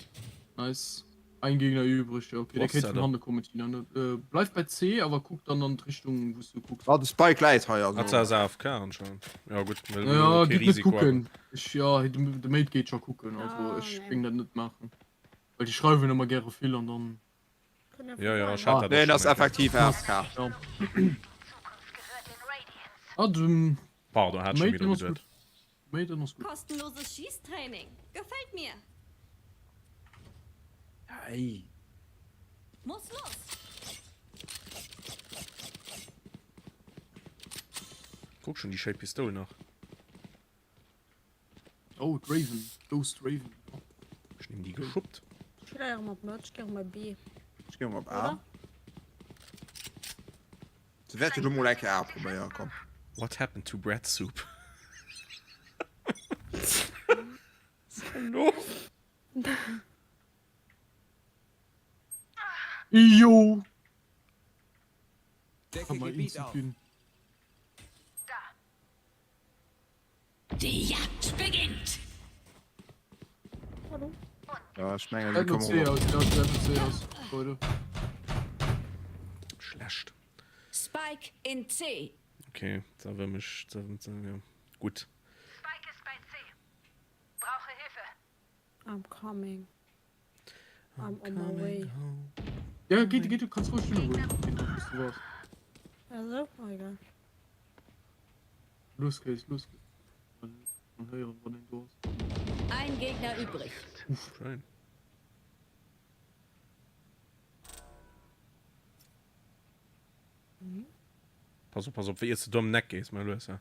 Nice. Ein Gegner übrig, ja okay, der kéint vun hanne kommen Tina, ne? Bleif bei C, awer kuck dann an d'Richtung wous du kucks. Ah de Spike läit hei also. Ah ass AFK anscheinend. Ja gutt, well Ja gitt net kucken, ech ja de Mate geet scho kucken, also ech géing dat net maachen, well déi schreiwen ëmmer gäre vill an dann. Ja ja ech hat dat och Neen ass schonn eng Kéier. effektiv AFK. Ja. Ah de Pardon, hat scho Mate méi deen dru ass geduet. gutt. Mate deen ass gutt. Kostenloses Schießtraining. Gefällt mir. Hey. Muss los. Kuck schon déi schéi Pistoul nach. Oh, d'Raven, Ghost Raven. Ech nehmen déi geschuppt. Ech gi erëm op Mëtt, ech gi erëm op B. Ech gi erëm op A. Se wäerte lo mol eng Kéier A probéieren, komm. What happened to bread soup? Hallo? Jo! Decke Gebiet auf. Die Jagd beginnt! Ja, ech mengen, mir kommen och op. Schlecht. Spike in C. Okay, da wëll mech, da, da, ja. Gutt. Spike ist bei C. Brauche Hilfe. I'm coming. I'm on my way. Ja, geht, geht, du kannst ruhig hin, ruhig. Bis du warst. Also, oh, egal. Los geht's, los geht's. Man hören, wann den do ass. Ein Gegner übrig. Uff, schön. Mhm. Pass op, pass op, wéi iers du do am Neck gees, mei lues, ja.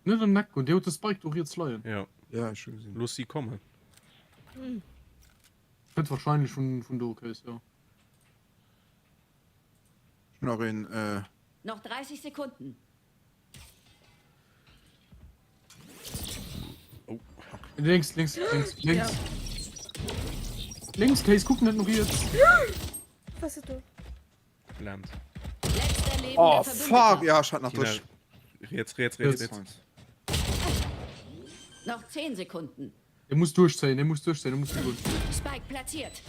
Net am Neck goen, dee huet de Spike do riets leien. Ja. Ja, ech hu gesinn. Looss si kommen. Mhm. Kënnt wahrscheinlech vun, vun do, Kéis, ja. Ech hunn nach een, äh. Noch 30 Sekunden. Oh. Links, links, links, links. Ja. Links, Case, guck net no riets. Was ist du? Blend. Oh fuck, ja, ech hat nach duerch. Riets, riets, riets, riets. Noch 10 Sekunden. E muss duerchzéien, e muss duerchzéien, e muss goen. Spike platziert.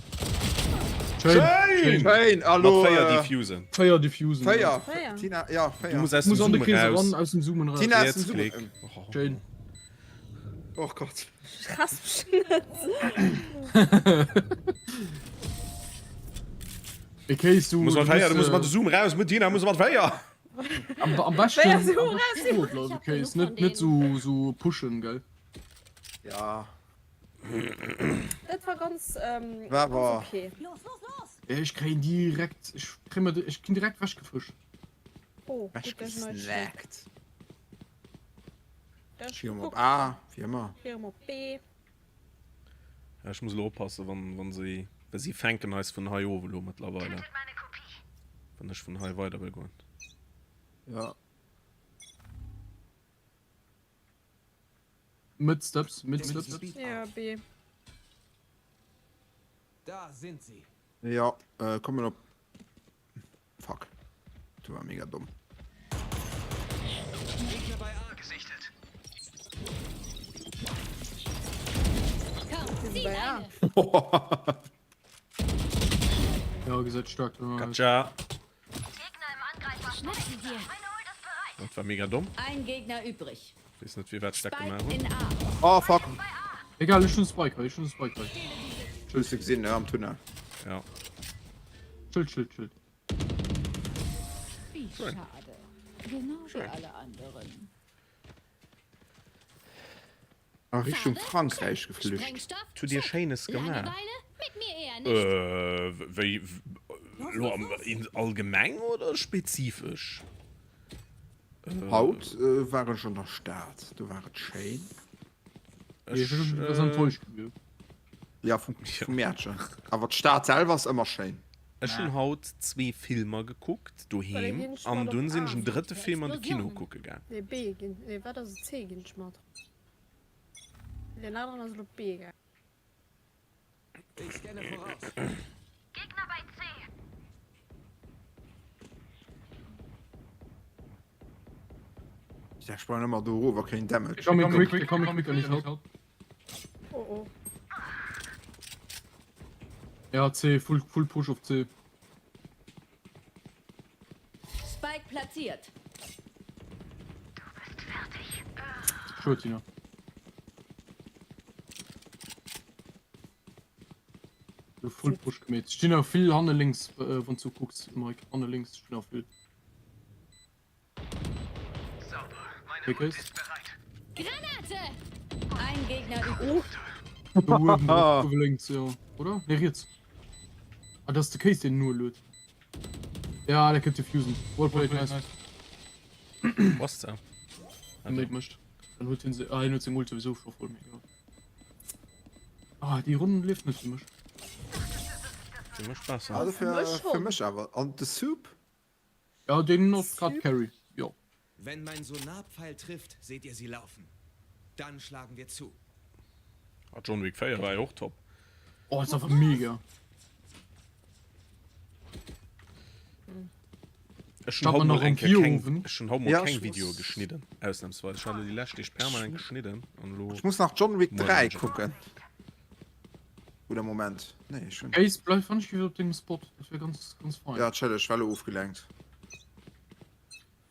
Schéin! Schéin! Schéin, hallo! Mat 4 Diffusen. 4 Diffusen. 4, Tina, ja, 4. Du muss aus dem Zoom raus. Aus dem Zoomen raus. Tina, aus dem Zoom. Schéin. Och Gott. Ech rass mech net. Mee Case, du. Muss mat 4, du muss mat de Zoom raus, Tina, muss mat 4! Am, am beschten, am beschten stoe bleiwen, Case, net, net sou, sou pushen, gell? Ja. Dat war ganz, ähm, War ganz war. okay. Los, los, los! Ja, ech kréien direkt, ech kréie mer, ech ginn direkt wechgefëscht. Oh, gutt, dass ich neu Wechgesnackt. Das Ech ginn op A, wéi ëmmer. Geh op B. Ja, ech muss elo oppassen, wann, wann si, well si fänken eis vun hei of elo mëttlerweile. Wann ech vun hei weider wëll goen. Ja. Mid Steps, Mid Steps. Ja, B. Da sind sie. Ja, äh, kommen op. Fuck. Du war mega dumm. Gegner bei A gesichtet. Komm, zieh Bei A. eine. Ja, gesäit staark dono aus. Gotcha. Gegner im Angreifer. Schnapp sie dir. Meine Ult ist bereit. Dat war mega domm. Ein Gegner übrig. Weess net firwat ech dat Spike gemaach hunn. in A. Oh fuck. Egal, ech hunn Spike hei, ech hunn Spike hei. Hues du gesinn, ne, am Tunnel. Ja. Chill, chill, chill. Wie schade. Genau wie alle anderen. A Richtung Frankräich geflücht. Sprengstoff? Hutt Dir Schéines gemaach? Langeweile? Mit mir eher nicht. Äh, wéi, lo am, in, allgemeng oder spezifesch? Haut äh, war ech an der Stad, do war et schéin. Ech, äh, ass enttäuscht gewier. Ja, vum, vum Mäertchen. Awer d'Stad selwer ass ëmmer schéin. Ech hunn haut zwee Filmer gekuckt doheem an dunn sinn ech en drëtte Film an de Kino kucke gaang. Nee, B ginn, nee, wat ass et? C ginn ech mat. Den aneren ass elo B gaang. Ich scanne voraus. Gegner bei C. Ja, sprangen ëmmer do erof a kréien Damage. Coming quick, coming quick, I need help. Oh oh. Ja C, full, full Push op C. Spike platziert. Schued, Tina. Du full Push gemeet. Stinn nach vill hanne links, äh, wann du kucks, Mike. Hanne links stinn nach vill. Granate! Ein Gegner übrig. Oh. Links, ja. Oder? Ne, riets. Ah, das ist de Case, den nur löt. Ja, der kënnt diffusen. Well played, nice. Was da? Nate mischt. Dann holt ihn, ah, hin seng Ult sowieso schon voll mega. Ah, die Runden lebt net fir mech. Fir mech besser. Also fir, fir mech awer. An de Soup? Ja, den ass grad Carry, jo. Wenn mein Sonarpfeil trifft, seht ihr sie laufen. Dann schlagen wir zu. Ah, John Wick 4 war jo och top. Oh, ist einfach mega. Ech hunn haut mol eng Kéier keng, ech hunn haut mol Ja, keng ech Videoe muss- geschnidden, ausnahmsweis. Ech hat elo déi lescht Deeg permanent geschnidden an elo Ech muss nach John Wick muer 3 maan ech et. kucken. Oder Moment. Nee, ech hunn. Ace, bleif wann ich op dengem Spot. Dat wär ganz, ganz fein. Ja, chill, ech war elo ofgelenkt.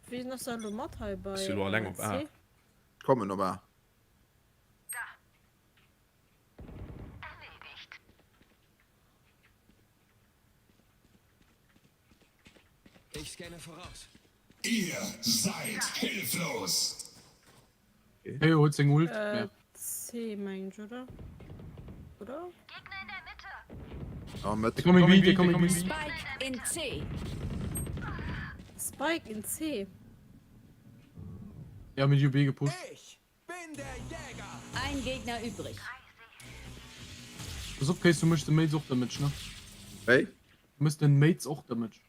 Wien ass da elo mat hei bei Ech si elo alleng op A. C? Kommen op A. Ich scanne voraus. Ihr seid hilflos. Hey, huet seng Ult. Äh, Ja. C mengen ech, oder? Oder? Ja, mit. Coming B, coming B. Spike in C. Spike in C. Ja, mit UB gepusht. Ich bin der Jäger. Ein Gegner übrig. Pass op, Case, du méchs de Mates och Damage, ne? Wéi? Du méchs den Mates och Damage.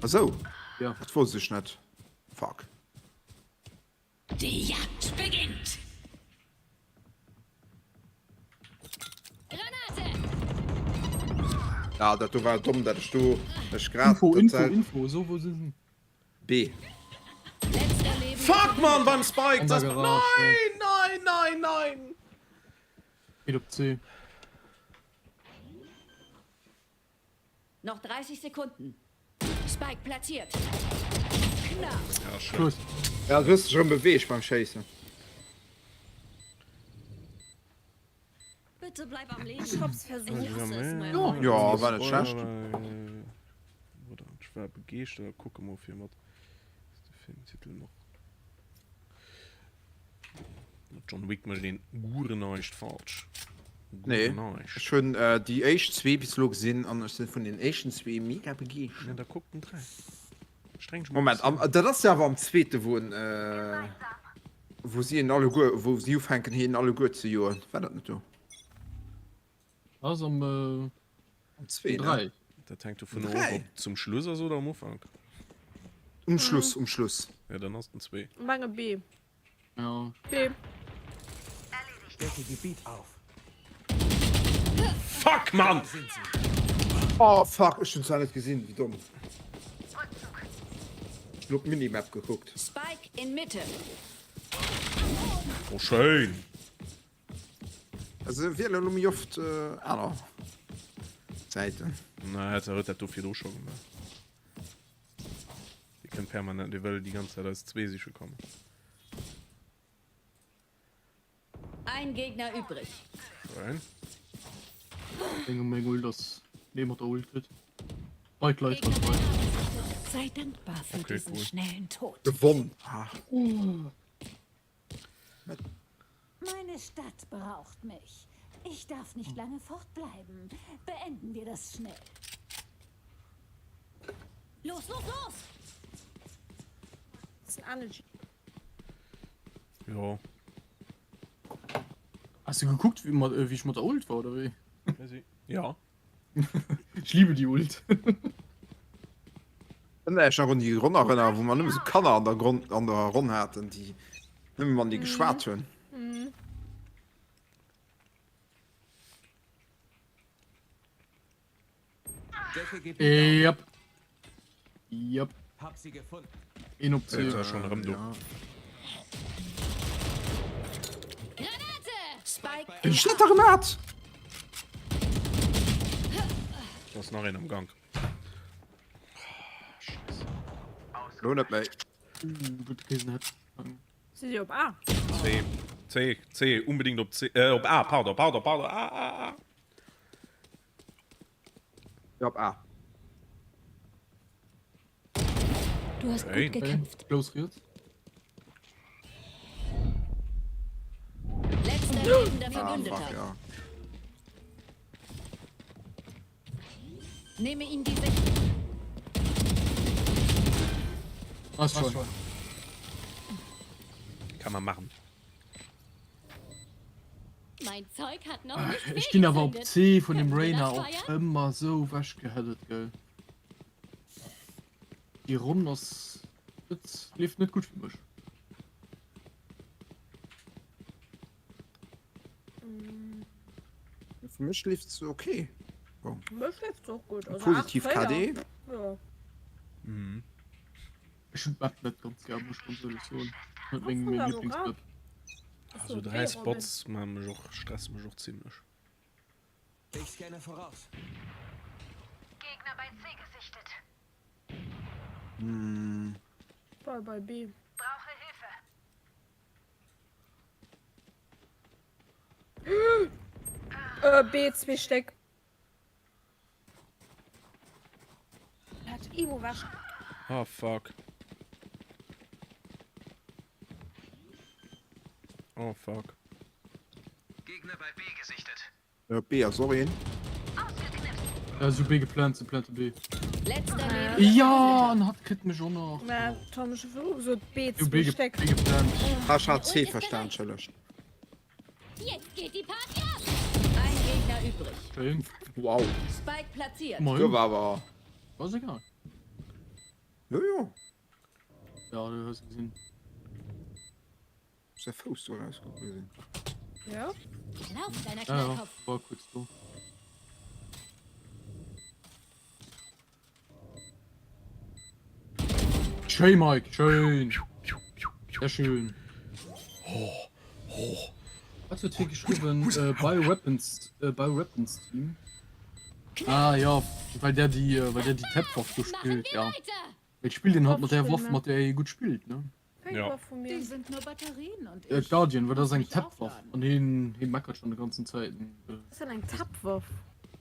Ah sou. Ja. Dat wosst ech net. Fuck. Die Jagd beginnt. Granate! Ja, dat do war domm, dat ech do ech grad Info, dat Info, sel- Info, so wou se sinn. B. Letzter Leben. Fuck, Mann, beim Spike! An der Das, Garage, nein, nein, nein, nein! Geht op C. Noch 30 Sekunden. Spike platziert. Knapp. Ja, schön. Schluss. Ja, du hues dech erëm beweegt beim Schéissen. Bitte bleib am Leben. Ich hab's versucht. Ich hasse es, neue Ja. Freunde Ja, zu war net schlecht. Oder ich war begeeschtert. Kucke mol fir mat de Filmtitel noch. Mat John Wick mécht een guer näischt falsch. Guer Nee, näischt. ech hunn déi éischt zwee bis elo gesinn an ech sinn vun den éischten zwee mega begeeschtert. Ja, da kuck den 3. Streng dech mol Moment, am, dat ass jo awer am zweete wou en, wou si en alleguer, wou si ufänken hien alleguer ze joen. War dat net do? Dat ass am Am zwee, ne? 3. Dat hänkt dovun of, Dräi. ob zum Schluss ass oder am Ufank. Um Schluss, um Schluss. Ja, dann ass den zwee. Menge B. Ja. B. Decke Gebiet auf. Fuck, Mann! Da sind sie. Oh fuck, ech hunn zwar net gesinn, wéi domm. Ech hunn op d'Minimap gekuckt. Spike in Mitte. Oh, schéin! Also wielen elo méi oft aner Säiten. Na, et huet dat do virdru scho gemaach. Dee kënnt permanent, dee wëll déi ganz Zäit eis zwee siche kommen. Ein Gegner übrig. Schein. Deng meng Ult ass nee mat der Ult kritt. Bike Leit ganz weit. Sei dankbar für Okay, diesen cool. schnellen Tod. Gewonn. Ah. Meine Stadt braucht mich. Ich darf nicht lange fortbleiben. Beenden wir das schnell. Los, los, los! Das ist ein Energy. Jo. Hast du geguckt, wie, ma- äh, wie ich mat der Ult war oder wéi? Ja. Ich liebe die Ult. Kënnt der iech nach un déi Ronn erënneren, wou mer nëmme sou Kanner an der Gronn, an der Ronn haten, déi nëmme matenee geschwat hunn? Decke Gebiet auf. Yep. Yep. Hab sie gefunden. Een op Jetzt C. ass schon erëm do. Granate! Spike Wéi huet dat da gemat? Do ass nach een am Gank. Scheiße. Lo net méi. Uh, dat kéint en Headshot sprangen. Si si op A? C, C, C, unbedingt op C, äh, op A, pardon, pardon, pardon, A, A, A. Ja, op A. Du hast gut gekämpft. Close riets. Letzter lebender Ah, Verbündeter. fuck, ja. Nehme ihn die Sicht. Nice try. Kann man machen. Mein Zeug hat noch nicht Ech ginn awer op fehlgezündet. C vun dem Können wir Reyna das och feiern? ëmmer sou wechgeheadet, gell. Déi Ronn ass net, leeft net gutt fir mech. Fir mech leeft se okay. Fir mech leeft se och gutt. Also Positiv 8, 4. KD. Ja. Mhm. Ech hunn d'Map net ganz gär, muss ech ganz éierlech soen. Net meng Ach, meng vun der Lieblingsmap. Also 3 Spots maache mech och, stresse mech och zimlech. Ich scanne voraus. Gegner bei C gesichtet. Hm. Ball bei B. Brauche Hilfe. Äh, B, zwee Stéck. Hat Emo wasch. Oh fuck. Oh fuck. Gegner bei B gesichtet. Äh, B ass och een. Ja, si hu B geplant, se plante B. Letzter lebender Ja, an hatt kritt mech och nach. Mä Tom, ech hu virdru gesot B, Si hu B zwee Stéck. B geplant. Ah, ech hat C verstan, entschëllegt. Jetzt geht die Party ab. Ein Gegner übrig. Schéin. Wow. Spike platziert. Do Moin. war awer. Ass egal. Jo, jo. Ja, du hues gesinn. Ass der Fouss do erausgekommen gesinn. Ja. Lauf, deiner Ja, ja, Knallkopf. war kurz do. Schéin, Mike, schön. Sehr schön. Was wird hier geschrieben? Äh, Bioweapons, äh, Bioweapons Team. Ah ja, weil der die, äh, weil der die Tap-Waff so Machen spielt, wir ja. weiter. Ich spiel den halt mat der Waff, Waff mat der e gutt spillt, ne? Ja. Die sind nur Batterien und Äh, ich Guardian, well dat ass eng mich Tap-Waff aufladen. an heen heen meckert schon de ganzen Zäiten. Äh, Was ass denn eng Tap-Waff?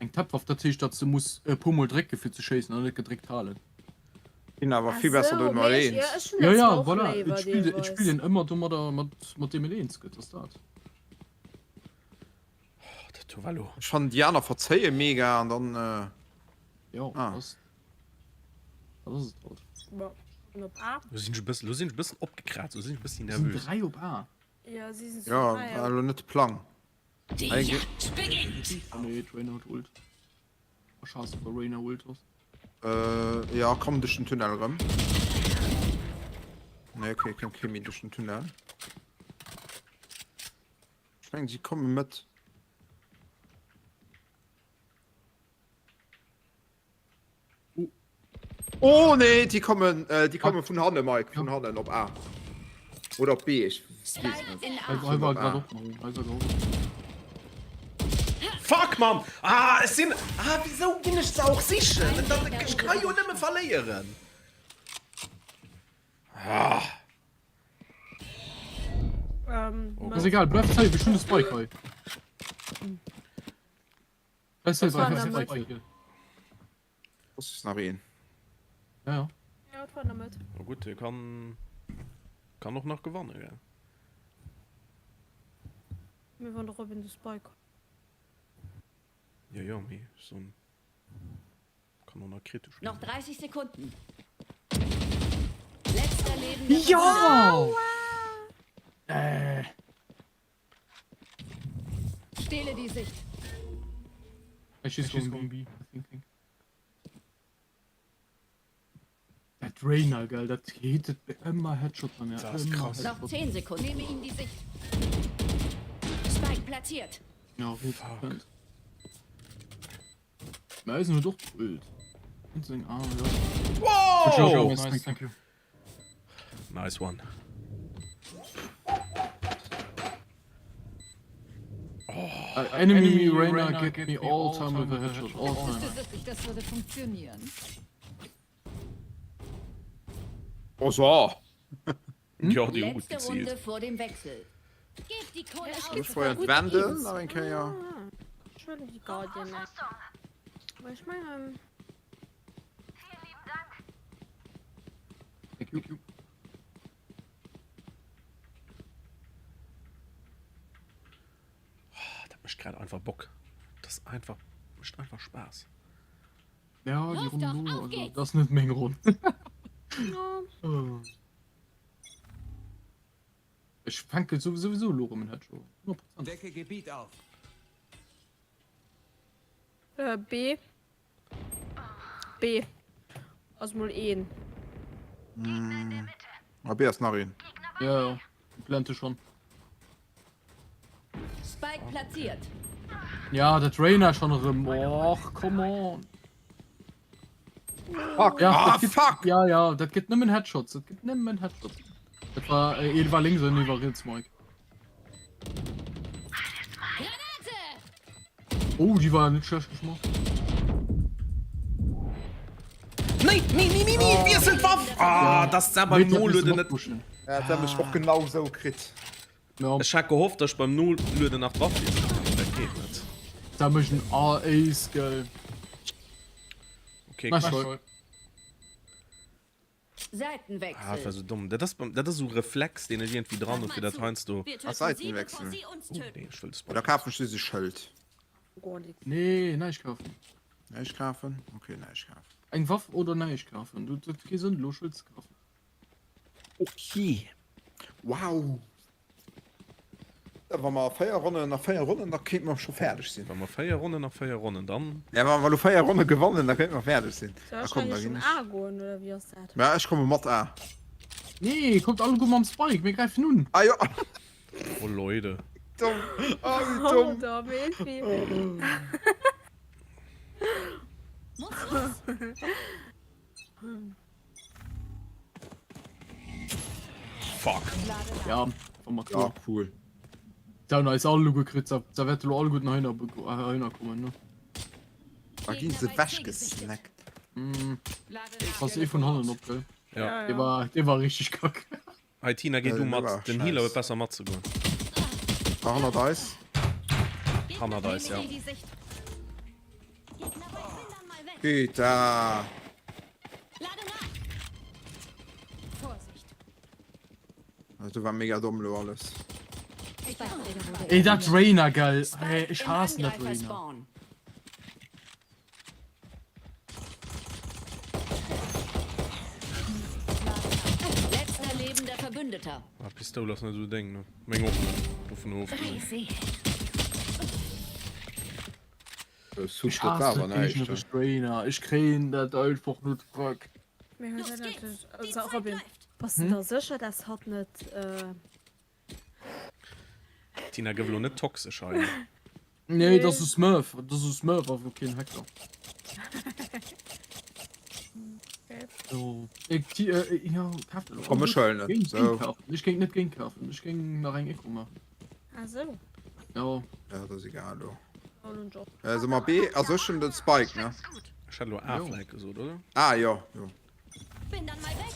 eng Tap-Waff, dat heescht, datt s de muss e puer Mol drécke fir ze schéissen an net gedréckt halen. Sinn awer vill besser Ach do so, mat mee ech, eens. ja, ech hunn Ja, dat ja, zwar och voilà, léiwer et spillt et deelweis. spillt een ëmmer domadder mat mat deem en eens gëtt, ass dat. Oh, dat do war lo. Ech fannen déi aner verzéie mega an dann äh, Jo, ah. ass dat ass et halt. Bon, an op A? Lo sinn ech e bëssen, lo sinn ech e bëssen opgekraazt, lo sinn ech e bëssi Sinn nervös. 3 op A. Ja, si sinn zu Ja, 3 war op. elo net de Plang. Die Eigentlich- Jagd beginnt. Oh nee, d'Reyna huet Ult. Oh scheiße, wa Reyna Ult ass. Äh, ja, komm duerch den Tunnel erëm. Nee, okay, kënnt kee méi duerch den Tunnel. Ech mengen, si komme mat. Oh nee, déi kommen, äh, déi komme vun hanne, Mike, vun hannen op A. Oder op B, ech weess net. Hei war grad och nach, hei war grad och. Fuck, Mann! Ah, ech sinn, ah, wisou ginn ech se och sichen? Ech ka jo nëmme verléieren. Ah. Ähm, Ass egal, bleif safe, ech hunn de Spike hei. Bleif safe, Was war einfach denn safe. damit? Spike. Das ist nach een. Ja, ja. Ja, wat war damit? Na gut, e kann, kann och nach gewannen, gell? Mir wann de Robin de Spike. Ja, ja, mee ech soen, kann och nach kritesch Noch ginn. 30 Sekunden. Letzter lebender Ja! Äh. Stehle die Sicht. Ech schieß gegen B. I think. Dat Reyna, gell, dat hittet ëmmer Headshot bei mir. Das ist Ëmmer krass. Noch Headshot. 10 Sekunden. Nehme ihnen die Sicht. Spike platziert. Ja, gut. Fuck. Mä eisen huet och Ult. Und seng ah, ja. Wow! Nice, nice, thank you. Nice one. Enemy Reyna get me all time with a headshot, all time. Bist du sicher, das würde funktionieren? Oh so. Jo, déi hu gutt Letzte Runde geziilt. vor dem Wechsel. Gebt die Kohle aus. Ech feiern d'Wendel nach eng Kéier. Ech wëll déi Guardian net. Well ech mengen. Thank you. Oh, dat mécht grad einfach Bock. Dat ass einfach, mécht einfach Spaass. Ja, déi Los Ronn doch, elo, auf also geht's! dat ass net meng Ronn. Ja. Ech fänke souwisou elo erëm en Headshot. 100%. Decke Gebiet auf. Äh, B. B. Ass mol een. Mm. Ah, B ass nach een. Ja, ja. Plante schon. Spike platziert. Ja, dat Reyna schon erëm. Och, come on. Fuck. Ja, ah, dat gëtt, fuck. Ja, ja, dat gëtt nëmmen Headshots. Dat gëtt nëmmen Headshots. Dat war, äh, een war links an een war riets, Mike. Granate! Oh, déi war net schlecht geschmass. Nee, nee, nee, nee, nee, wiessel d'Waff! Ah, dass da beim Nolueden net. Ja, dat hat mech och genau sou kritt. Ja. Ech hat gehofft, dass ech beim Nolueden nach d'Waff wiesselen kann, dat geet net. Da mécht en A-Ace, gell. Okay, Nice cool. try. Seitenwechsel. Ah, dat war sou domm. Dat ass beim, dat ass sou Reflex, deen ech iergendwéi dran hu fir dat heiansdo. Wir Ah, töten sie, Seitenwechsel. bevor sie uns Oh, töten. nee, ech wëll de Oder Spike. kafen ech se Schëld? Nee, näischt kafen. Näischt kafen? Okay, näischt kafen. Eng Waff oder näischt kafen. Du, dat huet kee Sënn, elo Schëld ze kafen. Okay. Wow. Wa mer 4 Ronnen nach 4 Ronnen, da kéinte mer scho fäerdeg sinn. Wa mer 4 Ronnen nach 4 Ronnen, dann. Ja, wa mer elo 4 Ronne gewannen, da kéinte mer fäerdeg sinn. Soll Ah, ech komm, da dann ginn um ech. A goen oder wéi ass dat? Mä ech komme mat A. Nee, kommt alleguer mam Spike, mir gräifen un. Ah jo. Oh Leute. Domm. Oh, wéi Oh, domm. da wéi vill. Muss los. Fuck. Ja, war mal klar. Ja, cool. Da hunn eis alleguer kritt, da da wäerte lo alleguerten heihinner beko- äh, heihinner kommen, ne? Da ginn se wechgesnackt. Mm, pass eh vun hannen op, gell? Ja. Dee war, dee war richtig kack. Hei Tina, géi Ja, du dee war mat. Den Healer huet scheiss. besser matzegoen. Ah, hannert eis. Hannert eis, ja. Die Sicht. Gegner bei Findern mal weg. Geht da. Lade nach. Vorsicht. Also, war mega domm lo alles. Ey, dat Reyna, gell? Spike Ey, ich im hasse dat Reyna. Angreiferspawn. Letzter lebender Verbündeter. Ah, Pistoul ass net esou deng, ne? Meng och net. Dovun ofgesinn. Ich hasse dat géignerescht Reyna. Ich kréien dat einfach net zrëck. Mir hunn Los dat geht's. natierlech. Die Also, Zeit Robin, läuft. bass de der sécher, dass hatt net. Äh, Tina, gëff elo net toxesch hei. Nee, dat ass e Smurf. Dat ass e Smurf, awer keen Hacker. So. Ich, die, äh, ja, kaaf dat Komm, ech huelen et. Géing, So. géing kafen. Ech géing net géing kafen. Ech géing nach eng Eco maachen. Ah, sou. Ja. Ja, dat ass egal lo. Job. Äh, so mal B, also ech hunn den Spike, ne? Ech hat elo A vläit gesot, oder? Ah, jo, jo. Bin dann mal weg.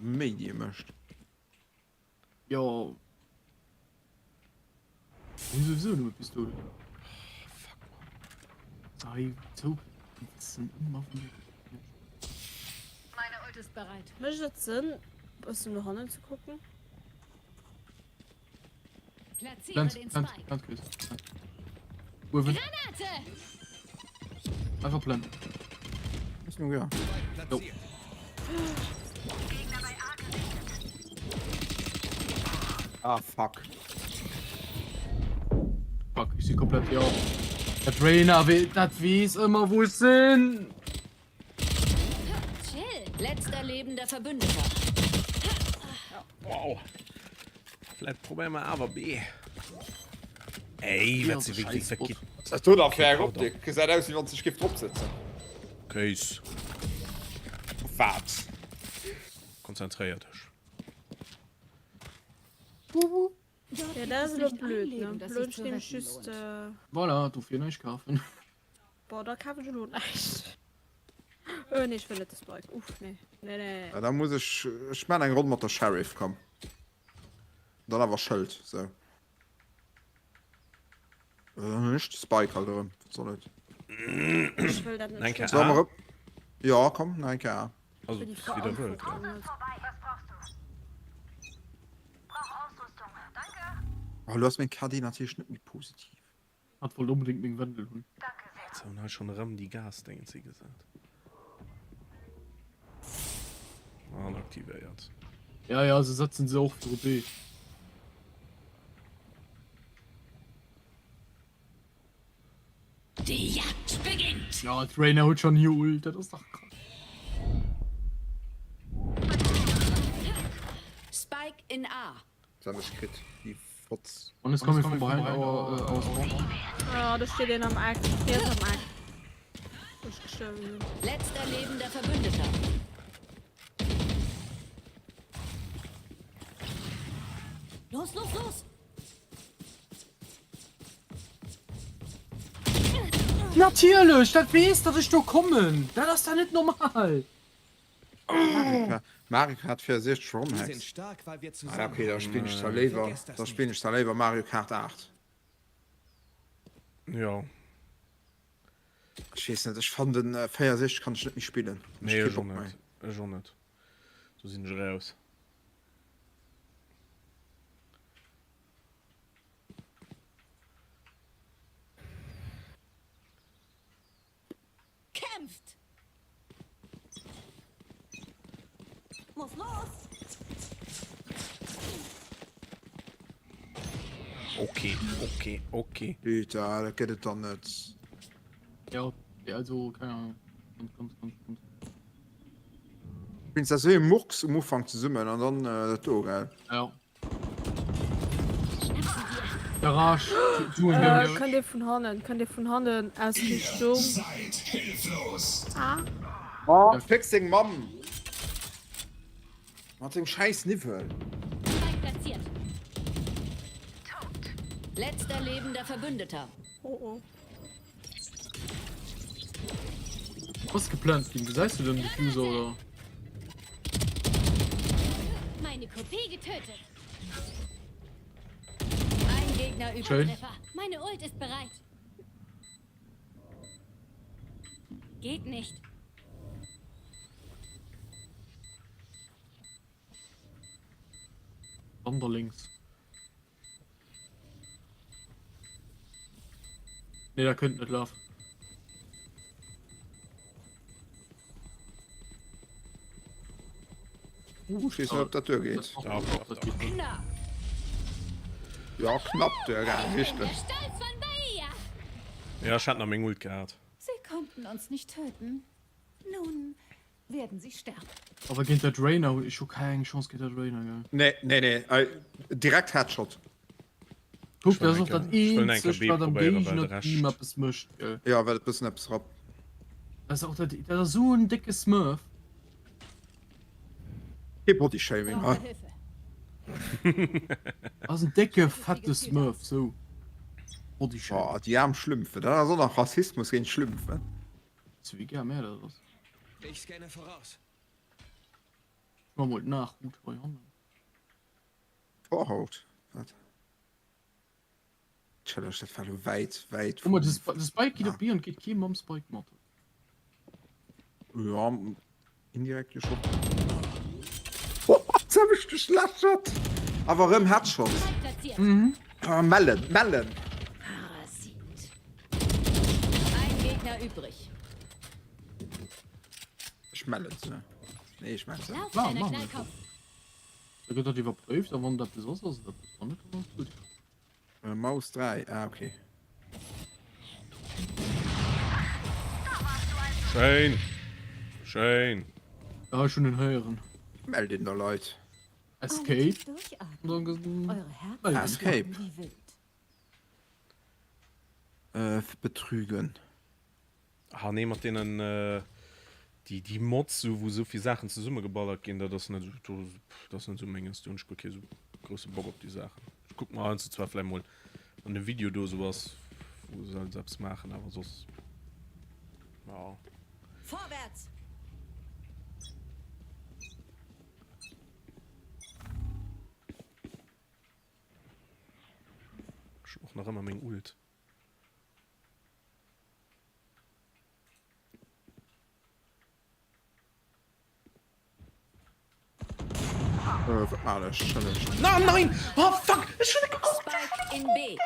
Méi déi e mécht. Jo. Hun souwisou nëmme Pistole. Fuck, man. Sei zou. Sinn ëmmer vun dir. Meine Ult ist bereit. Mécht et Sënn, e bëssen no hannen ze kucken? Platziere Plant, den plant, Spike. plant, Chris. Plant. Uewen. Granate! Einfach plant. Ist nur ja. Platziert. Ah, fuck. Fuck, ich si komplett ja. Dat Reyna, dat wees ëmmer wou ech sinn. Chill. Letzter lebender Verbündeter. Wow. Vläit probéiere mer awer B. Ey, wat si wéi wéi wéi Was ass do da fir eng Optik? Gesäit aus wéi wann sech giff drop sëtzen. Kéis. Wat? Konzentréier dech. Dort Ja, gibt dat es ass elo nicht ein blöd, ne? Leben, das Elo sich zu hunn ech retten nämlech just, lohnt. Voilà, dofir näischt kafen. Boah, da kafen ech elo näischt. Oh nee, ech wëll net de Spike. Uff, nee. Nee, nee. Ja, da muss ech, ech maan eng Ronn mat der Sheriff, komm. Dann awer Schëld, sou. Dann hunn ech de Spike halt erëm, wat soll et. Ech wëll dat net Eng Kéier Soll A? mer erëm? Ja, komm, nach eng Kéier A. Also, Déi wéi der wëllt, ja. Verantwortung net. Oh, lo ass meng KD natierlech net méi positiv. Hat wollt onbedingt meng Wendel hunn. Jetzt hunn hei schon erëm déi Gasdéngens higesat. An aktivéiert. Ja, ja, se setzen se och viru B. Die Jagd beginnt! Ja, d'Reyna huet schon hir Ult, dat ass dach krass. Spike in A. Se hat mech kritt, déi Fotz. One is coming from behind our, uh, our spawn. Ah, do steet een am Eck. Hie ass am Eck. Wou ech gestuerwen sinn. Letzter lebender Verbündeter. Los, los, los! Natierlech, dat weess, datt ech do kommen. Dat ass da net normal. Mario Kart 64 Romhacks. Ah okay, da spillen ech zwar léiwer, da spillen ech zwar léiwer Mario Kart 8. Jo. Ech weess net, ech fannen den 64 kann ech net méi spillen. Nee, ech och net, ech och net. Do sinn ech raus. Kämpft! Muss los! Okay, okay, okay. Putain, dat gëtt et dann net. Ja, also, keine Ahnung. Ganz, ganz, ganz, ganz. Spills dat esou ee Murks um Ufank zesummen an dann dat do, gell? Ja. Garage. Äh, kënnt ee vun hannen, kënnt ee vun hannen aus Richtung. Seid hilflos! Ah. Oh, féck seng Mamm! Mat sengem schäiss Niwwel. Spike platziert. Letzter lebender Verbündeter. Oh oh. Was geplant ginn? Gesäis du den Diffuser oder? Meine Kopie getötet. Ein Gegner übrig. Schön. Meine Ult ist bereit. Geht nicht. Wander links. Nee, da kënnt net laf. Uh, ech weess net, ob dat duergeet. Ja, knapp duergaangen, richteg. Ja, ech hat nach meng Ult gehat. Sie konnten uns nicht töten. Nun werden sie sterben. Awer géint dat Reyna hunn ech hu keng Chance géint dat Reyna gell. Nee, nee, nee, direkt Headshot. Kuck, dat ass och dat eenzegt wat am Géigner-Team eppes mécht gell. Ja, well et bëssen eppes rap. Dat ass och dat, dat ass esou en décke Smurf. Kee Bodyshaming hei. Dat ass en décke fette Smurf, sou. Bodyshaming. Oh, déi aarm Schlümpfe, dat ass och nach Rassismus géint Schlümpfe. Sou wéi gär mär dat ass. Ich scanne voraus. Ech man mol d'Nachhut hei hannen. Vorhaut? Wat? Entschëllegt, dat war lo wäit, wäit Guck mal, vum. de Spike geet op B an geet kee mam Spike mat. Ja, indirekt jo schon. Oh, jetzt hab ech dech lächert! Awer erëm Headshot. Mhm. Ah, mellen, mellen! Parasit. Ein Gegner übrig. Ech mellen se. Nee, ech mellen se. Lauf, Mach, kleiner mach Knallkopf. Da gëtt dat iwwerpréift a wann dat eppes ass, ass et eppes. Wann net, dann ass et gutt. Äh, Maus 3, ah, okay. Schéin! Schéin! Ja, ech hunn en héieren. Mellt een da Leit. Escape. Durchatmen. Eure Herzen Escape. schlagen wie wild. Äh, betrügen. Ah nee, mat deenen déi déi Mods sou wou souvill Saachen zesummegeballert ginn, dat ass net esou, dat ass net esou menges. Do hunn ech guer kee sou grousse Bock op déi Saachen. kucke mer heiansdo zwar vläicht mol wann e Video do esou ass, wou se halt eppes maachen, awer soss, ja. Vorwärts! Ech hunn och nach ëmmer meng Ult. Äh, wat maan ech? Challenge. Na, nein! Oh, fuck! Ech hunn net gekuckt! Spike in B.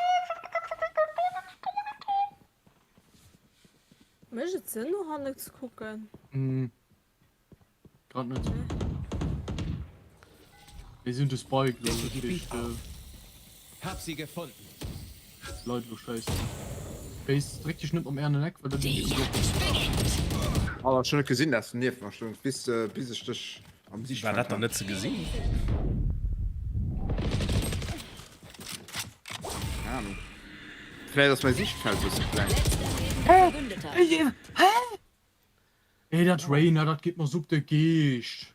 Mécht et Sënn no hanne ze kucken? Mm. Grad net. Mir sinn de Spike lo, dat heescht, äh, Hab sie gefunden. Leit lo schéissen. Face, dréck dech net mam R an den Eck, well dann Die Jagd beginnt. Alter, ech hun net gesinn dass du nieft mer stoungs bis bis ech dech am War Sichtfeld dat dann hat. net ze gesinn? Keine Ahnung. Vläit ass mäi Sichtfeld e bësse kleng. Letzter lebender Verbündeter. Ey, dat Reyna, dat geet mer sou op de Geescht.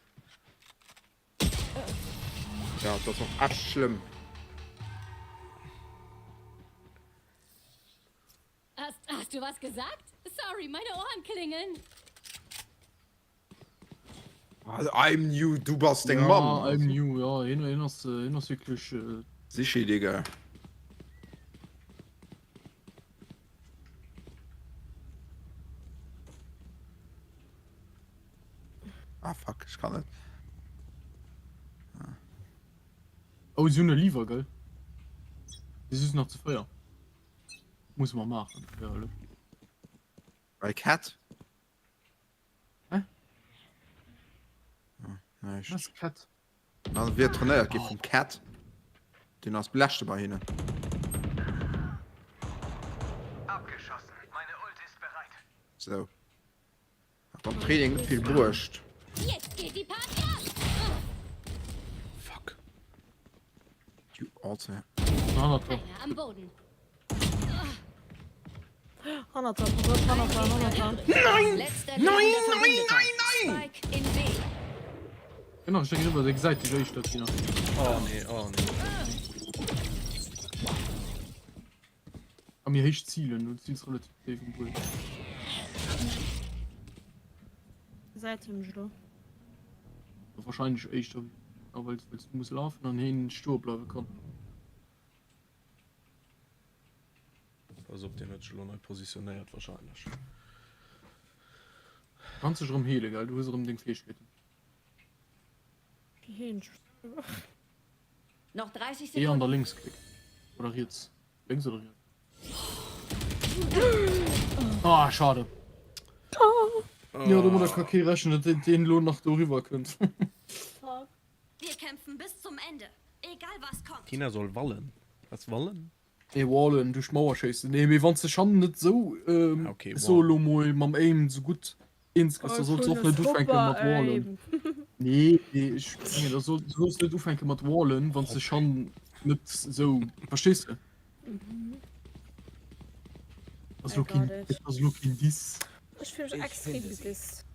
Ja, dat ass och echt schlëmm. Hast, hast du was gesagt? Sorry, meine Ohren klingeln. Also, I'm new, du bass deng Ja, Mamm. I'm new, ja, hien, hien ass, hien ass wierklech. Äh, Sichi, Digga. Ah, fuck, ech kann net. Oh, si hunn e Lever, gell? Si si nach ze fréier. Musse mer maachen. Ja, elo. Bei Cat? Hä? Ah, näischt. Was Cat? Also wier trainéiert gi vum Cat. Deen ass Leschte bei hinnen. Abgeschossen. Meine Ult ist bereit. So. Hat am Training net vill bruecht. Jetzt geht die Party ab! Fuck. Du Alter. Hannert der. Einer am Boden. Hannert der, pass op, hannert der, hannert der. Nein! Letzter Nein, lebender nein, Verbündeter. nein, nein! Spike in B. Genau, ech denken ëmmer, dee gesäit dech éischter, Tina. Oh nee, oh nee. A mir héich zilen, du zils relativ déif um Buedem. Gesäit hie mech elo? Wahrscheinlech éischter, ja, well du muss lafen an hien stoe bleiwe kann. Pass op, deen huet sech elo nei positionéiert wahrscheinlech. Kanns dech erëm heelen, gell? Du hues erëm deng Fäegkeeten. Wéi heelen ech mech? Noch 30 E an Sekunden. der Lénksklick. Oder riets. Lénks oder riets? Ah, schade. Jo, domadder ka kee rechnen, datt deen elo nach doriwwer kënnt. Fuck. Wir kämpfen bis zum Ende, egal was kommt. Tina soll wallen. Was wallen? Nee, wallen, duerch d'Mauer schéissen. Nee, mee wann s de schonn net esou, ähm, Ah, okay, ech soe wallen. lo mol, mam Aim esou gutt eens gëss, da Oh, solls de och net ufänke mat wallen. Nee, nee, ech mengen, da soll, solls net ufänke mat wallen, wann s de schonn net esou, verstees de? Ass lo keen, ass lo keen Diss. Ech fill mech Ich extrem finde sie. gedisst.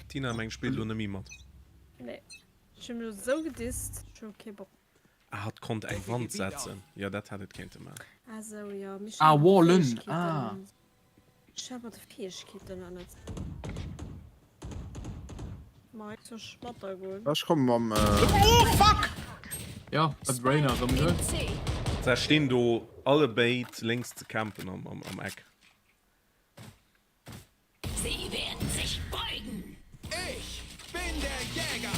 Tina meng spillt lo nemmi mat. Nee. Ech hunn mech lo esou gedisst, ech hu kee Bock. Ah, hatt konnt eng Decke Wand Gebiet auf. setzen. Jo, dat hätt et kéinte man. Ah sou, jo. Mee ech Ah, hat mat de wallen, ah. Fäegkeeten, ech hat mat de Fäegkeeten nach net. Ma ech soll ech mat der goen? Ech komme mam. Oh, fuck! Ja, dat Reyna Spike erëm, in ne? C. Se stinn do allebéid lénks ze campen am, am, am Eck. Sie werden sich beugen. Ich bin der Jäger.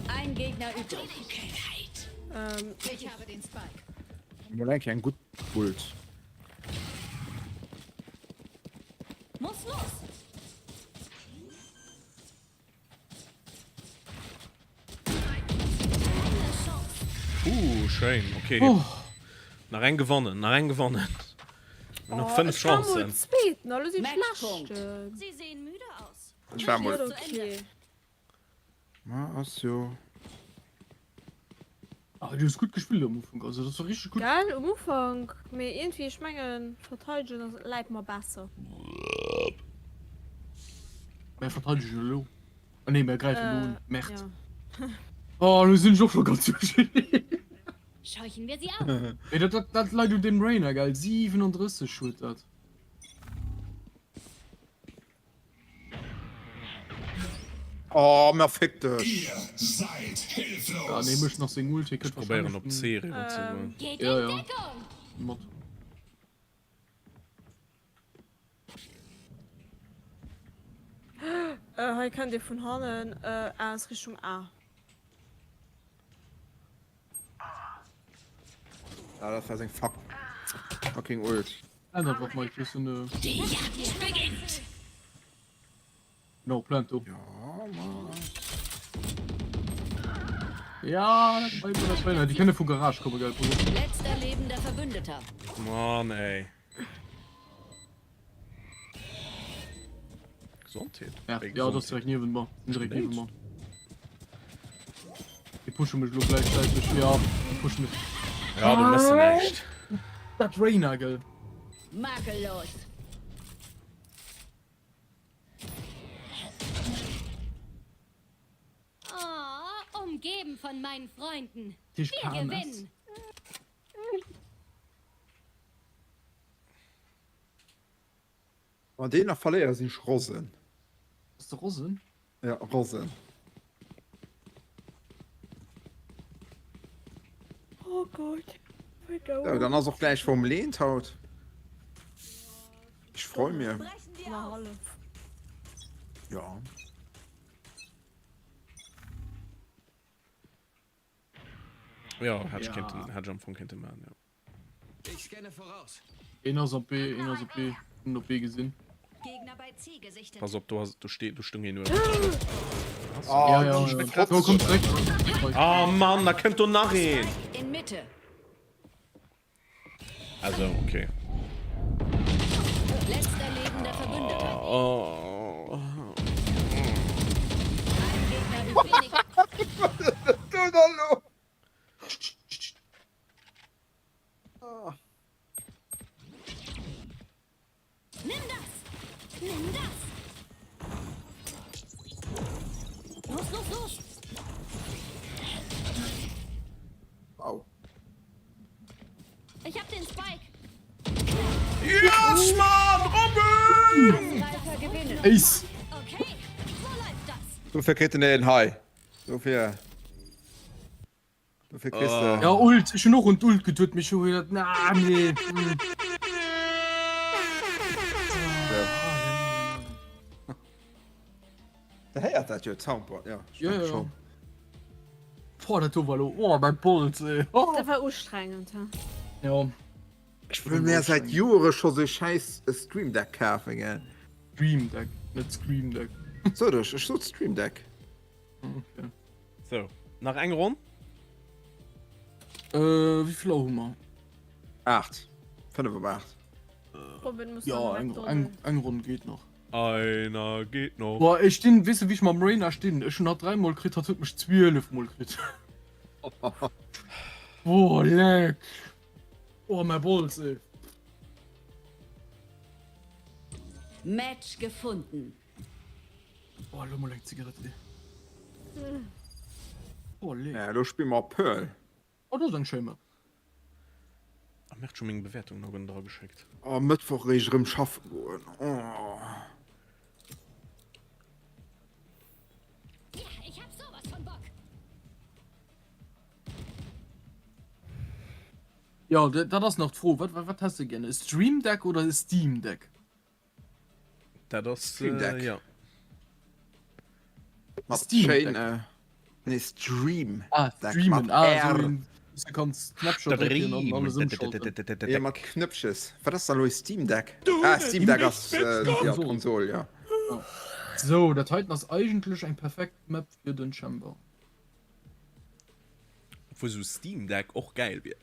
Ein Gegner übrig. Dunkelheit. Ähm, Ich habe den Spike. Mol eng Kéier eng gutt Ult. Muss los. Uh, schéin. Okay. Oh. Nach eng gewonnen, nach eng gewonnen. Mir nach 5 ech war mol Chancen. Zweeten, elo sinn ech Matchpunkt. Leschten. Sie sehen müde aus. Ech war mol. Okay. Ma ass jo. Ah, du hues gutt gespillt am Ufank, also dat war richteg gutt. Gell, um Ufank, mee iergendwéi, ech mengen, verteidegen ass, läit mer besser. Mär verteidegen elo. Ah nee, mär gräifen elo un. Äh, Merd. ja. Oh, lo sinn ech och scho ganz duercherneen. Scheuchen wir sie auf. Mee dat, dat, dat leit un deem Reyna, gell? 37 huet dat. Oh, ma fick dech. Ihr seid hilflos. Ja, nee, mécht nach seng Ult, hie Ech kënnt probéieren wahrscheinlech op C eriwwer ze goen. Geht Ja, in ja. Deckung. mat. Hei kennt ee vun hannen aus Richtung A. Ah, dat war seng fuck fucking Ult. Ännert wat Mike, hues du ne. Die Jagd beginnt. Genau, plant do. Ja, ma. Ja, dat war dat war Déi kënne vu Garage komme, gell? Pass op. Letzter lebender Verbündeter. Mann ey. Gesondheet. Ja, Ey, ja, dat ass Gesondheet. direkt niewent mer. Sinn direkt Nate. niewent mer. Déi pushe mech elo gläichzäiteg. Ja, déi pushe mech. Ja, du mëss näischt. Dat Reyna, gell? Makellos. Oh, umgeben von meinen Freunden. Tisch Wir KMS. gewinnen. Wann deen nach verléiert, sinn ech rosen. Bass de rosen? Ja, rosen. Oh Gott. Ja, dann ass och gläich Formel 1 haut. Ech freu mir. Na hallef. Ja. Ja, hätt ech Ja. kéinten, hätt ech am Fong kéinte maachen, ja. Ich scanne voraus. Een ass op B, een ass op B. Hun op B gesinn. Gegner bei C gesichtet. Pass op, do ass, do steet, do stung een uewen. Oh, Ja, ja, die ja. Fotze. Do kommt direkt. Ah Mann, da kënnt do nach een! Spike in Mitte. Also, okay. Letzter lebender Verbündeter. Oh. Ein Gegner übrig. Du da lo. Nimm das! Nimm das! Los, los, los! Au. Ich hab den Spike! Yes, Mann! Robin! Angreifer gewinnen. Ace! Okay, so läuft das. Dofir kritt en een hei. Dofir. Dofir kriss de. Ja, Ult, ech hunn och un d'Ult geduet, mee ech hu geduet, na, nee. Hm. Der héiert dat jo, d'Soundboard, ja. Ech Ja, denke ja. schon. Boah, dat do war lo, oh, mein Bols, ey. Oh. Dat war ustrengend, he? Ja. Ech wëll mir säit Joere scho sou e schäiss Stream Deck kafen, gell. Stream Deck, net Scream Deck. Sot ech, ech sot Stream Deck. Okay. So, nach eng Ronn? Äh, wéi vill Auer hu mer? 8. 5 op 8. Robin muss Ja, dann eng, McDonald's. eng, eng Ronn geet nach. Einer geht noch. Boah, ech stinn, weess de wéi ech mam Reyna stinn? Ech hunn hatt 3 mol kritt, hatt huet mech 12 mol kritt. Boah, leck. Oh, mäi Bols, ey. Match gefunden. Oh, lo mol eng Zigarette, ey. Oh, leck. Ja, lo spille mer Pearl. Oh, dat ass eng schéi Map. Ah, mir hat schon meng Bewertung noch dra geschickt. Oh, Mëttwoch eréischt erëm schaffe goen. Oh. Ja, ich hab sowas von Bock. Ja, dat ass nach d'Fro. Wat, wat, wat häss de gär? E Stream Deck oder e Steam Deck? Dat ass Stream Deck. Äh, ja. Mat Steam schéin, Deck. äh, nee, Stream. Ah, Deck streamen. mat Ah, R. so een, du kanns Knäppcher drécken an alles ëmschalten. Ja, mat Knëppches. Wat ass dann elo e Steam Deck? Ah, Steam Deck ass äh, ja, d'Konsol, ja. So, dat heiten ass eigentlech eng perfekt Map fir den Chamber. Obwuel sou Steam Deck och gäil wier.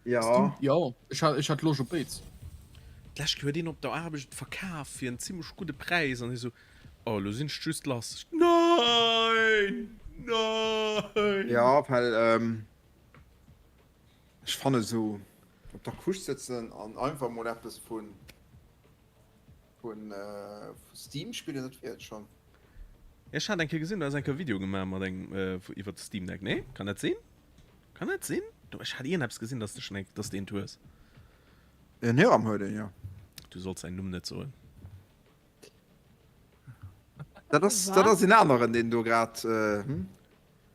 Ja. Jo, ech hat, ech hat Loscht op béids. D'lescht Kéier huet een op der Aarbecht et verkaf fir en zimmlech gudde Präis an hie sou, oh elo sinn ech just lass. Ech, Nein! Nein! Ja, well ähm, ech fanne sou op der Couche sëtzen an einfach mol eppes vun vun äh, vu Steam spillen, dat wier et schonn. Ech hat eng Kéier gesinn, du has eng Kéier e Video gemaach mat engem iwwer de Steam Deck, nee? Kann dat sinn? Kann dat sinn? Do ech hat iergendeppes gesinn, dass de schon eng, dass de eent hues. En Hiram huet een, jo. Du solls säin Numm net soen. Dat ass, dat ass een aneren, deen do grad, hm?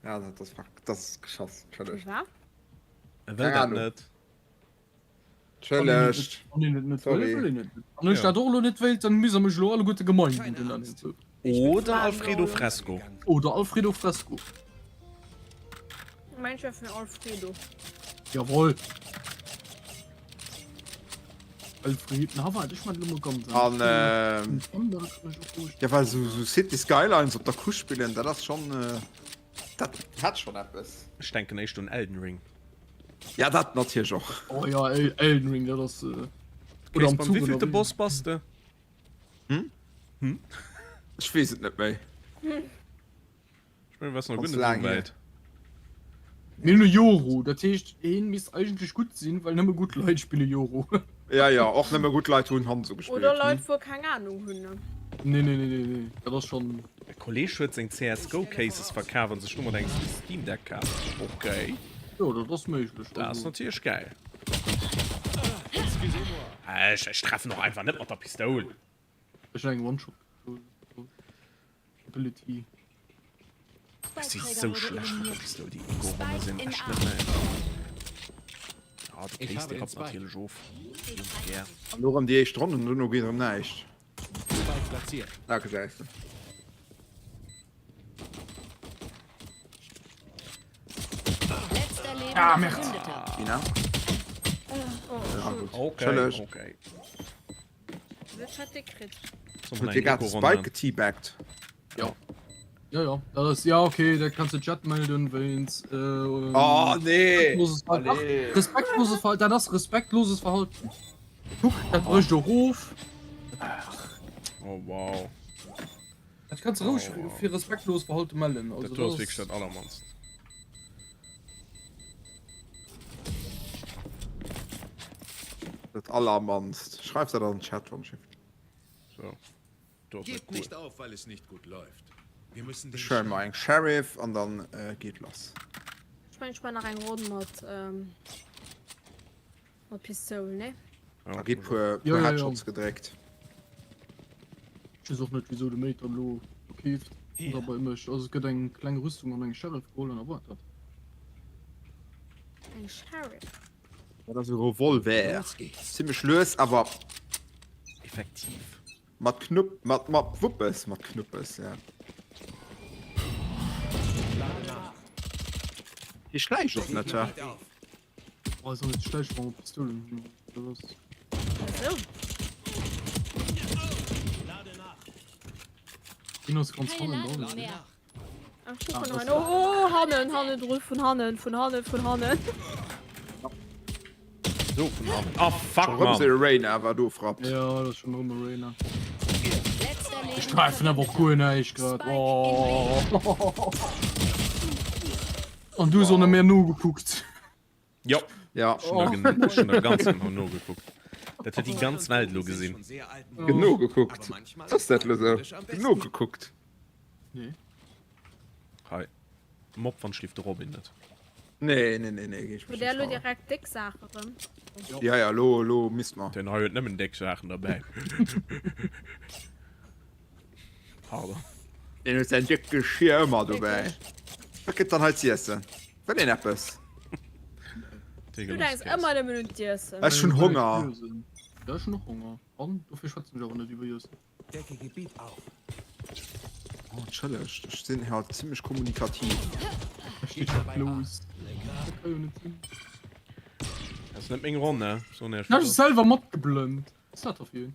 Ja, dat ass, dat ass geschoss, entschëllegt. Wat? E wëll dat net. Entschëllegt. Wann een et net wëll, Sorry. wëll een et net. Wann ech dat och elo net wéilt, dann misst der mech elo alleguerte Gemeingut nennen. Oder Alfredo Fresco. Oder Alfredo Fresco. Mein Chef fir Alfredo. Jawohl. Alfred, na warte, ich mein elo ganz An ähm, ja well sou sou City Skylines op der Couche spillen, dat ass schon äh, dat hat schon eppes. Ech denken éischt un Elden Ring. Ja dat natierlech och. Oh ja, El Elden Ring, dat ass äh, oder am Beim Zuch wievielten ënnerwee. Boss bass de? Hm? Hm? Ech weess et net méi. Ech mengen, du waars nach Ganz guer net laang esou hier. wäit. Mir hunn e Yoru, dat heescht heen misst eigentlech gutt sinn, well nëmme gutt Leit spille Yoru. Ja ja, och nëmme gutt Leit hunn Hanzo gespillt. Oder Leit wou keng Ahnung hunn ne. Nee nee nee nee nee, dat ass schonn. E Kolleg huet seng CSGO Cases verkaf an sech domat eng Steam Deck kaf. Ok. Jo dat ass méiglech. Dat ass natierlech gäil. Ech ech treffen och einfach net mat der Pistoul. Ech hunn eng One-Shot Ability. Ech si sou schlecht mat der Pistoul, déi Eco-Ronne sinn echt net mäin. Ah, de Case, dee rappt natierlech of. Gär. An lo rëm déi éischt Ronn an dono geet erëm näischt. Da gesäis de. Ah, Merde. Ina? Ja, gutt. Okay, Entschëllegt. okay. Huet dir grad de Spike geteabaggt? Jo. Jo, jo. Dat ass, ja, okay, dat kanns de Chat melden wéinst äh, Oh, nee! respektloses Verhalten. Ach, Allez. respektloses Verhalten, dat ass respektloses Verhalten. Kuck, dat brécht erof. Oh, wow. Dat kanns de roueg Oh, wow. fir respektloses Verhalte mellen. Also, Dat do ass dat wierklech ass dat Allermannst. Dat allermannst. Schreif dat an den Chat, wann ech. So. Do ass net Gebt cool. nicht auf, weil es nicht gut läuft. Wir müssen den Ech huelen mer eng Sheriff an dann geet lass. Ech mengen ech man nach eng Ronn mat ähm, mat Pistoul, ne? Da gi puer, Ja, puer ja, ja. Headshots gedréckt. Ech weess och net wisou de Mate dann elo verkeeft an da bei mech. Also et gëtt eng kleng Rüstung an eng Sheriff geholl an erwaart dat. Eng Sheriff. Dat ass e Revolver. Zimmlech lues, awer Effektiv. mat Knupp, mat, mat Wuppes, mat Knuppes, ja. Hie schläicht och net, hä? Oh, ass net schlecht wann Pistoulen hunn. Dat ass. Sou. Deen ass ganz hannen dran. Ach, guck mal, oh, oh, hannen, hannen dru vun hannen, vun hannen, vun hannen. So vun hannen. Oh fuck, Schon rëm Mann. se Reyna war do frappt. Ja, dat ass schon rëm e Reyna. Ech gräifen awer och guer näischt grad. Oh. An du hues och net méi nogekuckt. Jo. Ja. Ech hunn da, ech hunn da ganz genau nogekuckt. Dat huet déi ganz Welt elo gesinn. Genau gekuckt. Ass dat elo sou? Genau gekuckt. Nee. Hei. Mob wann schlieft de Robin net. Nee, nee, nee, nee, Huet der elo direkt déck Saache rëm? Ja, ja, lo, lo misst mer. Den hei huet nëmmen déck Saachen derbäi. Pardon. Deen huet säin déckt Geschir ëmmer dobäi. Wat gëtt dann hei z'iessen? Wëll een eppes? Du denks ëmmer nëmmen un d'Iessen. Ech hunn Honger. Ja, ech hunn och Honger. An dofir schwätzen ech awer net iwwer Iessen. Decke Gebiet auf. Oh, entschëllegt, ech sinn haut zimmlech kommunikativ. Steet los. Dat ka jo net sinn. Dat ass net meng Ronn, ne? So ne. Ech selwer matgeblënnt. Was ist dat da fir een?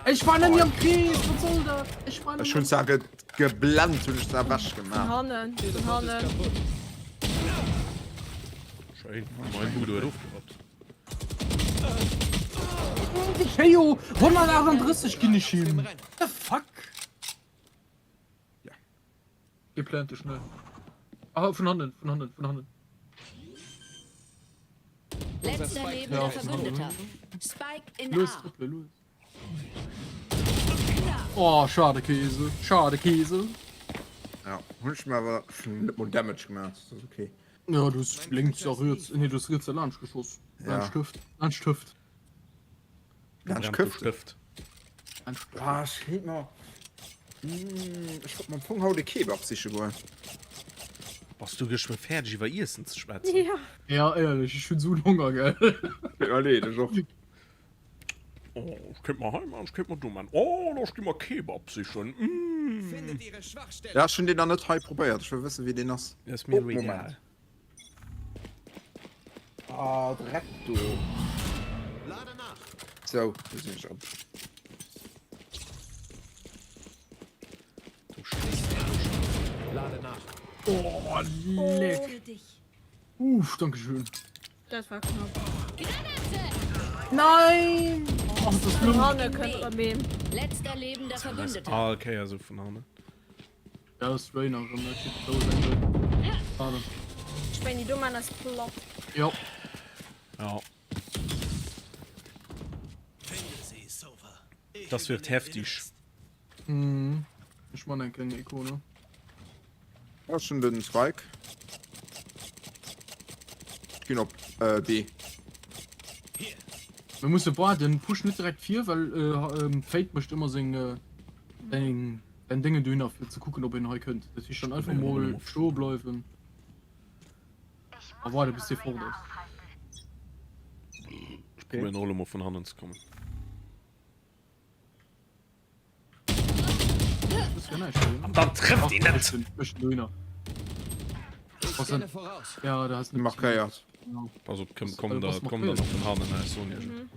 Ech war net am Krees, wat soll dat? Ech war Ech hunn zwar ge geblennt, hunn ech zwar ewech Vun gemaach. hannen, vun hannen. Schéin. Mein Budo huet ofgerappt. Heyo, 138 ginn ech him. The fuck? Ja. Geplante schnell. Ah, vun hannen, vun hannen, vun hannen. Letzter lebender Ja. Verbündeter. Spike in Los, A. Triple, los. Oh, schade Käse, schade Käse. Ja, hunn ech mir awer net mol Damage gemaach, dat ass okay. Ja, du hues lénks a riets, nee, du hues riets erlaanscht geschoss. Ja. Laanscht d'Hüft, laanscht d'Hüft. Laanscht d'Hüft? Laanscht d'Hüft. Ah, ech kéint mer, ech wollt mer am Fong haut e Kebab siche goen. Bass du geschwë fäerdeg iwwer Iessen ze schwätzen? Ja. Ja, éierlech, ech hunn esou en Honger, gell. Tut mer leed, ech och. Oh, ech kéint mer hei man, ech kéint mer do man. Oh, da ech gi mer Kebab sichen. Mm. Findet ihre Schwachstelle. Ja, ech hunn deen nach net hei probéiert. Ech wëll wëssen, wéi deen ass. Ass mir Oh, elo egal. Moment. Ah, Dreck do. Lade nach. Sou, do sinn ech op. Du Scheiße. Lade nach. Oh, leck. Für dich. Uff, danke schön. Dat war knapp. Granate! Nein! Oh, ist das schlimm. Hanne kënnt erëm een. Letzter lebender Verbündeter. All Kéier esou vun hannen. Ja, das Rain auch immer. Ich hab das Ende. Schade. Ech mengen, déi do man ass platt. Ja. Ja. Finde sie, Sova. Ich Das wird übernehme den heftig. Rest. Mhm. Ich mach eng kleng Ikone. Ja, schon den Spike. Ich ginn op äh, B. Hier. Mir musse waarden, push net direkt vir, well äh, ähm, Fate mécht ëmmer seng äh, seng Ein Dinge dohinner fir ze kucken op een hei kënnt. Dat heescht dann einfach mol stoe bleiwen a waarde bis dee fort ass. Ech probéieren och elo mol vun hannen ze kommen. An dann trëfft een net! Ech dohinner. Ich scanne voraus. Ja, da hast du Markéiert. Pass op, komm, komm da, komm da nach vun hannen, ech soen iech et.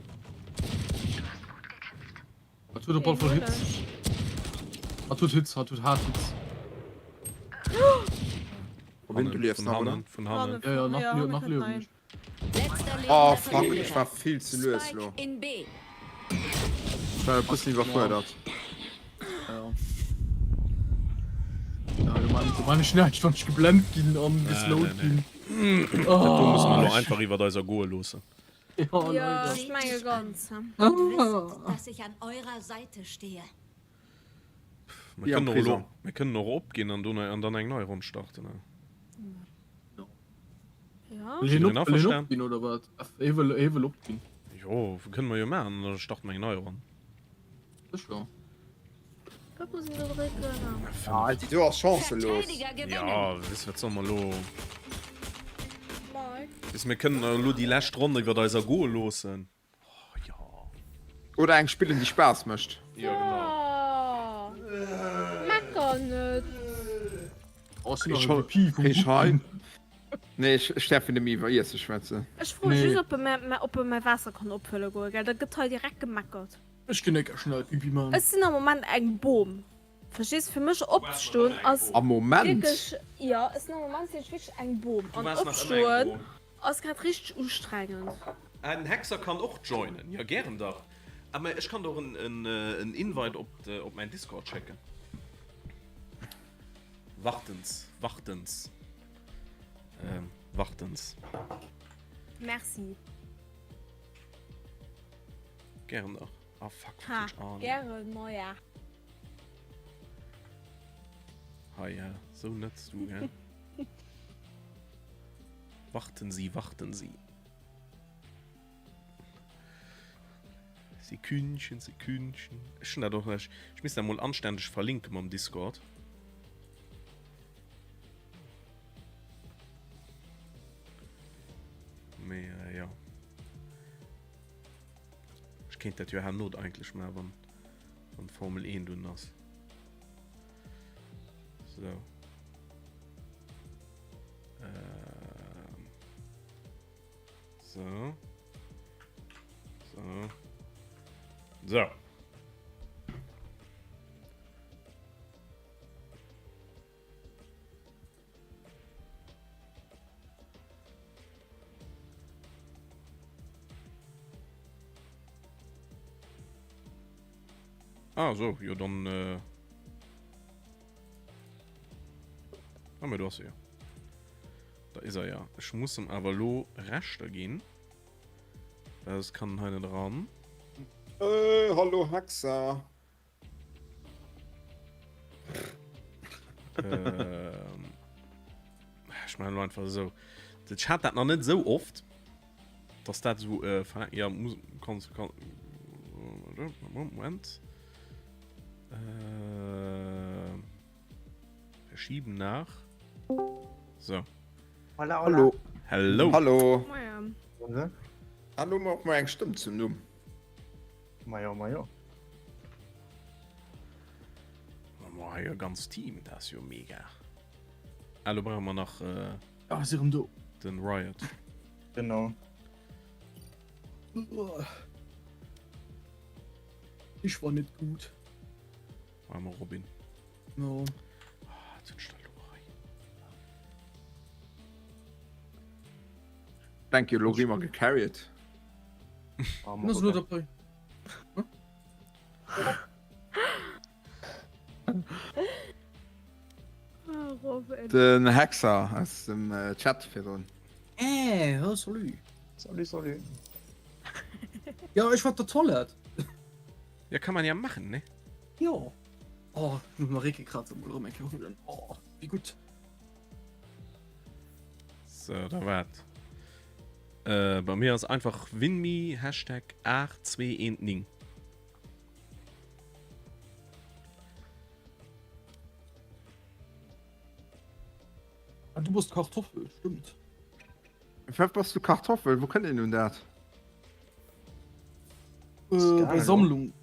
Hat huet op alle Fall Hits. Hat huet Hits, hat huet hart Hits. Robin, du liefs nach, oder? Vun hannen. Ja, ja, nach, ja, nach liewen ech. Oh fuck, ech war vill ze lues lo. In B. Ech war e bëssen iwwerfuerdert. Ja. Ja, du man, du man ech näischt, wann ech geblennt ginn an geslowt ginn. Dat do musse mer elo einfach iwwert eis ergoe loossen. Ja, ja ich menge ganz. Und wisst, dass ich an eurer Seite stehe. Mir kënnen och elo, mir kënnen och opginn an do an dann eng nei Ronn starten. Ja. Wëll hien op, wëll hien opginn oder wat? Hie wëll, hie wëll opginn. Jo, kënne mer jo maachen, an da starte mer eng nei Ronn. Sécher. Wat muss een do drécken? Ah, déi do ass chancelos. Ja, weess wat soll mer elo? Weess mir kënnen elo déi lescht Ronn iwwer eis ergoe loossen. Oh, ja. Oder eng spillen déi Spaass mécht. Ja, genau. Mecker net. Oh, ech sinn nach MVP vum Ech hei. Nee, ech, ech däerf net méi iwwer Iesse schwätzen. Ech froe just, ob e mä, ob e mäi Waasser kann opfëlle goen, gell? Da gëtt hei direkt gemeckert. Ech ginn écker schnell Pipi man. Ech sinn am Moment eng Bom. Verstees? Fir mech opzestoen ass Am Moment? wierklech, jo, ech sinn am Moment sinn ech wierklech eng Bom. Du An waars nach ëmmer eng opstoen Bom. ass grad richteg ustrengend. Ah, den Hexer kann och joinen, jo gären dach. Ah, mä ech kann der och en Invite op op mäin Discord schécken. Wartens, wartens, wartens. Merci. Gären dach. Ah fuck, wat Ha, hunn ech an? gären, maja. Ha ja, sou net du, gell? Warten Sie, warten Sie. Sekündchen, Sekündchen. Ech hunn dat och nach. Ech misst dat mol anständeg verlinke mam Discord. Mee äh, ja. Ech kéint dat jo herno eigentlech maachen, wann, wann Formel 1 dunn ass. So. Ähm. So. So. So. Ah, so, jo, dann. Äh... Ah, mä do ass e jo. Da is er ja. Ech muss em awer lo Rechter ginn. Well soss kann en hei net eran. Äh, hallo Hexer. Ähm, ech maachen elo einfach esou. Ech hat dat nach net esou oft, dass dat esou äh, ja, muss, kann, kann, Moment. Äh, verschieben nach. So. Hola, hola. Hallo. Hello. Hallo. Hallo, och mal eng Stëmm zum Numm. Majo, majo. Ma jo ganz Team, dat ass jo mega. Elo brauche mer nach äh, ah, si rem do. Den Riot. Genau. Ich war net gut. Arme Robin. No. Ah, Thank you, lo gi mer gecarried. Ass lo dabei. Den Hexer aus dem äh, Chat virdrun. Äh, oh, salut. Salut, salut. Ja, ech war der Toilette. Ja, kann man ja machen, ne? Jo. Oh, ich muss mal Réckekratzer mol erëm eng Kéier huelen. Oh, wéi gutt. So, da wat. Äh, bei mir ass einfach WinMe Hashtag 8219. Ah, du bass Kartoffel, stimmt. Wat bass du Kartoffel? Wou kënnt een un dat? Äh, bei Sammlung.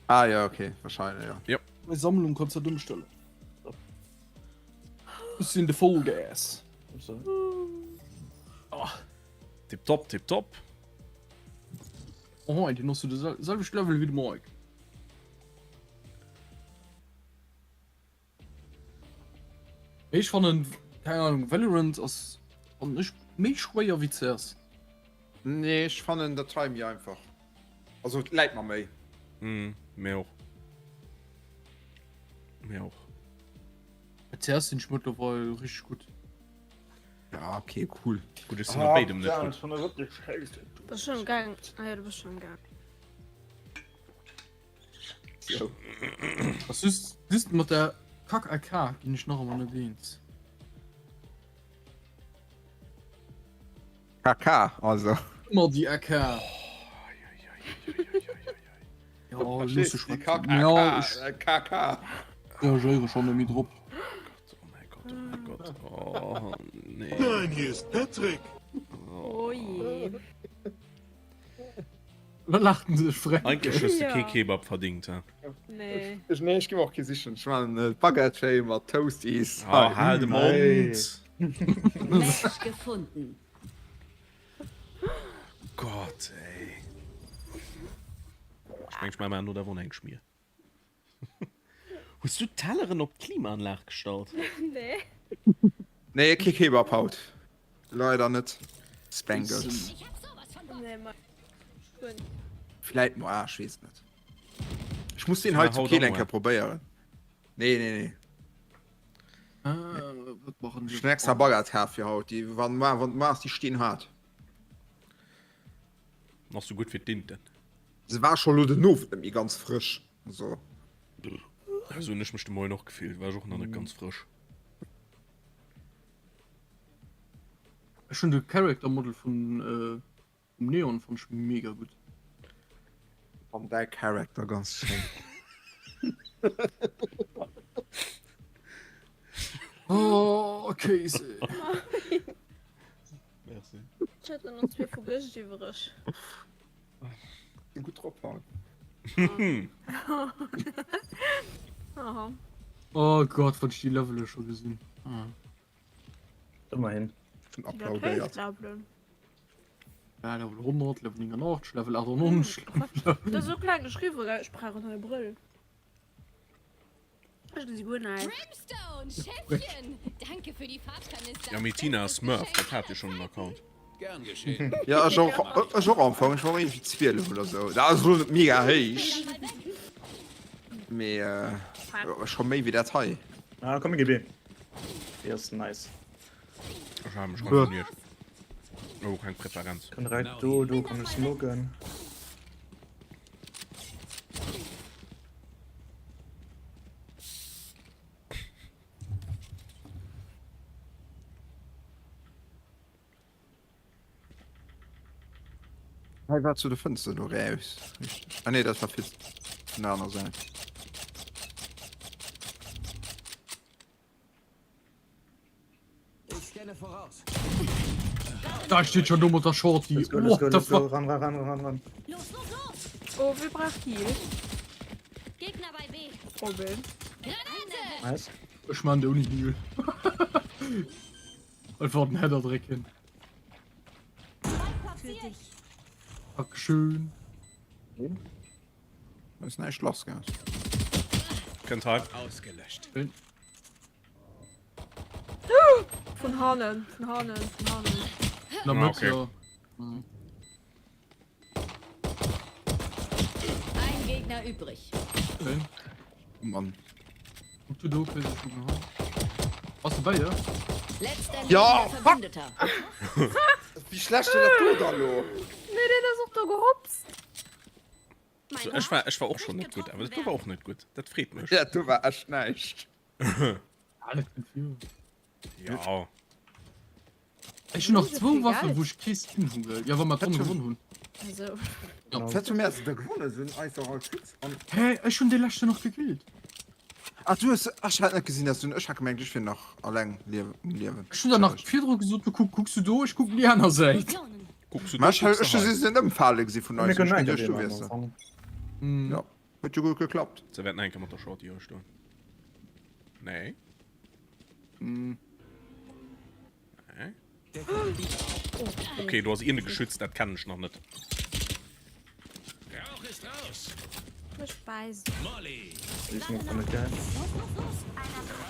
Ah ja, okay, wahrscheinlich, ja. Ja. Bei Sammlung kannst du dat ëmstellen. Ech sinn de Vollgas. Oh. Tip top, tip top. Oh, den hast du de selwecht Level wéi de Mike. Ech fannen, keine Ahnung, Valorant ass fannen ech méi schwéier wéi CS. Nee, ech fannen dat hei méi einfach. Also et läit mer méi. Mm, mir och. Mir och. Bei CS sinn ech mëttlerweil richteg gutt. Ja, okay, cool. Gutt, ech sinn a béidem net gutt. Bass schon am Gang? Ah ja, du bass schon am Gang. So. Was just, just mat der Kack AK ginn ech nach ëmmer net eens. KK, also. Ëmmer déi AK. Ja, looss dech Die schwätzen. Kack, Ja, ech AK, KK. reagéiere schonn net méi drop. Oh mein Gott, oh mein Gott. Oh, nee. Nein, hier ist Patrick. Oh je. Da lacht en sech frech. Eigentlech hues de Ja. kee Kebab verdingt, he? Nee. Ech, nee, ech gi mer och kee sichen. Ech man äh, Baguette schéi mat Toasties. Ah, hal de Mond. Match gefunden. Gott, ey. Ech meng, ech maache mer no der Wonn eng Schmier. Hues du d'Telleren op d'Klimaanlag gestallt? Nee. Nee, kee Kebab haut. Leider net. Spangles. Nee, ma. Gutt. Vläit moar, ech weess et net. Ech muss deen Ja, hei zu haut Keel och eng Kéier moar. probéieren. Nee, nee, nee. Ah, wat machen Ech hunn extra Baguette kaf fir haut. Déi, wann mar, wann d'Maas, déi stinn haart. Ass sou gutt fir d'Inten. Se war scho lo den Owend net méi ganz frësch. Also. Esou hunn ech mech de Moien och gefillt, war ech och nach net ganz frësch. Ech hunn de Character Model vun äh, vum Neon fand ech mega gutt. Fann däi Character ganz schéin. Oh, Kéis. Merci. Ech hat nach zwee vu gëscht iwwereg. Gutt drop haut. Aha. Oh Gott, wann ech déi Levele scho gesinn. Ah. Ëmmerhin. Vun Dat applaudéiert. héich Levelen. Ja, Level 100, Level 89, Level 98. Dat ass sou kleng geschriwwen, ech brauch en neie Brëll. Ech gesi guer näischt. Brimstone, Schäffchen! Danke für die Farbkanister. Ja, mee Tina Smurf, dat hat jo schonn en Account. Gern geschehen. Ja, ech och, ech och am Fong. Ech war och iergendwéi 12 oder sou. Dat ass elo net mega héich. Mee äh, scho méi wéi dat hei. Ah, komm, mir gi B. B ass nice. Ech hale mech ganz donieft. Oh, keng Präferenz. Kann direkt do, do kann ech smoken. Hei war zu de Fënster do raus. Ah nee, dat war fir vun der aner Säit. Ich scanne voraus. Da steht schon do mat der Shorty. Let's go, let's What go, the let's go. fuck? Ran, ran, ran, ran, ran. Los, los, los! Oh, wie braucht Heal? Gegner bei B. Robin. Granate! Nice. Ech man de ouni Heal. Einfach den Header drécken. Für dich. Dankeschön. Da ist näischt lass, gell? Kënnt hei. Ausgelöscht. Schön. Vun hannen, vun hannen, vun hannen. Na, Ah, Mëtt, okay. ja. Mhm. Ein Gegner übrig. Schön. Oh Mann. Guck du do, Chris, ich guck nach. Bass du bei, ja? Letzter Ja, lebender fuck! Verbündeter. Wéi schlecht dat do da lo? Nee, deen ass och do gehopst. So, ech war, ech war och schon net gutt, awer dat do war och net gutt. Dat freet mech. Ja, do war echt näischt. Ah, dat kënnt vir. Ja. Ech hunn nach zwou Egal. Waffen, wou ech kee Skin hunn, gell? Ja, wa mer d'Ronn gewonnen hunn. Also, Ja. Wat hu mir also da gewonnen? Se hunn eis och all kritt an. Hä? Ech hunn dee leschten nach gekillt. Ach du hues, ach ech hat net gesinn dass du, ech hat gemengt ech wier nach alleng liewen, um Liewen. Ech hunn der nach virdru gesot, du kuck, kucks du do, ech kucken déi aner Säit. Kucks du do, Ma ech kucks ech du hu hei. se net ëmfale gesi vun Mir eis, kënnen ech eng geduecht du Kéier wiers se. anfangen. Hm. Ja, huet jo gutt geklappt. Se wäerten eng Kéier mat der Shorty hei stoen. Nee. Hm. Nee. Okay, du ass iergende Geschütz, dat kennen ech nach net. Rauch ist raus. ech bäissen. Molly. Die ist noch nicht geil.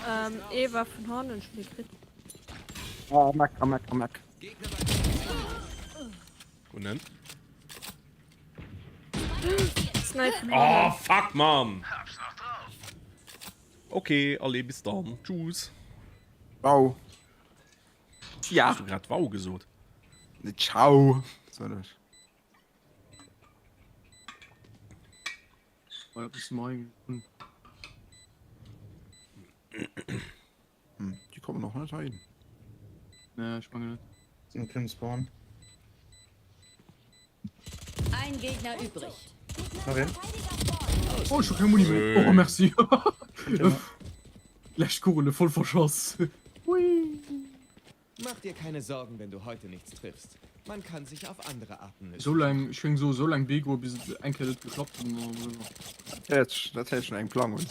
Ähm, Eva vun hannen schon gekritt. Oh, am Eck, am Eck, am Eck. Gegner bei B. Gunnen. Snipe vun Oh, hannen. fuck, Mann! Okay, allez, bis dann. Tschüss. Ciao. Ja. Hast du grad wow gesot? Nee, ciao. Sot ech. Oh, dat ass mein. Hm. Hm, déi kommen och net heihin. Nee, ech mengen net. Sind im Spawn. Ein Gegner übrig. Nach hin. Oh, ech hu keng Muni méi. Oh, merci. Lescht Kugele voll verschoss. Hui. Mach dir keine Sorgen, wenn du heute nichts triffst. Man kann sich auf andere Arten So nützlich laang, ech géing soen, sou laang B goen, bis et eng Kéier net geklappt huet. Dat héiert schon engem Plang un.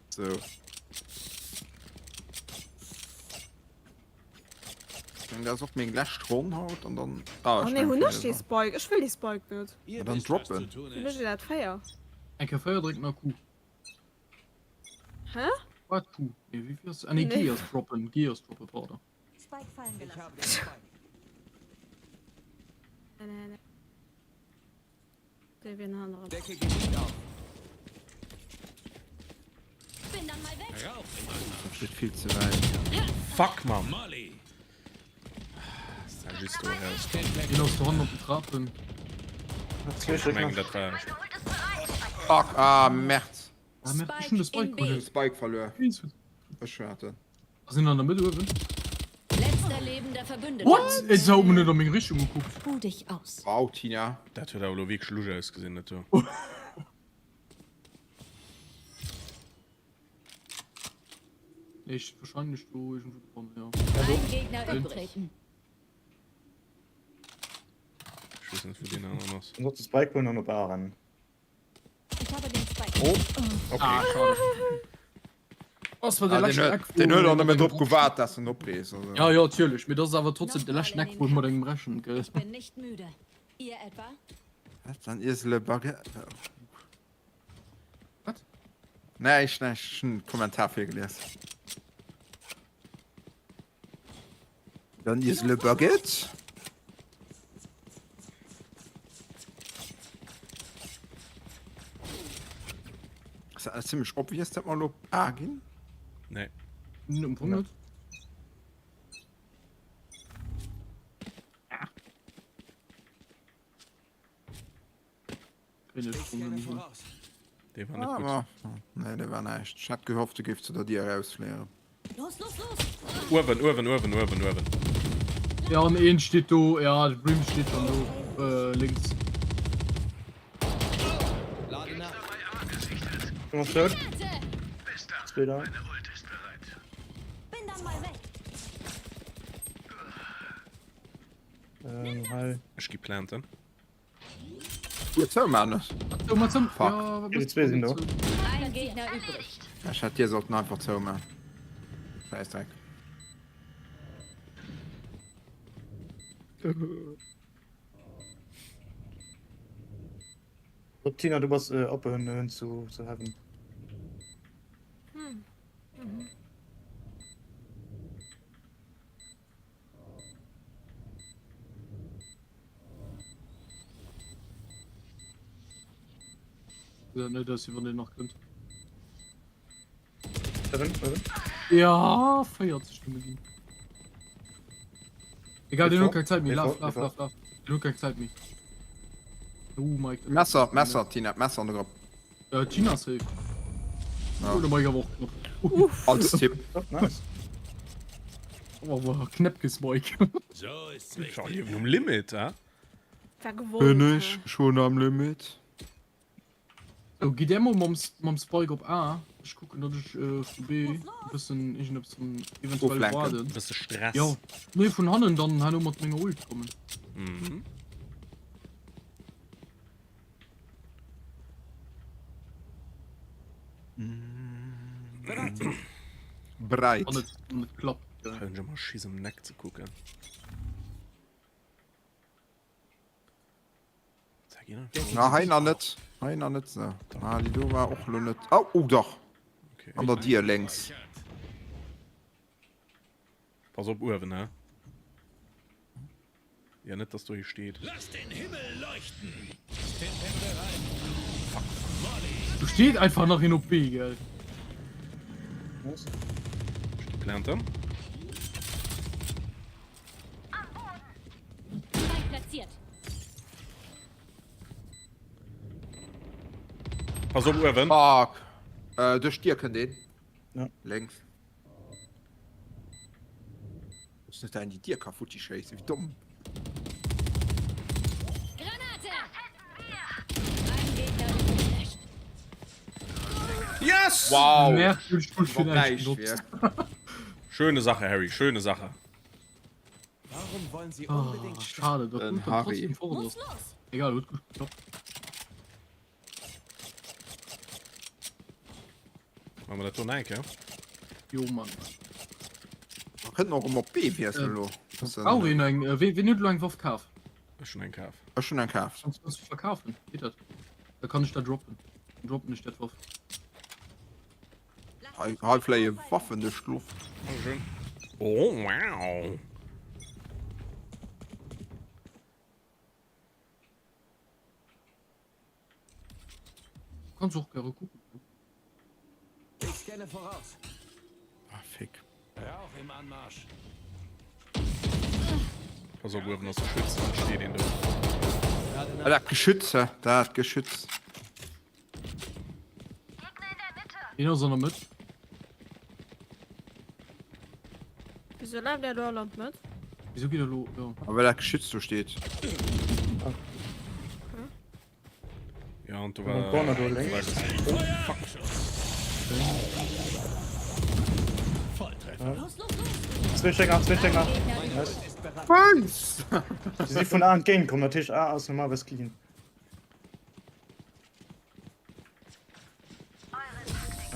Sou. Dat ass och meng lescht Ronn haut an dann. Ah, oh nee, hunn ech dee Spike? Ech wëll dee Spike net. Ja, dann droppen. Wéi mécht een dat? 4? Eng Kéier 4 drécken a Q. Hä? Wat Q? Nee, wéi ass. Ah nee, G ass droppen. G ass droppen, pardon. Spike fallen Ich gelassen. habe den Spike. Nee, nee, nee. Dee wier en aneren. Decke Gebiet auf. Bin dann mal weg. Rauch im Anflug. Dat steet vill ze wäit. Fuck, Mann. Molly. Ass da just do eraus. Deen ass dohannen op den Trapen. Ech mengen, dat war. Fuck, ah, Merd. Ah, Merd, ech hunn de Spike in Spike B. geholt. Spike verluer. Ech hat en. Ass een an der Mëtt uewen? Letzter lebender Verbündeter. What? Ey, se huet mer net an meng Richtung gekuckt. Ruh dich aus. Wow, Tina. Dat huet awer elo wierklech lusch ausgesinn, dat do. Nee, ech wahrscheinlech do iergendwou dran, ja. Ein Gegner übrig. Ech weess net, wou deen aneren ass. Dann sollt de Spike holen an op A rennen. Ich habe den Spike. Oh, okay. Ah, schade. Das war der Ah, den leschten huet Eck, wou den huet och mat nëmmen engem drop gewaart, dass en opreest. Also. Ja, ja, natierlech. Mee dat ass awer trotzdem de leschten Eck, wou mat engem rechent, gell? Ich bin nicht müde. Ihr etwa? Wat dann Iesele Baguette? Wat? Näischt, näischt. Ech hunn Kommentar virgelies. Dann Iesele Baguette. Ass dat net zimmlech obvious, dat mer elo op A ginn? Nee. Nee, am Fong net. Dee war net gutt. Nee, dee war näischt. Ech hat gehofft, du géifs zu der Dier erausfléieren. Los, los, los! Uewen, uewen, uewen, uewen, uewen. Ja, an een steet do, ja, de Brim steet schon do, äh, lénks. Komm auf tot. Zwei da. Ähm, hei. Ech gi planten. Dir zou man net. Zou mat zou. Fuck. Ja, Déi zwee sinn do. Ein Gegner übrig. Ech hätt dir sollten einfach zou man. Scheißdreck. Op Tina, du bass äh, oppen äh, zu, zu Heaven. Hm. Mhm. Ja, net dass iwwer den nach kënnt. Heaven, Heaven. Ja 40 Stunde ginn. Egal, den huet keng Zäit méi. Laf, laf, laf, laf. Den huet keng Zäit méi. Oh Mike. dat- Messer, Messer, Tina, Messer an der Grupp. Äh, Tina safe. Ja. Oh, der Mike awer och knapp. Als Tipp. Oh, nice. Oh, war knapp gesmike. So ist's Schau, richtig. Liewen um Limit, hä? War gewollt. Bin ich schon am Limit? So, gitt där mol mam, mam Spike op A. Ech kucken, datt ech äh, vu B e bëssen iergendeppes kann eventuell Oflenken. warden. Bësse Stress. Jo, nee, vun hannen dann herno mat menger Ult kommen. Mhm. Breit. Wann et, wann et klappt. Hei hunn ech ëmmer Schiss um Neck ze kucken. Na hei nach net. Hei nach net se. Ah, déi do war och lo net. Oh, oh dach. Okay. An der Dier lénks. Pass op uewen, hä? Ja, net dass do hie steet. Lass den Himmel leuchten! Stimpack bereit. Molly! Do steet einfach nach een op B, gell? Nice. Planter. Spike platziert. Pass op uewen. Fuck. Äh, duerch d'Dier kënnt een. Ja. Lénks. Ass net da in déi Dier ka futti schéissen, wéi domm. Granate! Ein Gegner übrig. Yes! Wow. Merkwürdig gut Wann fir näischt näischt benutzt. wier. Schöne Sache, Harry, schöne Sache. Warum wollen sie Ah, unbedingt sterben? schade, dat Den huet dann Harry. trotzdem fort Muss ass. los! Egal, huet gut geklappt. Machen wir dat do nach eng Kéier? Jo, Mann. Man kënnt och ëm op B wiesselen elo. Brauch een eng, äh, ween huet elo eng Waff kaf? Ech hunn eng kaf. Ech hunn eng kaf. Kanns kanns du verkafen? Geet dat? Da kann ech dat droppen. Dann droppen ech dat Waff. Hei, hei fléie Waffen duerch d'Loft. Dankeschön. Oh, wow. Kanns och gäre kucken. Ich scanne voraus. Ah, fick. Rauch im Anmarsch. Pass op, uewen ass e Schütz, dann steet een do. Ah, dat Geschütz, hä? Dat Geschütz. Een ass an der Mëtt. Wieso läuft der do all an d'Mëtt? Wieso geet er lo? Ja. A well dat Geschütz do steet. Ja, an do Am war. Corner do lénks. Oh, fuck. Volltreffer. Los, los, los! Zwee Stécker, zwee Stécker. Ein Gegner übrig. Nice. Ist bereit. Nice! Si si vun A entgéint komm, dat heescht A ass normalerweis clean.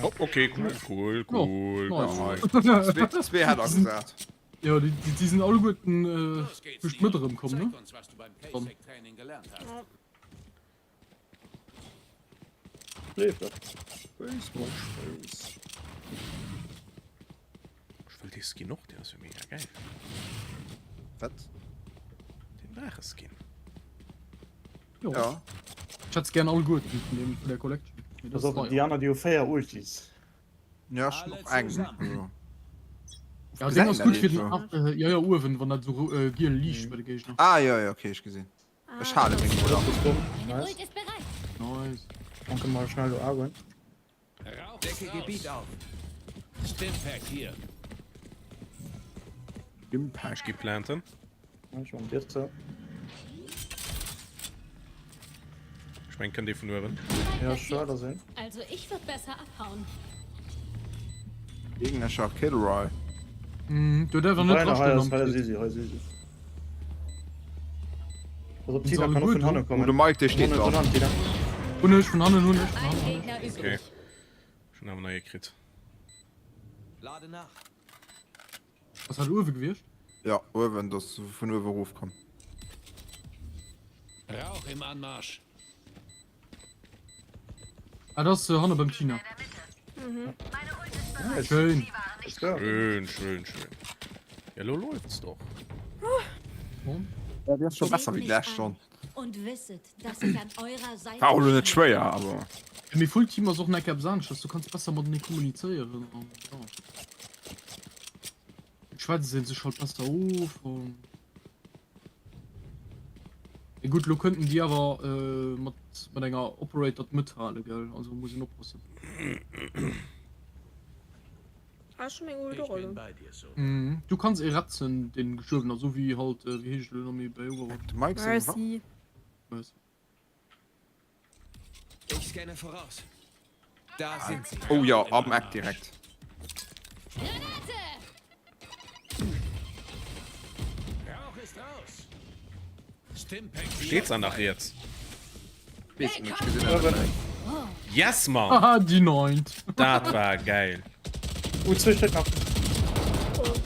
Oh, okay, cool, cool, cool. Oh, cool. Zwee, zwee hat er gesat. Ja, déi, déi, déi sinn alleguerten äh, Los geht's, duerch d'Mëtt Nina. erëmkomm, ne? Zeig uns, was du beim Dann. Paycheck-Training gelernt hast. Leeft dat. Ech wëll dee Skin och, deen ass jo mega geil. Wat? Den Draache-Skin. Jo. Ja. Ech hätt gern alleguerten vun dem, vun der Collection. Mee das Pass ist op, neu. déi aner déi hu 4 Ultis. Ja, ech hunn och eng. Also. Ja, deen ass gutt fir den So. Ab äh, ja, ja, uewen, wann dat sou äh, giel liicht bei de Géigner. Ah, ja, ja, okay, ech gesinn. Ech hale meng mol an. Meine Nice. Ult ist bereit. Nice. Dann kënne mer schnell do A goen. Rauch Decke Gebiet auf. Stimpack hier. Impact. Ech gi planten. Ech man Dir zou. Ech mengen kënnt ee vun uewen. Ja, sure, da sinn. Also ich würd besser abhauen. Gegnerscher Killroy. Mhm, du därf net Hei drastellen am ass Pit. easy, hei ass easy. Pass op, Tina kann och vun hanne kommen. Oh, de Mike, dee steet da. Hunn ech, vun hannen hunn ech, vun hannen hunn ech. Okay. Ech hunn awer nach ee kritt. Lade nach. Ass dat uewe gewiescht? Ja, uewen, dat ass vun uewe erof komm. Rauch im Anmarsch. Ah, dat ass hanne beim Tina. Mhm. Schön. Schön, schön, schön. Ja, lo läuft's doch. Ja, dat ass scho besser wéi d'lescht Stonn. Und wisset, dass ich an eurer Seite War och lo net schwéier, awer. Mee Full Team ass och nach eppes aneschters, du kanns besser matenee kommunizéieren an ja. Et schwätzt een sech halt besser of an. Mee gutt, lo kënnten déi awer mat mat enger Operator d'Mëtt hale gell, also muss een oppassen. Ah, ech hu meng Ult och elo. Mhm, du kanns ee retzen deen gestuerwen ass, esou wéi halt, wéi heescht et elo nach méi bei Overwatch? De Mike seng Waff. Mercy. Mercy. Ich scanne voraus. Da sind sie. Oh ja, am Eck direkt. Granate! Rauch ist raus. Stimpack. Steht's an nach riets? Wees net, ech gesinn dat net. Yes Mann! Haha, déi neunt. Dat war geil. Uh, zwee Stéck nach.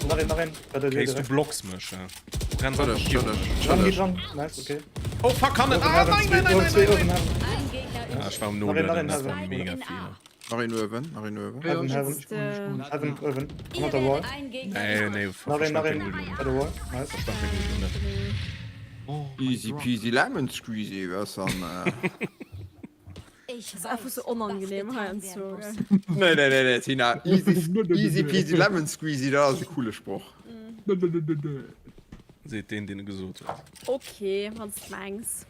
Nach een, nach een. Bei der Tür Kéis, du direkt. blocks mech, he. Du renns Chëlleg, einfach virun chëlleg, mech. Dran, chëlleg. geh dran. Nice, okay. Oh fuck, hannen! Owen Ah, Heaven, nein, nein, zwee, nein, zwee nein, Owen nein! Heaven. Ein Gegner Ah, übrig. ech war um Nach een, nach Nolueden, een dat war Heaven. mega In A. Feeler. Nach een uewen, nach een uewen. Heaven, Jetzt, Heaven. äh, Heaven, Owen. Ihr Unter der Wall. werdet ein Gegner Nee, übrig. nee, Nach een, nach verstand een. den Ult Bei der Wall. Nice. Verstand den Ult net. Oh, my Easy God. peasy lemon squeezy, wëss an. Ich Das ist einfach weiß, so unangenehm was getan heiansdo, werden gell? muss. Nee, nee, nee, nee, Tina. Easy, easy peasy lemon squeezy, dat ass e coole Sproch. Seet deen, deen e gesot huet. Okay, wann s de mengs.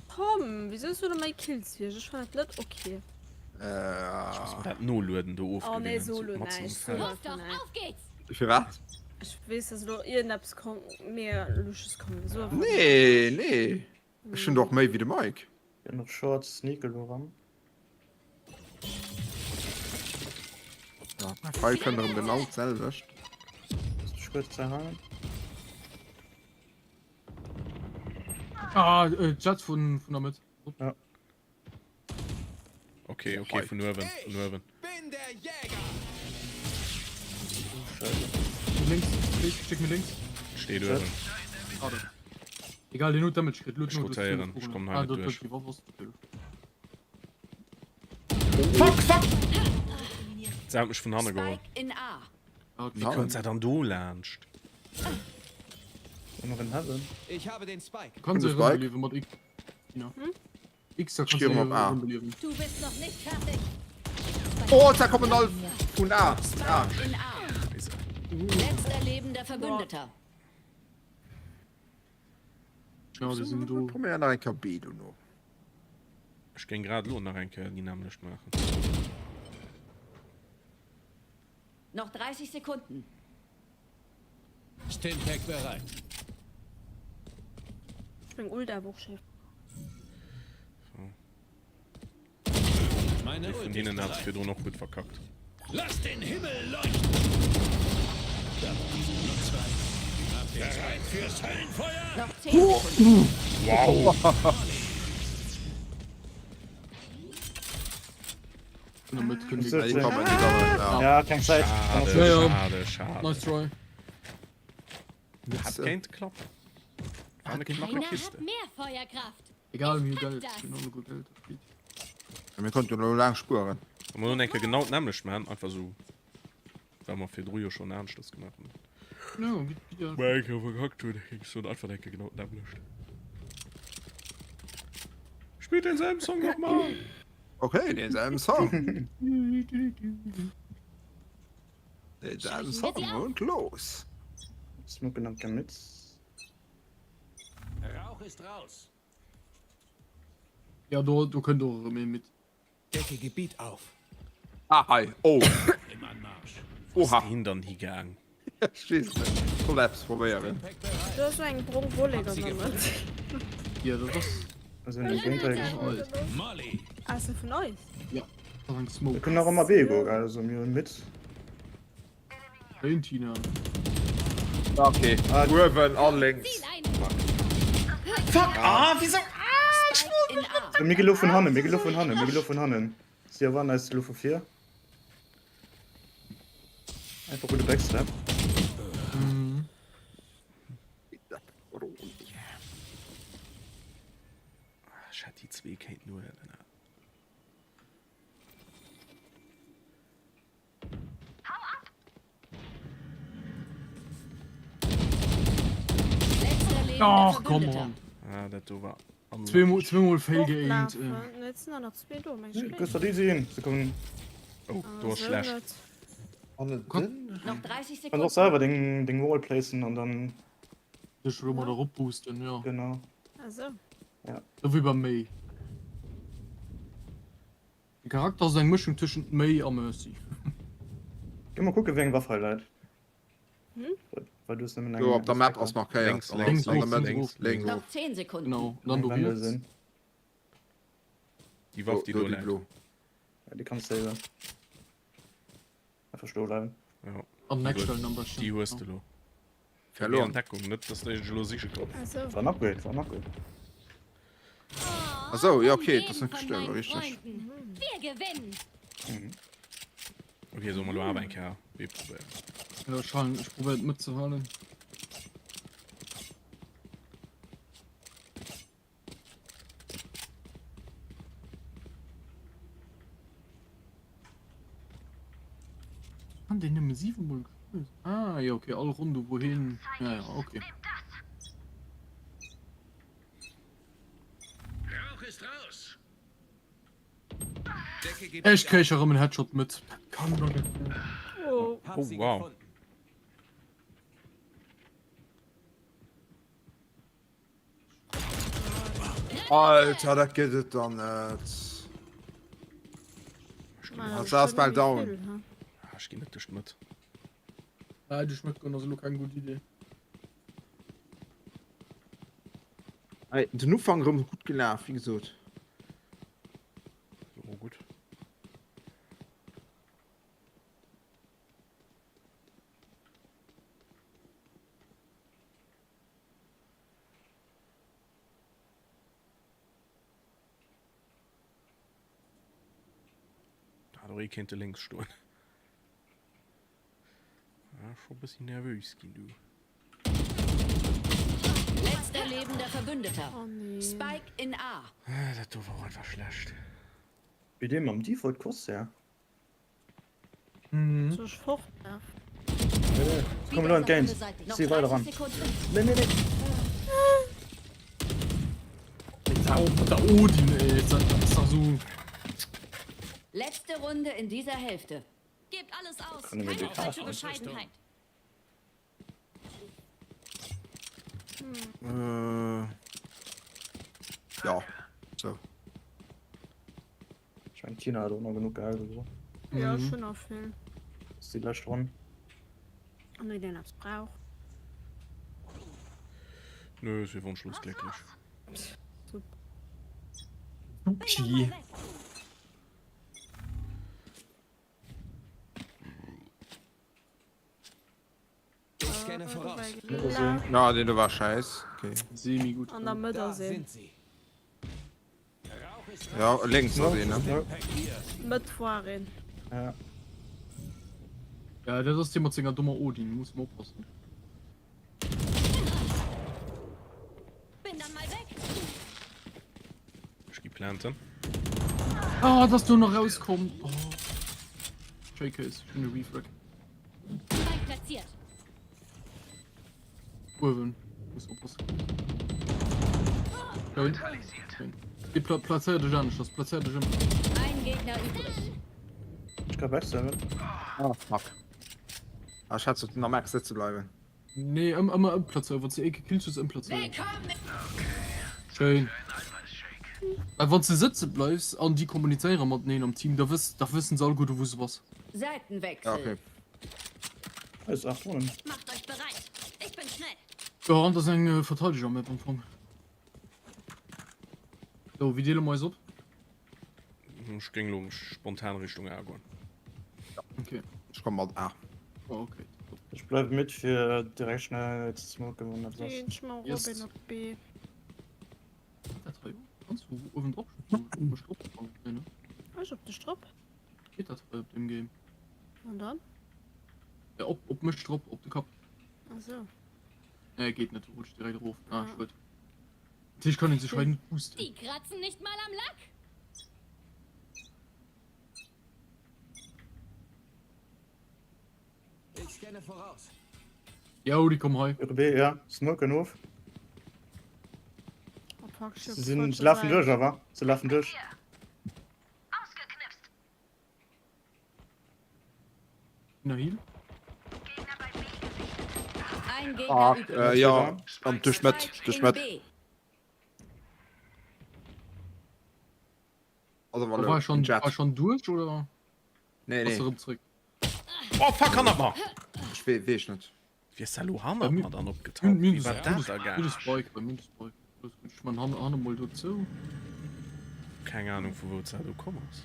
Komm, wieso hues du da méi Kills wéi ech? Ech fannen dat net okay. Ech muss mer dat Nolueden do Oh nee, ofgewinnen, so so lo matzen um näischt. So Feld. Ruft einfach doch, näischt. auf geht's! Firwat? Ech weess, dass elo iergendeppes komm, mega Lusches kommen. So einfach Nee, nee. Ech hunn der och méi wéi de Mike. Geh noch Short, sneak elo ran. Ja, mäi Pfeil kënnt erëm genau d'selwecht. Ech kuerz ze hangen. Ah, äh, Jett vun, vun der Mëtt. Ja. Okay, okay, vun uewen, vun uewen. Bin der Jäger. Links, links, schick mir links. Steet uewen. Schade. Egal, den huet Damage kritt. Ech rotéieren, ech kommen hei net duerch. Fuck, fuck! Se hat mech vun hanne geholl. Spike in A. Wéi kënnt se dann do laanscht? Noch in Heaven. Ich habe den Spike. Kann se erëmbeliewen mat X. Tina. X, da Ich kannst du geh rum op A. erëmbeliewen. Du bist noch nicht fertig. Oh, da kommen all vun A. A. In A. Letzter lebender Verbündeter. Ja, déi sinn do. Probéier nach eng Kéier B dono. Ech géing grad elo nach eng Kéier déi nämmlecht maachen. Noch 30 Sekunden. Stimpack bereit. Ech meng Ult awer och schéi. Meine Ee vun Ult ist hinnen hat bereit. virdrun och gutt verkackt. Lass den Himmel leuchten. Noch zwei. Bereit fürs Höllenfeuer? Noch 10 Sekunden. Wow! Vun der Mëtt kënnt Ja, déi kommen, déi kommen, ja. Ja, keng Zäit. Schade, Ja, ja. schade, schade. Nice try. Hat kéint klappen. War eine knappe Keiner hat Kiste. mehr Feuerkraft. Egal, mir pack Geld. das. Mir hunn gutt Geld. Mir konnten jo lo laang spueren. Wa mer nun eng Kéier genau d'nämmlecht maachen, einfach sou, well mer virdru jo schonn aneschtes gemaach hunn. Jo, gitt gitt ja. Well eng Kéier verkackt hunn, géing ech soen, einfach eng Kéier genau d'nämmlecht. Spill denselben Song nochmal! Okay, denselben Song. Denselben Song und los. Smoken am Kamitz. Rauch ist raus. Ja, do, do kënnt och erëm ee mit. Decke Gebiet auf. Ah hei, oh. Wou ass deen dann higaang? Ech weess et net. Ech wollt eppes probéieren. Do ass eng brong Wollek an der Mëtt. Jo, dat ass. Also en Gameplay. Ah, ass se vun eis? Jo, dat ass eng Smoke. Mir kënnen nach ëmmer B goen, also mir hunn mid. Schéin Tina. Okay, uewen a lénks. Fuck! Ah, wieso? Ah, ech wollt mech net. Mir gi lo vun hannen, mir gi lo vun hannen, mir gi lo vun hannen. Si erwaarden eis elo vu vir. Einfach gudde Backstep. Ah, ech hätt déi zwee kéinten huelen. Ach come on. Ah, dat do war Zweemol, zweemol fail geaimt. Fortlaufen. Et sinn der nach zwee do, meng ech. Gustav, déi sinn, se kommen. Oh, do ass schlecht. Noch 30 Kanns och Sekunden. selwer deng, deng Wall placen an dann. Dech elo mat erop boosten, jo. Genau. Ah sou. Ja. Sou wéi beim Mei. De Charakter ass eng Mëschung tëschent Mei a Mercy. Gi mol kucke wéi eng Waff hei läit. Hm? Well du hues nëmmen eng. Do op der Map ass markéiert. Lénks, lénks, An der lénks, Mëtt. lénks, Lénks. Noch 10 Sekunden. Genau, an dann do Eng Wendel riets. sinn. Déi Waff, déi Do do déi läit. blo. Ja, déi kanns saven. Einfach stoe bleiwen. Ja. An den Eck stellen am beschten. Déi hues de lo. Verloren. An Deckung, net dass ech elo siche kommen. Ah sou. War en Upgrade, war en Upgrade. Ah sou, ja okay, dat ass net gestuerwen, richteg. Wir gewinnen. Okay, solle mer elo awer eng Kéier B probéieren? Jo, ech halen, ech probéieren et matzehalen. Kann den nëmme 7 mol gespillt? Ah jo okay, all Ronn do wou hien ja ja okay. Rauch ist raus. Ech kréich erëm en Headshot mit. Dat kann doch net sinn. Oh. Oh wow. Alter, dat gëtt et dann net. Mann, Dat ass bal down. Ah, ech ginn net duerch d'Mëtt. Nei, duerch d'Mëtt goen ass elo keng gutt Idee. Hey, den Ufank erëm gutt gelaf, wéi gesot. Oh, gutt. Da hat och ee kéinte lénks stoen. Ah, scho bëssi nervös ginn du. Letzter lebender Verbündeter. Oh nee. Spike in A. Ah, dat do war och einfach schlecht. Wéi dee mam Default Crosshair. Mhm. Soll ech fortlafen? Komm elo entgéint. Noch Si weider 30 ran. Sekunden. Nee, nee, nee. Auch der Odin, ey. Das ist doch so. Letzte Runde in dieser Hälfte. Gebt alles aus. Kann ich mir Keine die Zeit für Karte Bescheidenheit. Äh, ja, so. Ech mengen d'Tina hat och nach genuch Geld oder sou. Jo, ech hunn nach vill. Ass déi lescht Ronn. Wann een eppes brauch. Nö, ech wier wonschlos glécklech. Super. Supi. Ich scanne voraus. Na, den do war scheiß. Okay. Semi gut. An der Mëtt Da ass een. sind sie. Ja, lénks ass een, ne? Mëtt war een. Ja. Ja, dat ass dee mat senger dommer Odin, muss man oppassen. Bin dann mal weg. Ech gi planten. Ah, dass du nach rauskomm. Oh. JK, schöne Refrag. Spike platziert. Uewen. Muss oppassen. Schön. Schön. Geh, pla plazéier dech aneschters, plazéier dech ëmmer. Ein Gegner übrig. Ech ka backstabben. Ah, fuck. Ah, ech hat sollen am Eck sëtze bleiwen. Nee, ëm ëmmer ëmplazéieren. Wann s de ee gekillt hues, ëmplazéieren. Willkommen. Schön. Well wann s de sëtze bleifs an déi kommunizéiere mateneen am Team, da wëss, da wëssen se alleguerte wou s de bass. Seitenwechsel. Ja, okay. Eis 8 Ronnen. Macht euch bereit. Ich bin schnell. Jo, an dat ass eng Verteideger-Map am Fong. So, wéi deele mer eis op? Ech géing elo spontan Richtung A goen. Okay. Ech komme mat A. Oh, okay. Ech bleiwe mid fir direkt schnell ze smoken wann eppes ass. Ech man Robin op B. Dat hei kanns du uewen drop schloen. Op drop nee, ne? Ech op dech drop? Geet dat hei op dem Game? An dann? Ja, op, op mech drop, op de Kapp. Ach so. Nee, geet net, du rutsch direkt erof. Ah, ah. schued. Dat heescht, kann een sech hei net boosten. Die kratzen nicht mal am Lack. Ich scanne voraus. Jo, déi kommen hei. B, ja, smoken of. Se sinn, se lafen duerch awer. Se lafen duerch. Na heal. Ein Gegner Ah, übrig. äh, ja, an duerch d'Mëtt, duerch d'Mëtt. B. Also War er schon, war schon duerch oder? Nee, Ass nee. er erëm zréck? Oh fuck, hannert mer! Ech wee, weess net. Wie ass da lo hannert mer dann opgetaucht? Wéi war dat da Gudde Spike, bei mir Spike. Alles gutt, ech man hanne mol dozou. Keng Ahnung vu wou dat do komm ass.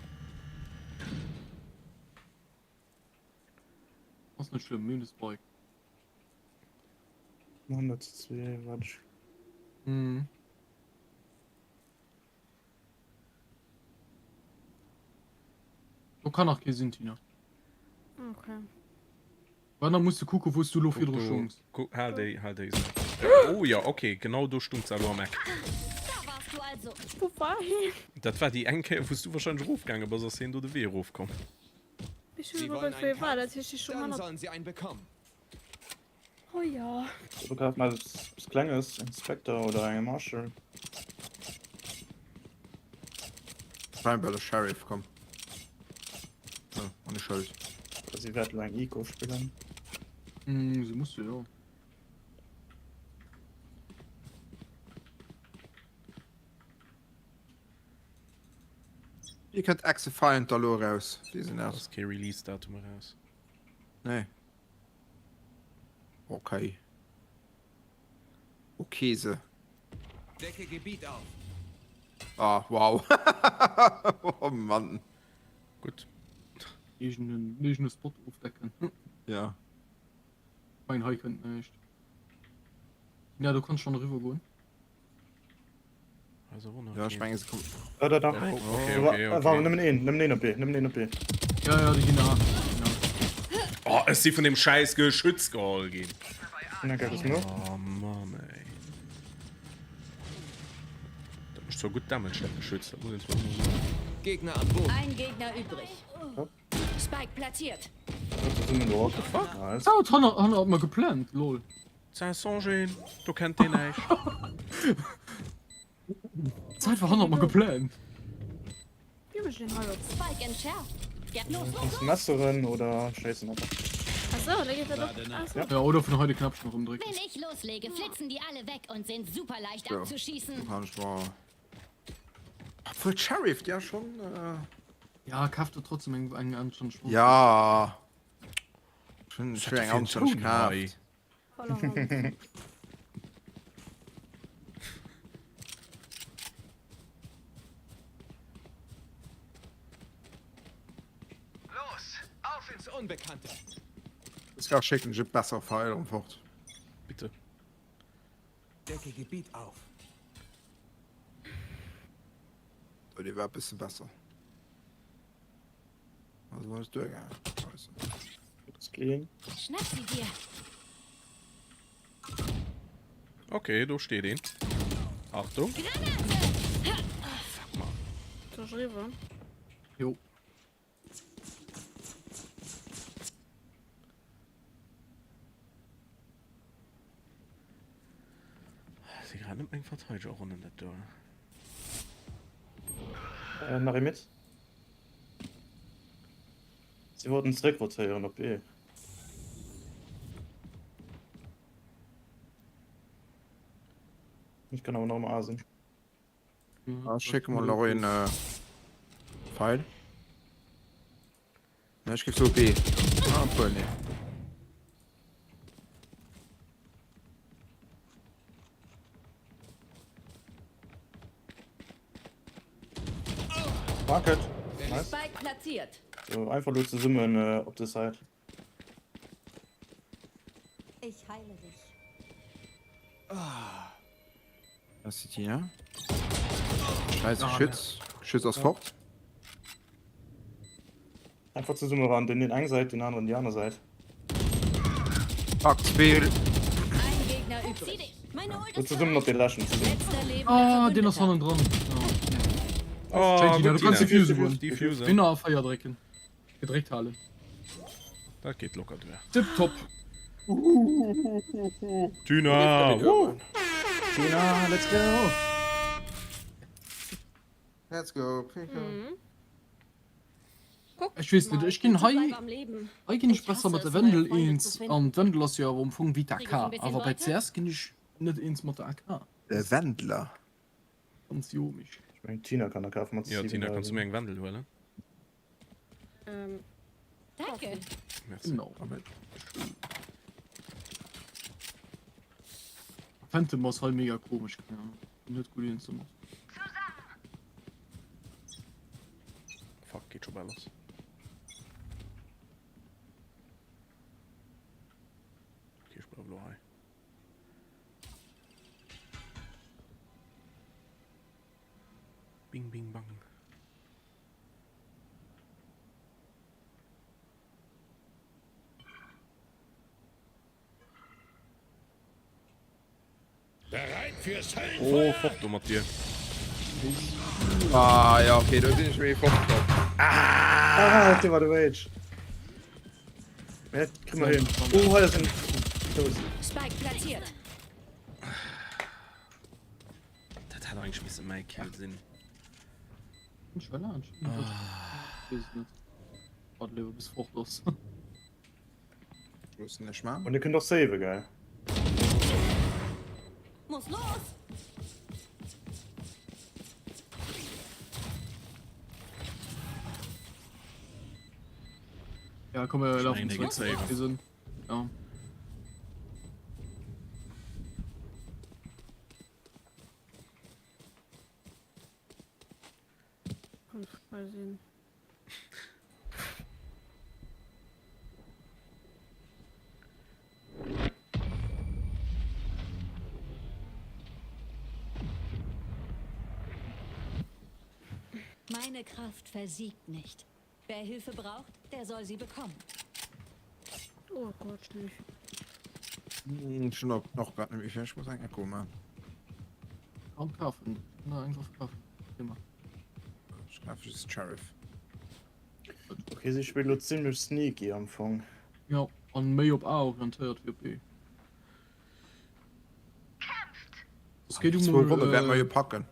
Ass net schlëmm, mir hunn de Spike. 102, wat ech. Mhm. Do kann nach kee sinn, Tina. Okay. Well da muss du kucke wous du lo virdru stoungs. Kuck, hal déi, hal déi Säit. Oh ja, okay, genau do stung se elo am Eck. Da warst du also. Wo war hien? Dat war déi eng Kéier, wou s du wahrscheinlech erofgaange bass, ass hien do de Wee erofkomm. Ich Sie hun wollen iwwerguckt, einen wou war Kampf? dat heescht, ich schon Dann hannert. sollen sie einen bekommen. Oh ja. Du kannst mal was Klenges, Inspector oder eng Marshal. Rein bei der Sheriff, komm. Oh, ohne Schuld. Sie wäert lo eng Eco spillen. Mm, se muss jo. Dir kënnt Exefiant da lo eraus. Wéi sinn Ass kee Release-Datum eraus. Nee. Okay. Okay se. Decke Gebiet auf. Ah, wow. oh Mann. Gutt. Eegenen, eegene Spot ofdecken. Ja. Mein hei kënnt näischt. Ja, du kannst schon eriwwer goen. Ja, ech mengen se kommen. Da, da, da. Okay, okay, okay. War nëmmen een, nëmmen een op B, nëmmen een op B. Ja, ja, déi ginn A. Oh, ech si vun dem schäiss Geschütz geholl ginn. Oh Mann, ey. Dat mécht zwar gutt Damage, dat Geschütz, dat muss een zwar ëmmer soen. Gegner am Boden. Ein Gegner übrig. Spike platziert. What the fuck? Nice. Oh, hanner, hanner hat mer geplant, lol. Saint-Songeen, do kennt deen näischt. Zäit war hannert mer geplant. Wie mécht een hei op? Spike entschärft. Los, los, los. Messeren oder schéissen einfach. Achso, da geht dat op. Achso. Ja, oder vun hei de Knäppchen erëmdrécken. Wenn ich loslege, flitzen die alle weg und sind super leicht So, abzuschießen. do kann ech mer. Obwuel d'Sheriff, déi ass schonn. Ja, kaf der trotzdem eng eng anstänneg Woff. Ja. Ech hunn Was ech hunn hat eng der fir en anstänneg Toun hei? kaaft. Los, auf ins Unbekannte. Ska schécken ech e besser File erëm fort. Bitte. Decke Gebiet auf. Oh, déi war e bësse besser. Also war es duergaangen. Scheiße. Clean. Schnapp sie dir. Okay, do steet een. Achtung. Granate! Fuck, man. Soll ech eriwwer? Jo. Si grad net meng Verteidegerronnen dat do. Äh, nach ee mit. Sie wollten zréckrotéieren op E. Ich kann awer nach am A sinn. Ah, ech schécke mol nach een Pfeil. Ne, ech géif soe B. Ah, obwuel, nee. Market. Nice. Spike platziert. So, einfach lo zesummen äh, op de Site. Ich heile dich. Das ist die, ne? Scheiße, Schütz. Schütz ass fort. Einfach zesumme ran, den den eng Säit, den aneren déi aner Säit. Fuck, Spiel. Ein Gegner übrig. Meine Ult So ist zesummen op bereit. den Läschen, zesummen. Letzter lebender Ah, den ass Verbündeter. hannendran. Oh, Schéin, Tina, gutt, du kanns Tina. defusen goen. Defusen. Winner a 4 drécken. Gedréckt halen. Dat geet locker duer. Tipptopp. Tina! Woo! Tina, let's go! Let's go. Mhm. Ech weess net, ech ginn hei hei ginn ech Ich besser hasse mat der es, neue Wendel Freunde zu eens finden. an d'Wendel ass jo awer am Fong wéi Krieg ich d'AK, ein bisschen awer bei Beute? CS ginn ech net eens mat der AK. Der Wendler. Ganz jomisch. Ech mengen Tina kann der kafen mat Jo, Tina, 7 kanns du mir eng Wendel huelen? Ähm, Danke. Merci. Genau. Phantom ass hei mega komesch, keng Ahnung. Bin net gutt eens domat. Fuck, geet scho bal lass. Okay, ech bleiw lo hei. Bing, bing, bang. Bereit fürs Oh, Höllenfeuer? fort do mat dir. Ah, ja, okay, do sinn ech méi fort komm. Ah, dat war de Rage. Ja, kriegen wir hin. Oh, hei ass en Close. Spike platziert. Dat hätt eigentlech misse mäi Kill sinn. Ech war laanscht. Weess et net. Wart léiwer bis fort ass. Loossen ech man. Und ihr könnt auch save, geil. Muss los. Ja, komm, wir laufen mengen, dee zurück. geet safe. Wir sind. Ja. kann frei sinn. Meine Kraft versiegt nicht. Wer Hilfe braucht, der soll sie bekommen. Oh Gott, schnell. Hm, schon noch, noch grad nämlich. Ich muss ein Echo machen. Kaum kaufen. Na, einfach kaufen. Immer. Grafisches Sheriff. Okay, sie spielt lo ziemlich sneaky am Fong. Ja, an méi op A orientéiert wéi op B. Das geht Zwou um Ronne wäerte mer jo packen.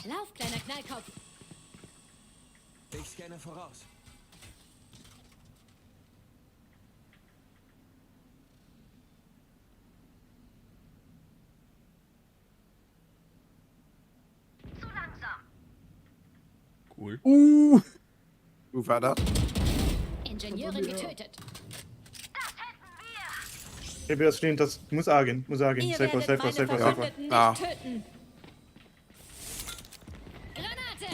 Lauf, kleiner Knallkopf. Ich scanne voraus. Cool. Uh! Wou war dat? Ingenieurin getötet. Hey, das stehen, das muss A gehen, muss A gehen. Ihr Safe, werdet safe, meine safe, safe. Verbündeten nicht Ah. töten. Granate!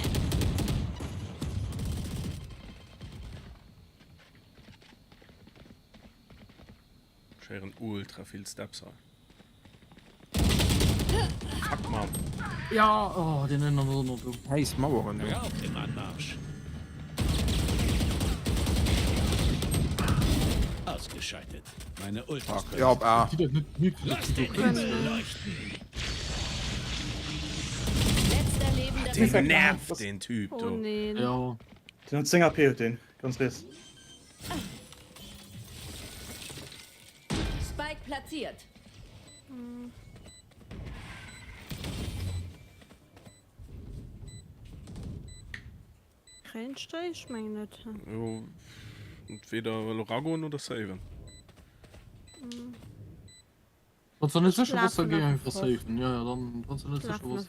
Ech héieren ultra vill Steps hei. Fuck man. Ja, oh, den ändern wir noch do. Heiß Maueren do. Rauch im Anmarsch. Ausgeschaltet. Meine Ult ist Fuck. Ja, op A. Die dat net net Lass den Himmel leuchten. Letzter lebender Den nervt den Typ Oh do. nee. Ja. Den hat 10 AP, den. Ganz riss. Spike platziert. Kréien ech déi? Ech mengen net. Jo, entweder elo ragoen oder saven. Wann s de net sécher bass, da géi einfach safen. Jo, jo, dann, wann s de net sécher bass.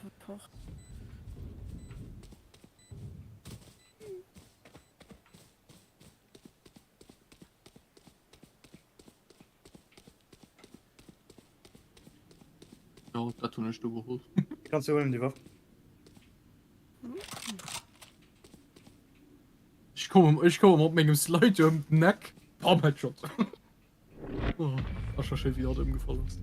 Jo, dat hunn ech do geholl. Kanns du huelen déi Waff. Ech kommen, ech kommen op mengem Slide ëm den Eck. Bam, Headshot. Oh, ass scho schéi wéi hatt ëmgefall ass.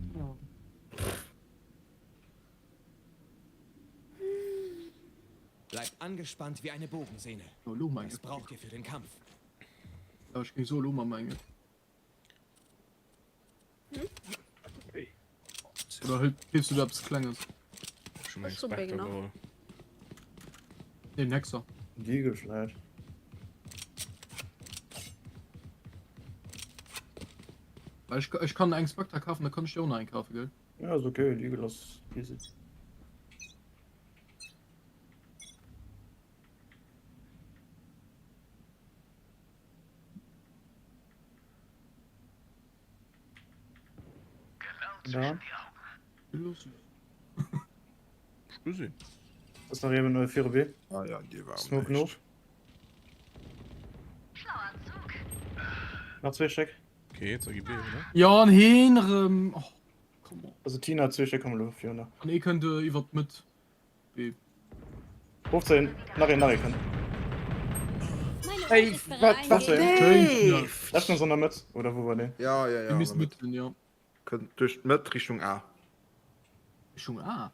Bleibt angespannt wie eine Bogensehne. Jo, lo meng Das braucht ihr für den Kampf. Ja, ech géing soe lo mar mengen. Oder hëlt keefs du der eppes Klenges? Ech hun meng Ech so Spectre beng nach. geholl. Nee, den Hexer. Deagle vläicht. Well ech, ech kann eng Spectre kafen, da kann ech dir och nach eng kafen, gell? Ja, ass okay, Deagle ass easy. Ja. Gesinn. Ass nach eben 4 B. Ah ja, die war Smoke no. Nach zwee Stéck. Okay, jetzt ergibt B, oder? Ja, an heen erëm. Oh, come on. Also Tina zwee Stéck kommen elo virun der. An ee kënnt iwwer d'Mëtt. B. 15, nach een, nach ee kënnt. Ey, wat, wat leeft? Leschten ass an der Mëtt, oder wou war deen? Ja, ja, ja. Dee misst Mëtt sinn, jo. Kënnt duerch d'Mëtt Richtung A. Richtung A?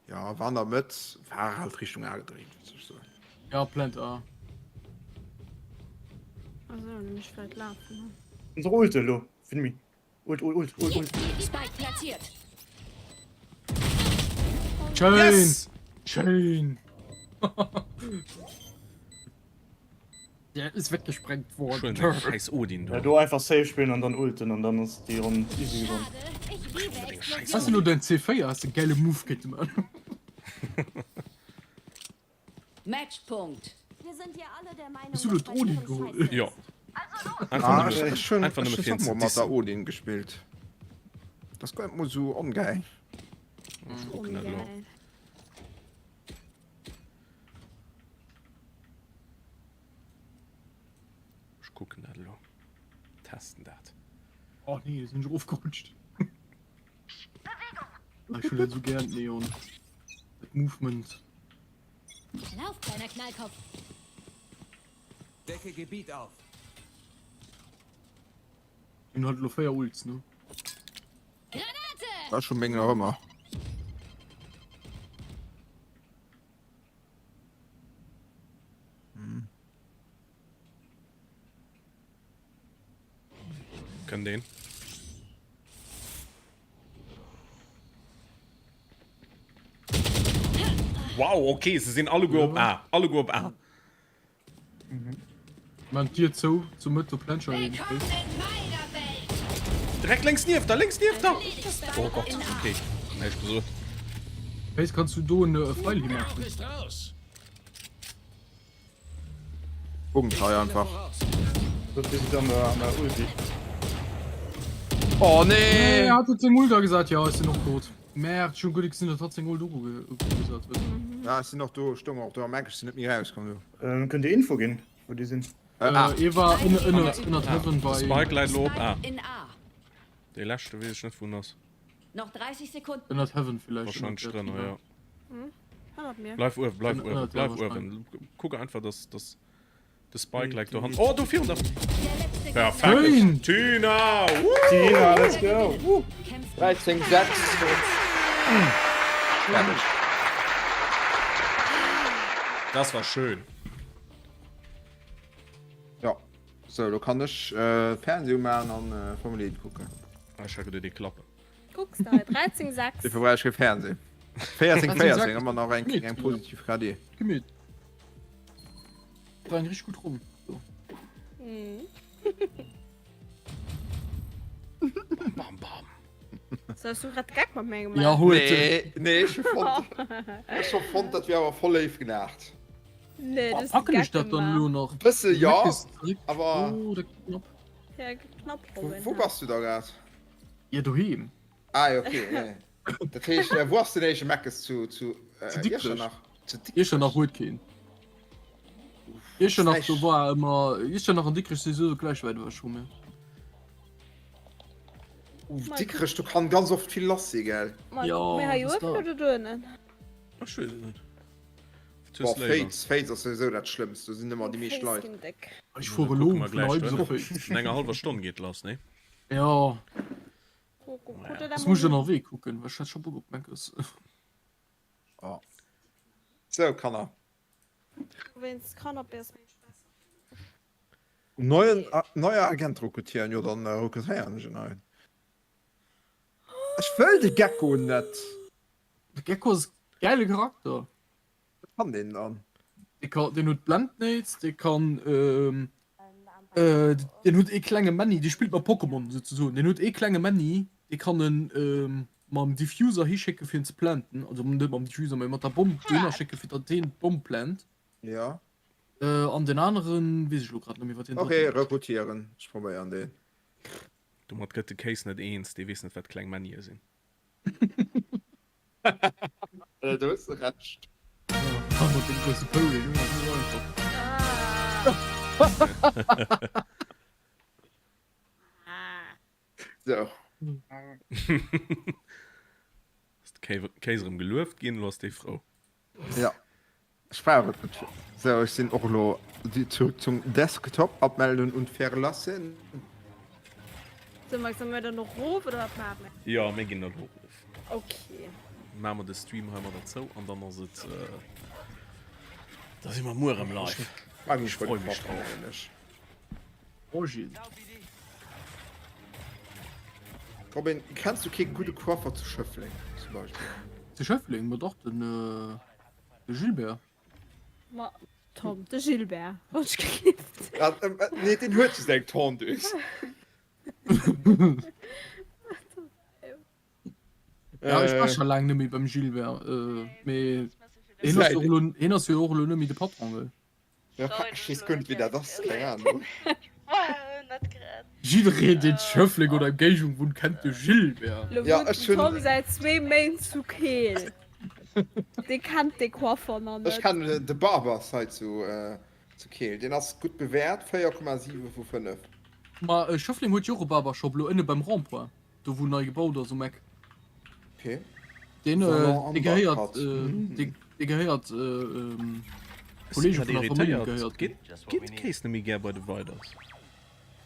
Ja, war an der Mëtt, war halt Richtung A gedréint, wéi soll ech soen. Ja, Plant A. Also, ech vläit lafen. Unsere Ult elo, find me. Ult, ult, ult, ult, ult. Spike platziert. Schön. Yes! Schön. Der ist weggesprengt worden. Schön, der scheiß Odin Ja, do. do einfach safe spielen an dann ulten an dann ass déi Ronn easy gewonnen. Schade, ich liebe Explosionen. Hast du nur dein C4? Hast du geile Move gemacht. Matchpunkt. Wir sind ja alle der Meinung, Hast du dass den Odin Verlieren geholt? scheiße Jo. ist. Einfach Ah, nëmme, ech, ech hun, einfach ech nëmme hun fir och ze mol mat der dissen. Odin gespillt. Das gëtt mol sou ongeil. Ech kucken dat elo. Ongeil. Ech kucken dat elo. Testen dat. Oh nee, da sinn ech erofgerutscht. Ah, ich hun dat sou gären, Neon. Dat Movement. Lauf, kleiner Knallkopf. Decke Gebiet auf. Hun halt lo 4 Ults, ne? Granate! Dat schon meng nach ëmmer. Kënnt een. Wow, okay, se sinn alleguer op A. Alleguer op A. Man d'Dier zou, zur Mëtt do Plancher een. Willkommen in meiner Welt. Direkt lénks nieft der, lénks nieft der! Oh Gott, okay. Näischt gesot. Face, kanns du do en Pfeil himaachen? Ist raus. Punkt hei einfach. Dat ass an der, an der Ulti. Oh Nee, nee! er hat huet seng Ult agesat, jo, ech sinn och tot. Merde, ech hunn guer net gesinn, datt hatt seng Ult och ugesat huet. Ja, ech sinn och do, ech stoung och do am Eck, ech sinn net méi rauskomm do. Ähm, kënnt Dir Info ginn, wou déi sinn? Äh, A. Äh, ee war ënner, ënnert, ënnert Heaven bei. Spike läit elo op A. In A. Dee leschte weess ech net, wou en ass. Noch 30 Sekunden. Ënnert Heaven villäicht. Wahrscheinlech ënnert der drënner, Tina. jo. Hannert mir. Bleif uewen, bleif Ënner- uewen, ënnert der bleif wahrscheinlich. uewen. Kuck einfach, dass, dass de Spike läit do hannen. Oh, do virun der. Der letzte Perfekt. Schön. Tina! Woo! Tina, let's go! Woo! kämpft 13, 6. Fertig. Das war schön. Ja. Sou, lo kann ech äh, Fernseh umaachen an äh, Formel 1 kucken. Ah, ech hat geduet, déi klappen. Kucks de hei, 13, 6. Dofir brauch ech kee Fernseh. 14, 13, 14, ëmmer nach eng, Gemüt, eng positiv KD. Gemüt. War eng richtig gut rum. So. Mhm. Bam, bam. So, hast du grad Geck mat mir gemacht? Ja, huet. Nee, nee, ech hu fonnt, ech hu fonnt, dat wier awer voll léif gelaacht. Nee, Boah, das packen ech dat dann elo nach? Bësse ja, Mac ist zréck. awer Oh, der Knapp. Ja, knapp, wo, Robin. wo bass du da grad? Ja, doheem. Ah, jo, okay. Ja. Dat heescht, äh, wou ass den éischte Meckes zu, zu, äh, Zu Dikrech. Iechternach? Zu Dikrech. Iechternach huet keen. Iechternach, do Frech. war ëmmer, Iechternach an Dikrech si sou gläich wäit ewech vu mir. Uff, Dikrech, do kann ganz oft vill lass si, gell? Ma Ja, kuck mir hei das uewen da. oder doënnen? Ech weess et net. Wat hues Boah, du léiwer? Féiz, Féiz ass souwisou dat Schlëmmst, do sinn ëmmer déi meescht Féiss Leit. ginn déck. Ech Da fuere kucke lo mer vun gläich hei bis duerno. op Féiz. An enger hallwer Stonn geet lass, nee? Ja. Naja. Ech muss ënnerwee kucken, well ech hat scho Bock op Meckes. Oh. Sou, Kanner. Wéinst Canapé ass méi Stress. Neuen, neuer Agent rekrutieren, jo dann rekrutéieren ech en neien. Ech wëll de Gecko net. De Gecko ass e gäile Charakter. Wat kann deen dann? Dee kann, deen huet Blendnades, dee kann, deen huet ee klenge Männi, dee spillt mat Pokémon souzesoen. Deen huet ee klenge Männi, dee kann en mam Diffuser hischécke fir en ze planten, also net mam Diffuser, mee mat der Bomm dohinner schécke fir datt deen d'Bomm plant. Ja. An den aneren weess ech elo grad net méi wat deen Ok, drëtten huet. rekrutieren, ech probéieren deen. Domat gëtt de Kéis net eens, dee weess net wat kleng Männie sinn. Do hues de Recht. Ja, mat dem grousse Pouli, dat ass net einfach. Sou. Ass de Kéis erëm gelueft ginn, elo ass dee frou. Ja. Ech brauch et net. Sou, ech sinn och elo zurück zum Desktop. Abmelden und verlassen. Sou Max, solle mir dann och rof oder wat maache mir? Jo, mir ginn elo rof. Ok. Maache mer de Stream heimadder zou an dann ass et, da si mer muer erëm live. Ech freu mech drauf. Roger. Robin, kenns du kee gudde Coiffer zu Schëffleng zum Beispill? Zu Schëffleng? Ma dach, den de Gilbert. Ma Tom, de Gilbert, wann ech geknippt. Nee, deen huet just eng Tondeuse. Ja, ech war scho laang net méi beim Gilbert, mee hien ass jo och elo, hien ass jo och elo net méi de Patron, gell? Ja, ech weess guer net wéi dat ass, keng Ahnung. Jiddereen deen Schëffleng oder Emgéigend wunnt kennt de Gilbert. Lo Ja, wunnt ech den hunn. Tom säit zwee Méint zu Keel. Dee kennt dee Coiffer nach Ech net. kennen de Barbers hei zu zu Keel, deen ass gutt bewäert, 4,7 vu 5. Ma Schëffleng huet jo och e Barbershop elo ënne beim Rond-point. Do wou nei gebaut ass um Eck. Okay. Deen, Salon äh, dee gehéiert, Undercut. äh, dee, dee gehéiert, äh, ähm, Kollege vun der Famillje gehéiert. Geet geet de Kéis net méi gär bei de Weiders?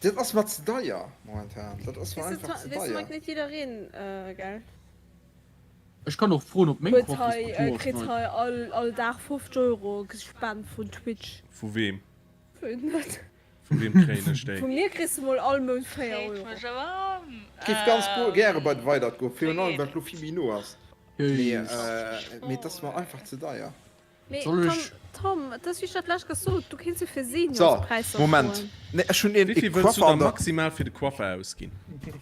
Dat ass mer ze deier momentan. Dat ass mer Weess de, einfach ze weess de deier. Mike, net jiddereen, äh, gell? Ech kann och froen op meng Huet Coiffeuse hei, d'Hoer äh, kritt schneit. hei all, all Dag 50 Euro gespent vun Twitch. Vu weem? Vun net. Vu weem kréien ech déi? Vu mir kriss de mol all Mount 4 Euro. Giff ganz gäre bei de Weidert goen, virun allem well et lo vill méi no ass, mee et ass mer einfach ze deier. Mee Soll Tom, ech. Tom, et ass wéi ech dat d'lescht Kéier sot, du kéints jo fir So, Seniorspräisser Moment, froen. nee ech hunn een Wéi vill wëlls du Coiffer da an der. maximal fir de Coiffer ausginn?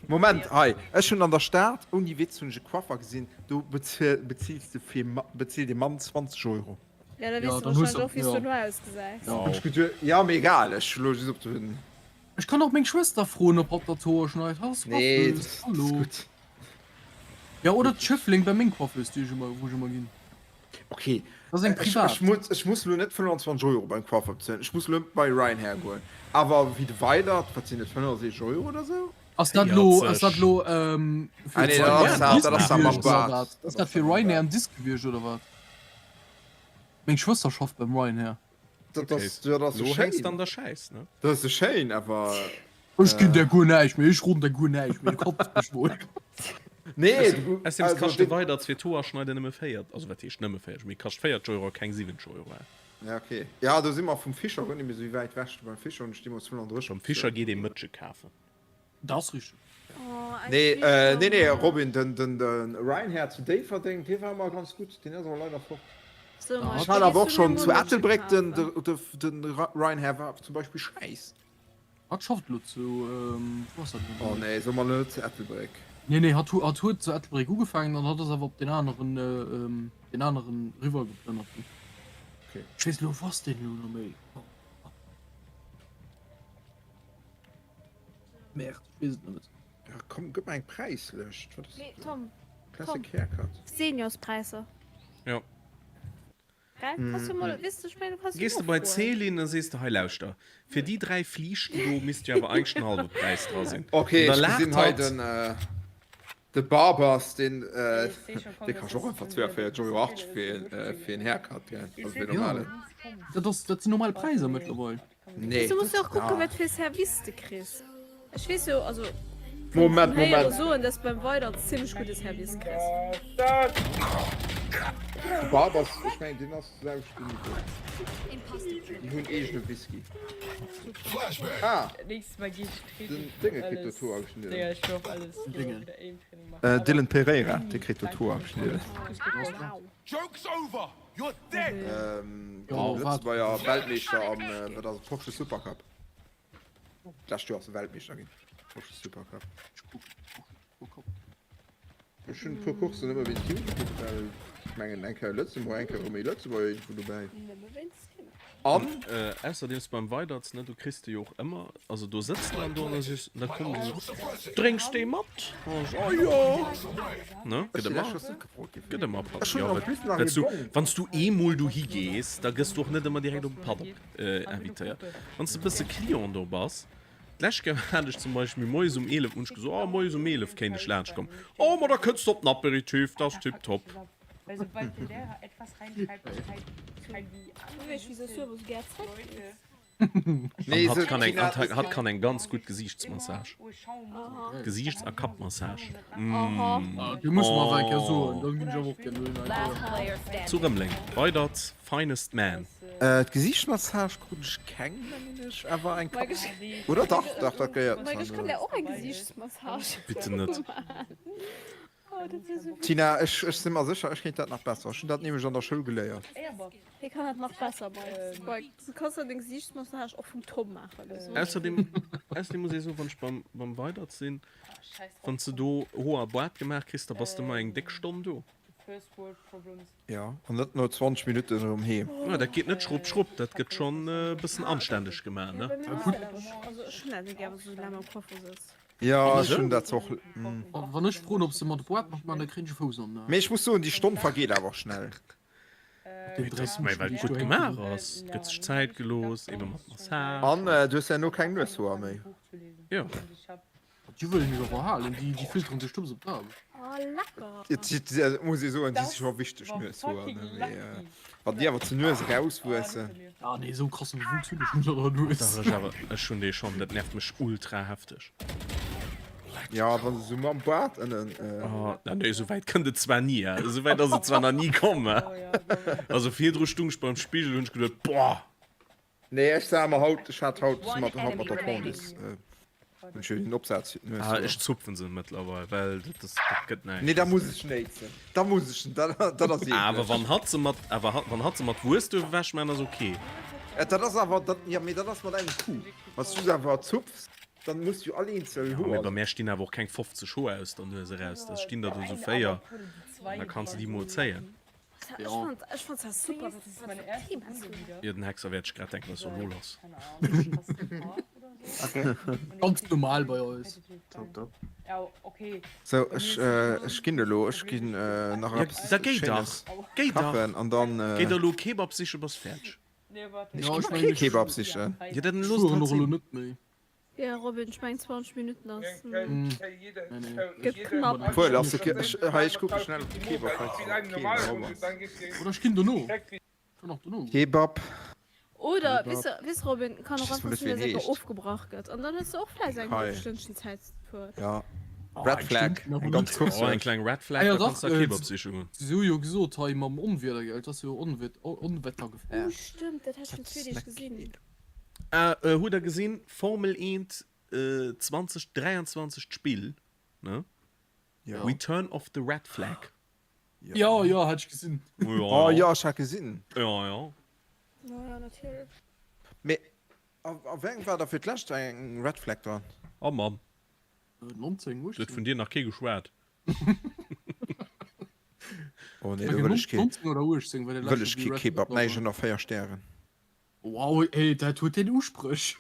Moment, hei, ech hunn an der Stad, ouni Witz, hunn ech e Coiffer gesinn, do beziils de fir, bezilt ee Mann 20 Euro. Ja, da Ja, weess de dann hues wahrscheinlech du, och, wéi s du ja. no ausgesäis. Ja. Hunn ech geduet, ja, mee egal, ech hu lo just op den. Ech kann och meng Schwëster froen, ob hatt der d'Hoer schneit. Hatt ass Nee, Coiffeuse, dat ass hallo. gutt. Ja, oder d'Schëffleng bei meng Coiffeuse, déi ech ëmmer, wou ech ëmmer ginn. Ok, Dat ass eng ech, privat. ech muss, ech muss lo net 25 Euro beim Coiffer bezuelen, ech muss lo net bei Ryanair goen. Awer wéi de Weidert, wat sinn et, 65 Euro oder sou? Ass dat lo, ass dat 40. lo, ähm, Ah fir nee, dat Ryanair ass, en dat Disk ass da mam gewiescht oder Bart. wat? Dat Ass dat ass da fir mam Ryanair Bart. en Disk gewiescht oder wat? Meng Schwëster schafft beim Ryanair. Dat Okay. ass, dat ass Lo jo hänks de schéin. an der Schäiss, ne? Dat ass jo schéin, awer. Ech ginn der guer näischt méi, ech roden der guer näischt méi, du kanns mech mol. Nee, du, Ausserdeems also kascht de deen. Weidert fir d'Hoer schneiden nëmme 4, also wat heescht nëmme 40, mee kascht 40 Euro a keng 70 Euro. Ja, okay. Ja, do si mer vum Fischer guer net méi esou wäit wech. Beim Fischer hunn ech deemools 35 Beim Fischer bezuelt. geet ee Mëtsche kafen. Dat ass richteg. Oh, eng Nee, äh, nee, nee, Fischermamm. Robin, den, den, den Ryan-Här zu Déifferdeng, dee war ëmmer ganz gutt. Deen ass awer leider fort. So, Ah, Mike, Ech hat da awer och gees du mir schonn mol zu Mëtsche Ettelbréck den, kafen. den, den Ryan-Här war zum Beispill schäiss. Hatt schafft elo zu, wou ass dat elo Oh méi? nee, so mer net zu Ettelbréck. Nee, nee, hatt hatt huet zu Ettelbréck ugefaangen an hatt ass awer op deen aneren, deen aneren eriwwer geplënnert ginn. Okay. Ech weess elo, wou ass deen elo nach méi? Merde, ech weess et net. Ja, komm, gëtt mer eng Präislëscht. Wat ass Nee, Tom. Classic Tom. Haircut. Seniorspräisser. Jo. Gell? Kannst du mol, weess du, ech mengen, du kannst jo Gees de bei nofroen. d'Céline, da sees de, hei lauschter, fir déi 3 Fliichten do misst jo awer eigentlech den halwe Präis dra sinn. Okay, An da ech laacht gesinn hei hatt. den, de Barbers, deen, dee kascht och einfach 42,80 Euro fir een, fir een Haircut, gell? Also fir een Jo, normalen. dat ass, dat sinn normal Präisser mëttlerweil. Nee. Du muss jo och kucken, Ah. wat fir Service de kriss. Ech weess jo, also Moment, vum Héiere Moment. soen, dass beim Weidert zimmlech gudde Service kriss. De Barbers, ech mengen, deen ass selwechten Niveau. Déi hunn eegene Whisky. Ah, den Dénge kritt do d'Hoer geschnidden. Dylan Pereira, dee kritt do d'Hoer geschnidden. Joke's over! You're dead! Lëtzebuerger Weltmeeschter am, wat ass et, Porsche Supercup. D'lescht Joer ass e Weltmeeschter ginn. Porsche Supercup. Ech hunn e puer Courssen ëmmer wéinst him gekuckt, well ech mengen eng Kéier Lëtzebuerg, eng Kéier erëm méi Lëtzebuerger iergendwou dobäi. Nëmme wéinst him. An? Ausserdeems beim Weidertz, ne, do kriss de jo och ëmmer, also do sëtzt de dann do an da sees, da kommen se esou, Drénks dee mat? An ech, Oh jo! Ne, Ech gëtt sinn ëmmer, lech net gefrot gi gëtt ëmmer Patt. Ech hunn Jo, en well, plus nach well ee s du, Bong. wann s du eemol dohi gees, da gëss du och net ëmmer direkt op e Patt op, invitéiert. Wann s de e bësse Client do bass, d'lescht Kéier hat ech zum Beispill moies um 11, hunn ech gesot, Oh, moies um 11 kéint ech laanscht kommen. Oh, ma da kënns de op den Aperitif, dat ass tiptop. Weil sobald der Lehrer etwas reinschreibt, schreibt, schreiben die Du weess, wieso du awer sou gär zréck gees. Nee, An se hatt kann eng, Tina, hatt, hatt kann eng ganz gutt Gesiichtsmassage. Aha. Gesiichts a Kappmassage. Aha. Mm. Ah, du muss mer awer eng Kéier soen, dann ginn ech awer och gär dohin eng Kéier. Zu Rëmeleng, Weidert's finest man. Äh, d'Gesiichtsmassage krut ech keng, mengen ech, awer eng Kapp. Oder dach, dach, dat gehéiert Mike, ech kann der och eng Gesiichtsmassage Bitte net. maachen. Tina, ech ech si mer sécher, ech kéint dat nach besser. Ech hunn dat nämlech an der Schoul geléiert. Hie kann dat nach besser, Mike. Du kanns der deng Gesiichtsmassage och vum Tom maache loossen. Ausserdem, ausserdem muss ee soen, wann ech beim, beim Weidert sinn, wann s de do Hoer a Boart gemaach kriss, da bass de ëmmer eng déck Stonn do. Jo, an net no 20 Minutten erëm heem. Jo, dat geet net schrupp schrupp, dat gëtt schonn e bëssen anstänneg gemaach, ne? Also ech hunn dat net gär, wann s du sou laang am Coiffer sëtz. Jo, ech hunn dat och. Wann ech froen, ob se mat Boîte mat man, da kréien ech e Fouss an den. Mee ech muss soen, déi Stonn vergeet awer och schnell. Déi 3 Mee well et gutt gemaach ass, et gëtt sech Zäit gelooss, ebe mat Massage. An du hues herno keng Nueshoer méi. Jo. Déi wëll ech mech awer halen, déi filteren sech dumms op d'Aarbecht. Oh lecker! Et muss ee soen, déi si scho wichteg, Nueshoer, ne? Mee wann déi awer zur Nues erauswuessen. Ah nee, esou krassen Bewuchs hunn ech net an der Nues. Dach ech awer, ech hunn dee schonn, dat nervt mech ultra hefteg. Ja, wann se sou mam Baart ënnen. Oh, na nee, esou wäit kënnt et zwar ni, hä? Esou wäit ass et zwar nach ni komm, hä? Also virdru stung ech beim Spigel, hunn ech geduet, boah! Nee, ech sah mer haut, ech hat haut mat haut mat der Tondis hunn ech jo den Opsaz fir d'Nues. Ah, ech zupfen se mëttlerweil, well dat ass, dat gëtt näischt. Nee, da muss ech néitsen, da muss ech, dat dat ass eeklech. Awer wann hatt se mat, awer hatt, wann hatt se mat Wues duerf ewech man, ass ok. Dat ass awer, dat, jo, mee dat ass mat engem Coup. Wann s du se awer zupfs, dann muss du all eenzel Jo, mee Hoer. bei mär stinn awer och keng 50 Hoer aus der Nues eraus, da stinn der do sou 4, an da kanns de déi mol zéien. Ech fand, ech fand zwar super, wat wat fir Thema s du. Jo, den Hexer wäert sech grad denken, was soll lo lass? Okay. Ganz normal bei eis. Top, top. Sou, ech, ech ginn elo, ech ginn nach Ja, eppes da géi dach, Schéines géi dach, kachen an dann. géi der elo Kebab sichen, bass fäerdeg. Ech gi mer kee Kebab sichen. Jo, dann Ech looss fueren et och elo sinn. net méi. Jo Robin, ech mengen 20 Minutten ass gëtt knapp. Obwuel, ass de Ke, ech, hei, ech kucke schnell op de Kebab hei zu Keen erop ass. Oder ech ginn dono. Kann och dono goen. Kebab. Oder, Kebab. weess de, weess Robin, kann och Ech weess einfach mol net sinn, wéi en dass einfach heescht. ofgebrach gëtt an dann hues de och vläicht eng Hei. hallef Stënnchen Zäit ze fueren. Ja. Oh, Red eng Flag, Stënnchen awer eng ganz net. kurz. Oh, eng kleng Red Ah Flag, jo da dach, kanns de Kebab siche goen. Si hu jo gesot hei mam Onwieder, gell, et ass jo Onwied, Onwettergefahr. Oh stëmmt, dat hat ech virun zwee Deeg gesinn. Ah, hutt der gesinn, Formel 1 2023 d'Spill, ne? Ja. Return of the Red Flag. Jo, jo, hat ech gesinn. Oh jo, ech hat gesinn. Jo, jo. Jo, jo, natierlech. Mee a wéi engem war da fir d'lescht eng Red Flag dran? Oh Mamm. 19, Do huet vun dir nach kee geschwat. Oh nee, do wëll ech kee, 19 oder 18 war de wëll ech leschte kee Red Kebab. Flag Nee, ech dran hunn nach 4 Stären. Wow, ey, dat huet den Uspréch.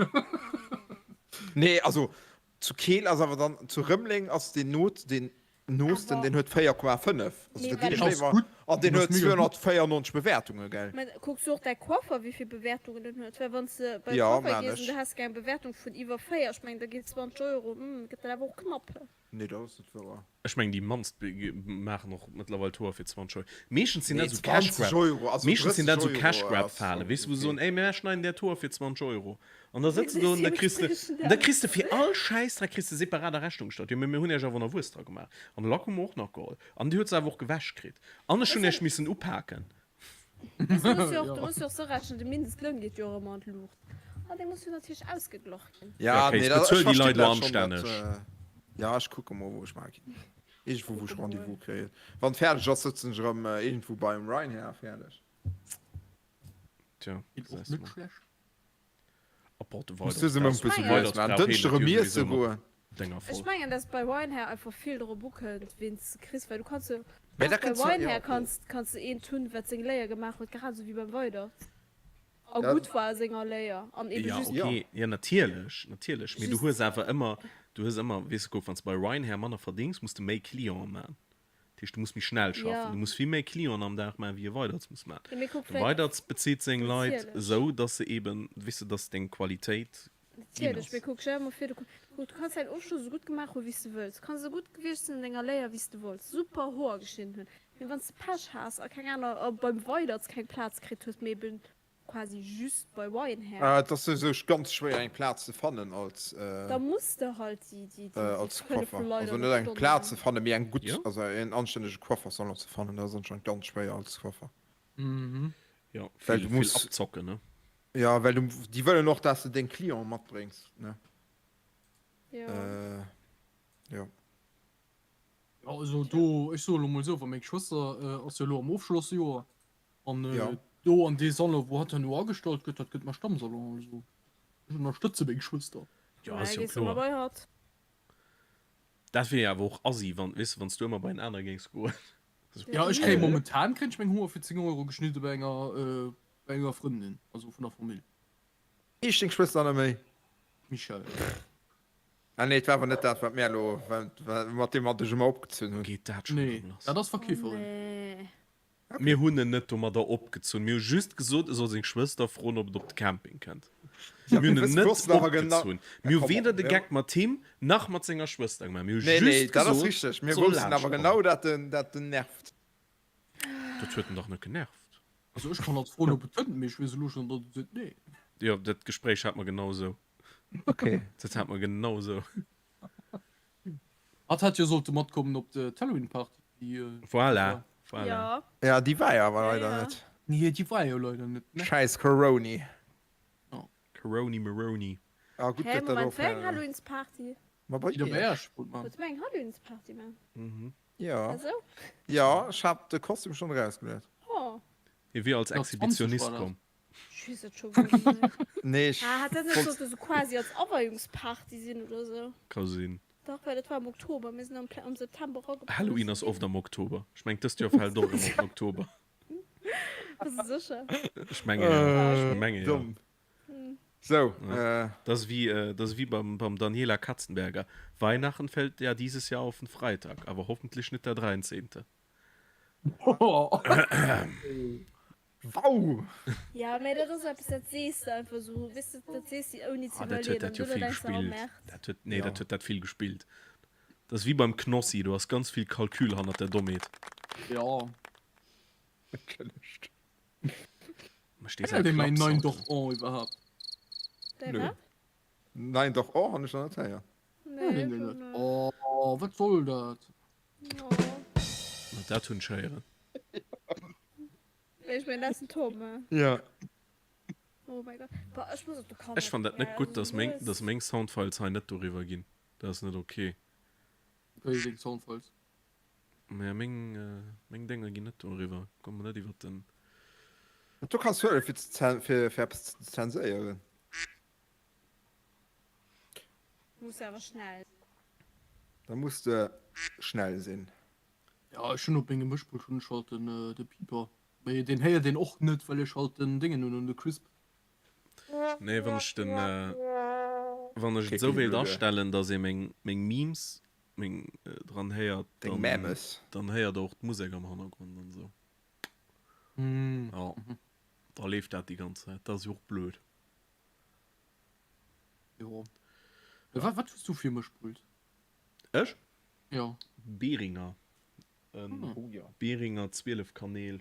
Nee, also. Zu Keel ass awer dann, zu Rëmeleng ass deen Not, deen Noosten, deen huet 4,5. Also da ginn ech léiwer, an deen huet 294 Bewäertunge, gell? Mä kucks du och däi Coiffer, wéi vill Bewäertungen en huet? Well wann s de bei e Coiffer gees an du häss gär eng Bewäertung vun iwwer 4, ech mengen da geet 20 Euro, hm, gëtt dat awer och knapp. Nee, dat ass net wouer. Ech mengen déi mannst maachen och mëttlerweil d'Hoer fir 20 Euro. Meeschtens sinn Nee, dat esou Cash 20 Grab, Euro, also meeschtens sinn 30 dat esou Euro Cash Grab ass Falen, schon weess de, wou se okay. soen, ey mär schneiden där d'Hoer fir 20 Euro. An da sëtz de do an da kriss de, an da kriss de fir all Schäissdreck kriss de separat a Rechnung gestallt. Jo, mee mir hunn iech awer nach Wuess dra gemaach. An de Lack hu mer och nach geholl. An dir huet se awer och gewäsch kritt. An ech hunn iech missen upaken. Weess de, du muss jo och, du muss jo och sou rechnen, de Mindestloun geet jo och ëmmer an d'Luucht. An dee muss jo natierlech ausgeglach ginn. Ja, Ja, nee, Kéis, dat, ech bezuel déi verstinn Leit elo dat schonn, dat, anstänneg. ja, ech kucke mol, wou ech maache ginn. Iergendwou, wou ech Rendez-vous kréien. Wann fäerdeg ass, sëtzen ech erëm iergendwou beim Ryan fäerdeg. Tja, Geet och gesäis de net mol. schlecht. Muss dëse Mount bësse lues maachen. Dënschde rëm iesse goen. Ech mengen dass bei Weinhair einfach vill drop ukënnt ween s de kriss, well du kanns jo Mä da bei kënns du, ja, Weinhair okay. kanns kanns de eent hunn wat seng Léier gemaach huet, grad esou wéi beim Weydert a Ja. gutt war a senger Léier an ebe Ja just. okay, ja natierlech, natierlech, mee du Just. hues awer ëmmer, du hues ëmmer, weess de kuck, wann s de bei Weinhair manner verdéngs, muss de méi Clienten man. Dat heescht, du muss méi schnell schaffen, Ja. du muss vill méi Clienten am Dag maachen, wéi e Weiderts muss maachen. Ja, mee kuck, De vläicht. Weiderts bezilt seng Leit Natierlech. esou, dass se eben, weess de, dass deng Qualitéit ginn Natierlech, ass. mee kuck, stell der mol vir, du kuck, du kanns däin Ofschloss esou gutt gemaach hu wéi s de wëlls, du kanns esou gutt gewiescht sinn an denger Léier wéi s de wollts, super Hoer geschnidden hunn, mee wann s de Pech has a keng aner, a beim Weiderts keng Plaz kritt hues, mee eben Quasi just bei Wine her. Et ass souwisou ganz schwéier eng Plaz ze fannen als Da muss de halt déi déi déi als 5 Coiffer. Leit Also an net der eng Stonn Plaz ze man. fannen, mee eng gutt, Jo. also en anstännege Coiffersalon ze fannen, dat ass anscheinend ganz schwéier als Coiffer. Mhm. Jo, Well vill du vill muss, abzocken, ne? jo, well du, déi wëllen och, dass de deng Clienten matbréngs, ne? Jo. Jo. Jo, also do, ech soe lo mol esou, wa meng Schwëster ass jo elo am Ofschlossjoer An Ja. do an dee Salon, wou hatt herno agestallt gëtt, dat gëtt mäi Stammsalon. Also ech ënnerstëtze meng Schwëster. Jo, ass Mä jo gees du ëmmer kloer. bei hatt? Dat wier jo awer och assi, wann, weess de, wann s du ëmmer bei en anere géings goen. Ja, ech kréie momentan kréien ech meng Hoer fir 10 Euro geschnidde bei enger, bei enger Frëndin, also vun der Famill. Heescht deng Schwëster net méi? Michèle. Ah nee, et war awer net dat, wat mär elo, mat deem mer dech ëmmer opgezunn hunn. Geet dat schonn Nee, erëm lass? dat ass Verkeeferin. Nee. Mir hunn en net domadder opgezunn. Mir hu just gesot, e soll seng Schwëster froen, ob et op de Camping kënnt. Mir hunn en net opgezunn. Mir hu weder de Geck mat him nach mat senger Schwëster gemaach. Mir hu just gesot, e Mir soll woussten awer laanscht genau, kommen. dat en, dat en nervt. Dat huet en dach net genervt. Also ech kann hatt froen, ob et kënnt, mee ech weess elo schonn, datt e seet nee. Jo, dat Gespréich hate mer genau esou. Okay. Dat hate mer genau esou. Hatt hätt jo sollte matkommen op d'Halloween-Party, déi. Voilà, voilà. Ja. Ja, déi war jo awer Ja, leider ja. net. Nee, déi war jo leider net, ne? Schäiss Coroni. Coroni Maroni. Ah, gutt, Hä, datt dat Moment, och. wéi eng Halloweensparty? Ma bei Déi der bei Iech. Iech wollt man. Wollt mir eng Halloweensparty man? Mhm. Ja. Ah sou? Ja, ech hat de Kostüm schonn erausgeluet. Oh. Hie wier als Ja, 20 Exhibitionist war dat. komm. Ech weess et scho guer net méi. Nee, ech Ah, hat dat net wollt. sollte sou quasi als Aweiungsparty sinn oder sou? Ka sinn. Dach, well dat war am Oktober, mir sinn am, am September erageplënnert. Halloween ass oft am Oktober. Ech meng, dëst Joer fält och erëm op den Oktober. Bass de sécher? Ech menge jo. Ech menge jo. Domm. Sou, äh. Dat ass wéi, dat ass wéi beim, beim Daniela Katzenberger, Weihnachten fällt ja dieses Jahr auf den Freitag, aber hoffentlich nicht der dreizehnte. Wow! Ja, mä dat ass eppes, dat sees de einfach esou, weess de, dat sees de ouni ze Ah, dat huet iwwerleeën dat an jo duerno vill denks de, oh gespillt. Merde. Dat huet, nee, Ja. dat huet dat vill gespillt. Dat ass wéi beim Knossi, do ass ganz vill Calcul hannert der Dommheet. Ja. Entschëllegt. Mécht dee Kennt säi dir mäin Nein Klappsound? doch oh iwwerhaapt? Däi Nö. wat? Nein doch oh han ech nach net héieren. Nee, Nee, ech nee, och net. net. Oh, wat soll dat? Oh. Ma dat hunn ech héieren. Nee, ech mengen, dat ass den Tom, ne? Ja. Oh mein Gott. Boah, ech muss op de Ech fann dat Kanapé, net gutt, also dass meng, lues. dass meng Soundfiles hei net doriwwer ginn. Dat ass net ok. Wéi deng Soundfiles? Maja, meng, meng Dénger ginn net doriwwer. Kommen net iwwer den. Do kanns du huelen fir ze fir fir eppes ze zenséieren. Muss awer schnell. Da muss de schnell sinn. Ja ech hunn op mengem Mëschpult hunn ech halt den de Pieper, mee deen héiert een och net well ech halt den Déngen hunn, de Crisp. Nee wann ech den. Wann ech et esou wéilt astellen, dass ee meng Memes meng dran héiert, Deng Memes. dann héiert der och d'Musek am Hannergrond an esou. Jo, da leeft dat déi ganz Zäit. Dat ass jo och blöd. Jo. Wat, wat hues du fir Mëschpult? Ech? Jo. Behringer. En Behringer 12 Kanäl.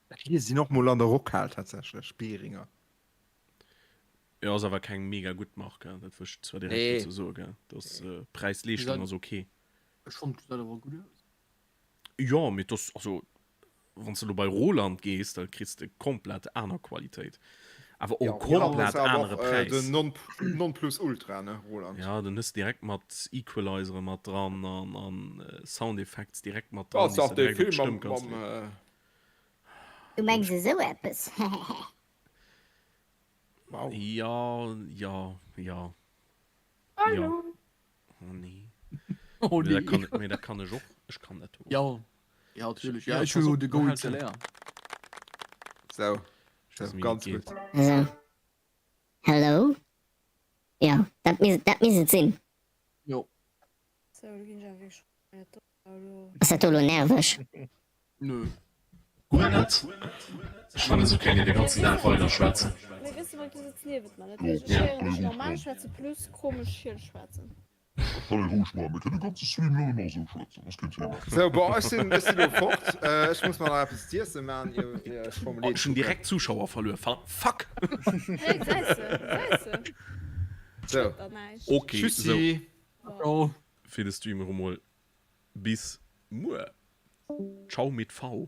Déi sinn och mol an der Rockhal tatsächlech, Behringer. Jo, ass awer keng mega gutt Mark, dat wëll ech zwar direkt dozou soen, gell. Dass Präis-Leeschtung ass ok. Ech fonnt gesäit awer gutt aus. Jo, mee dass, also wann s de elo bei Roland gees, da kriss de komplett aner Qualitéit, awer och komplett anere Präis. Den Nonplusultra, ne, Roland? Jo, den hues de direkt mat Equalizere mat dran an an Sound Effects direkt mat dran, déi s de direkt op d'Stëmm kanns leeën. Du mengs esou eppes, hehehe. Wow. Ja, ja, ja. Hallo. Ja. Oh nee. Oh nee. nee. Dat kann, nee, dat kann ech och. Ech kann dat och. Ja. Ja, natürlich. Ja, Ja, ech pass hu jo op, de Go halt XLR. So. Ich weiß So, nicht, wie ganz das geht. gut. Also, hello? Jo, dat misst, dat misst et sinn. Jo. So, do ginn ech awer wierklech net Ass dat do lo nerveg? Nö. Guer net. Ech fannen esou kéint een de ganzen Dag weider schwätzen. Mee weess de wat, du sëtz niewent mer, dat heescht ech héieren dech normal schwätzen plus komesch schiel schwätzen. Kann ee roueg maachen, mir kënnen de ganze Stream lang ëmmer esou schwätzen, ass keen Thema. Sou, bon, ech sinn, ech sinn elo fort. Ech muss mer nach eppes z'iessen maan, ier, ier ech Oh, Formel ech 1 hunn kucken. direkt Zuschauer verluer, fuck! Hey, gesäis de, gesäis de. Sou, Schued der näischt. Ok, sou. tschüssi! Ciao. Fir de Stream erëm mol. Bis muer. Ciao mit V.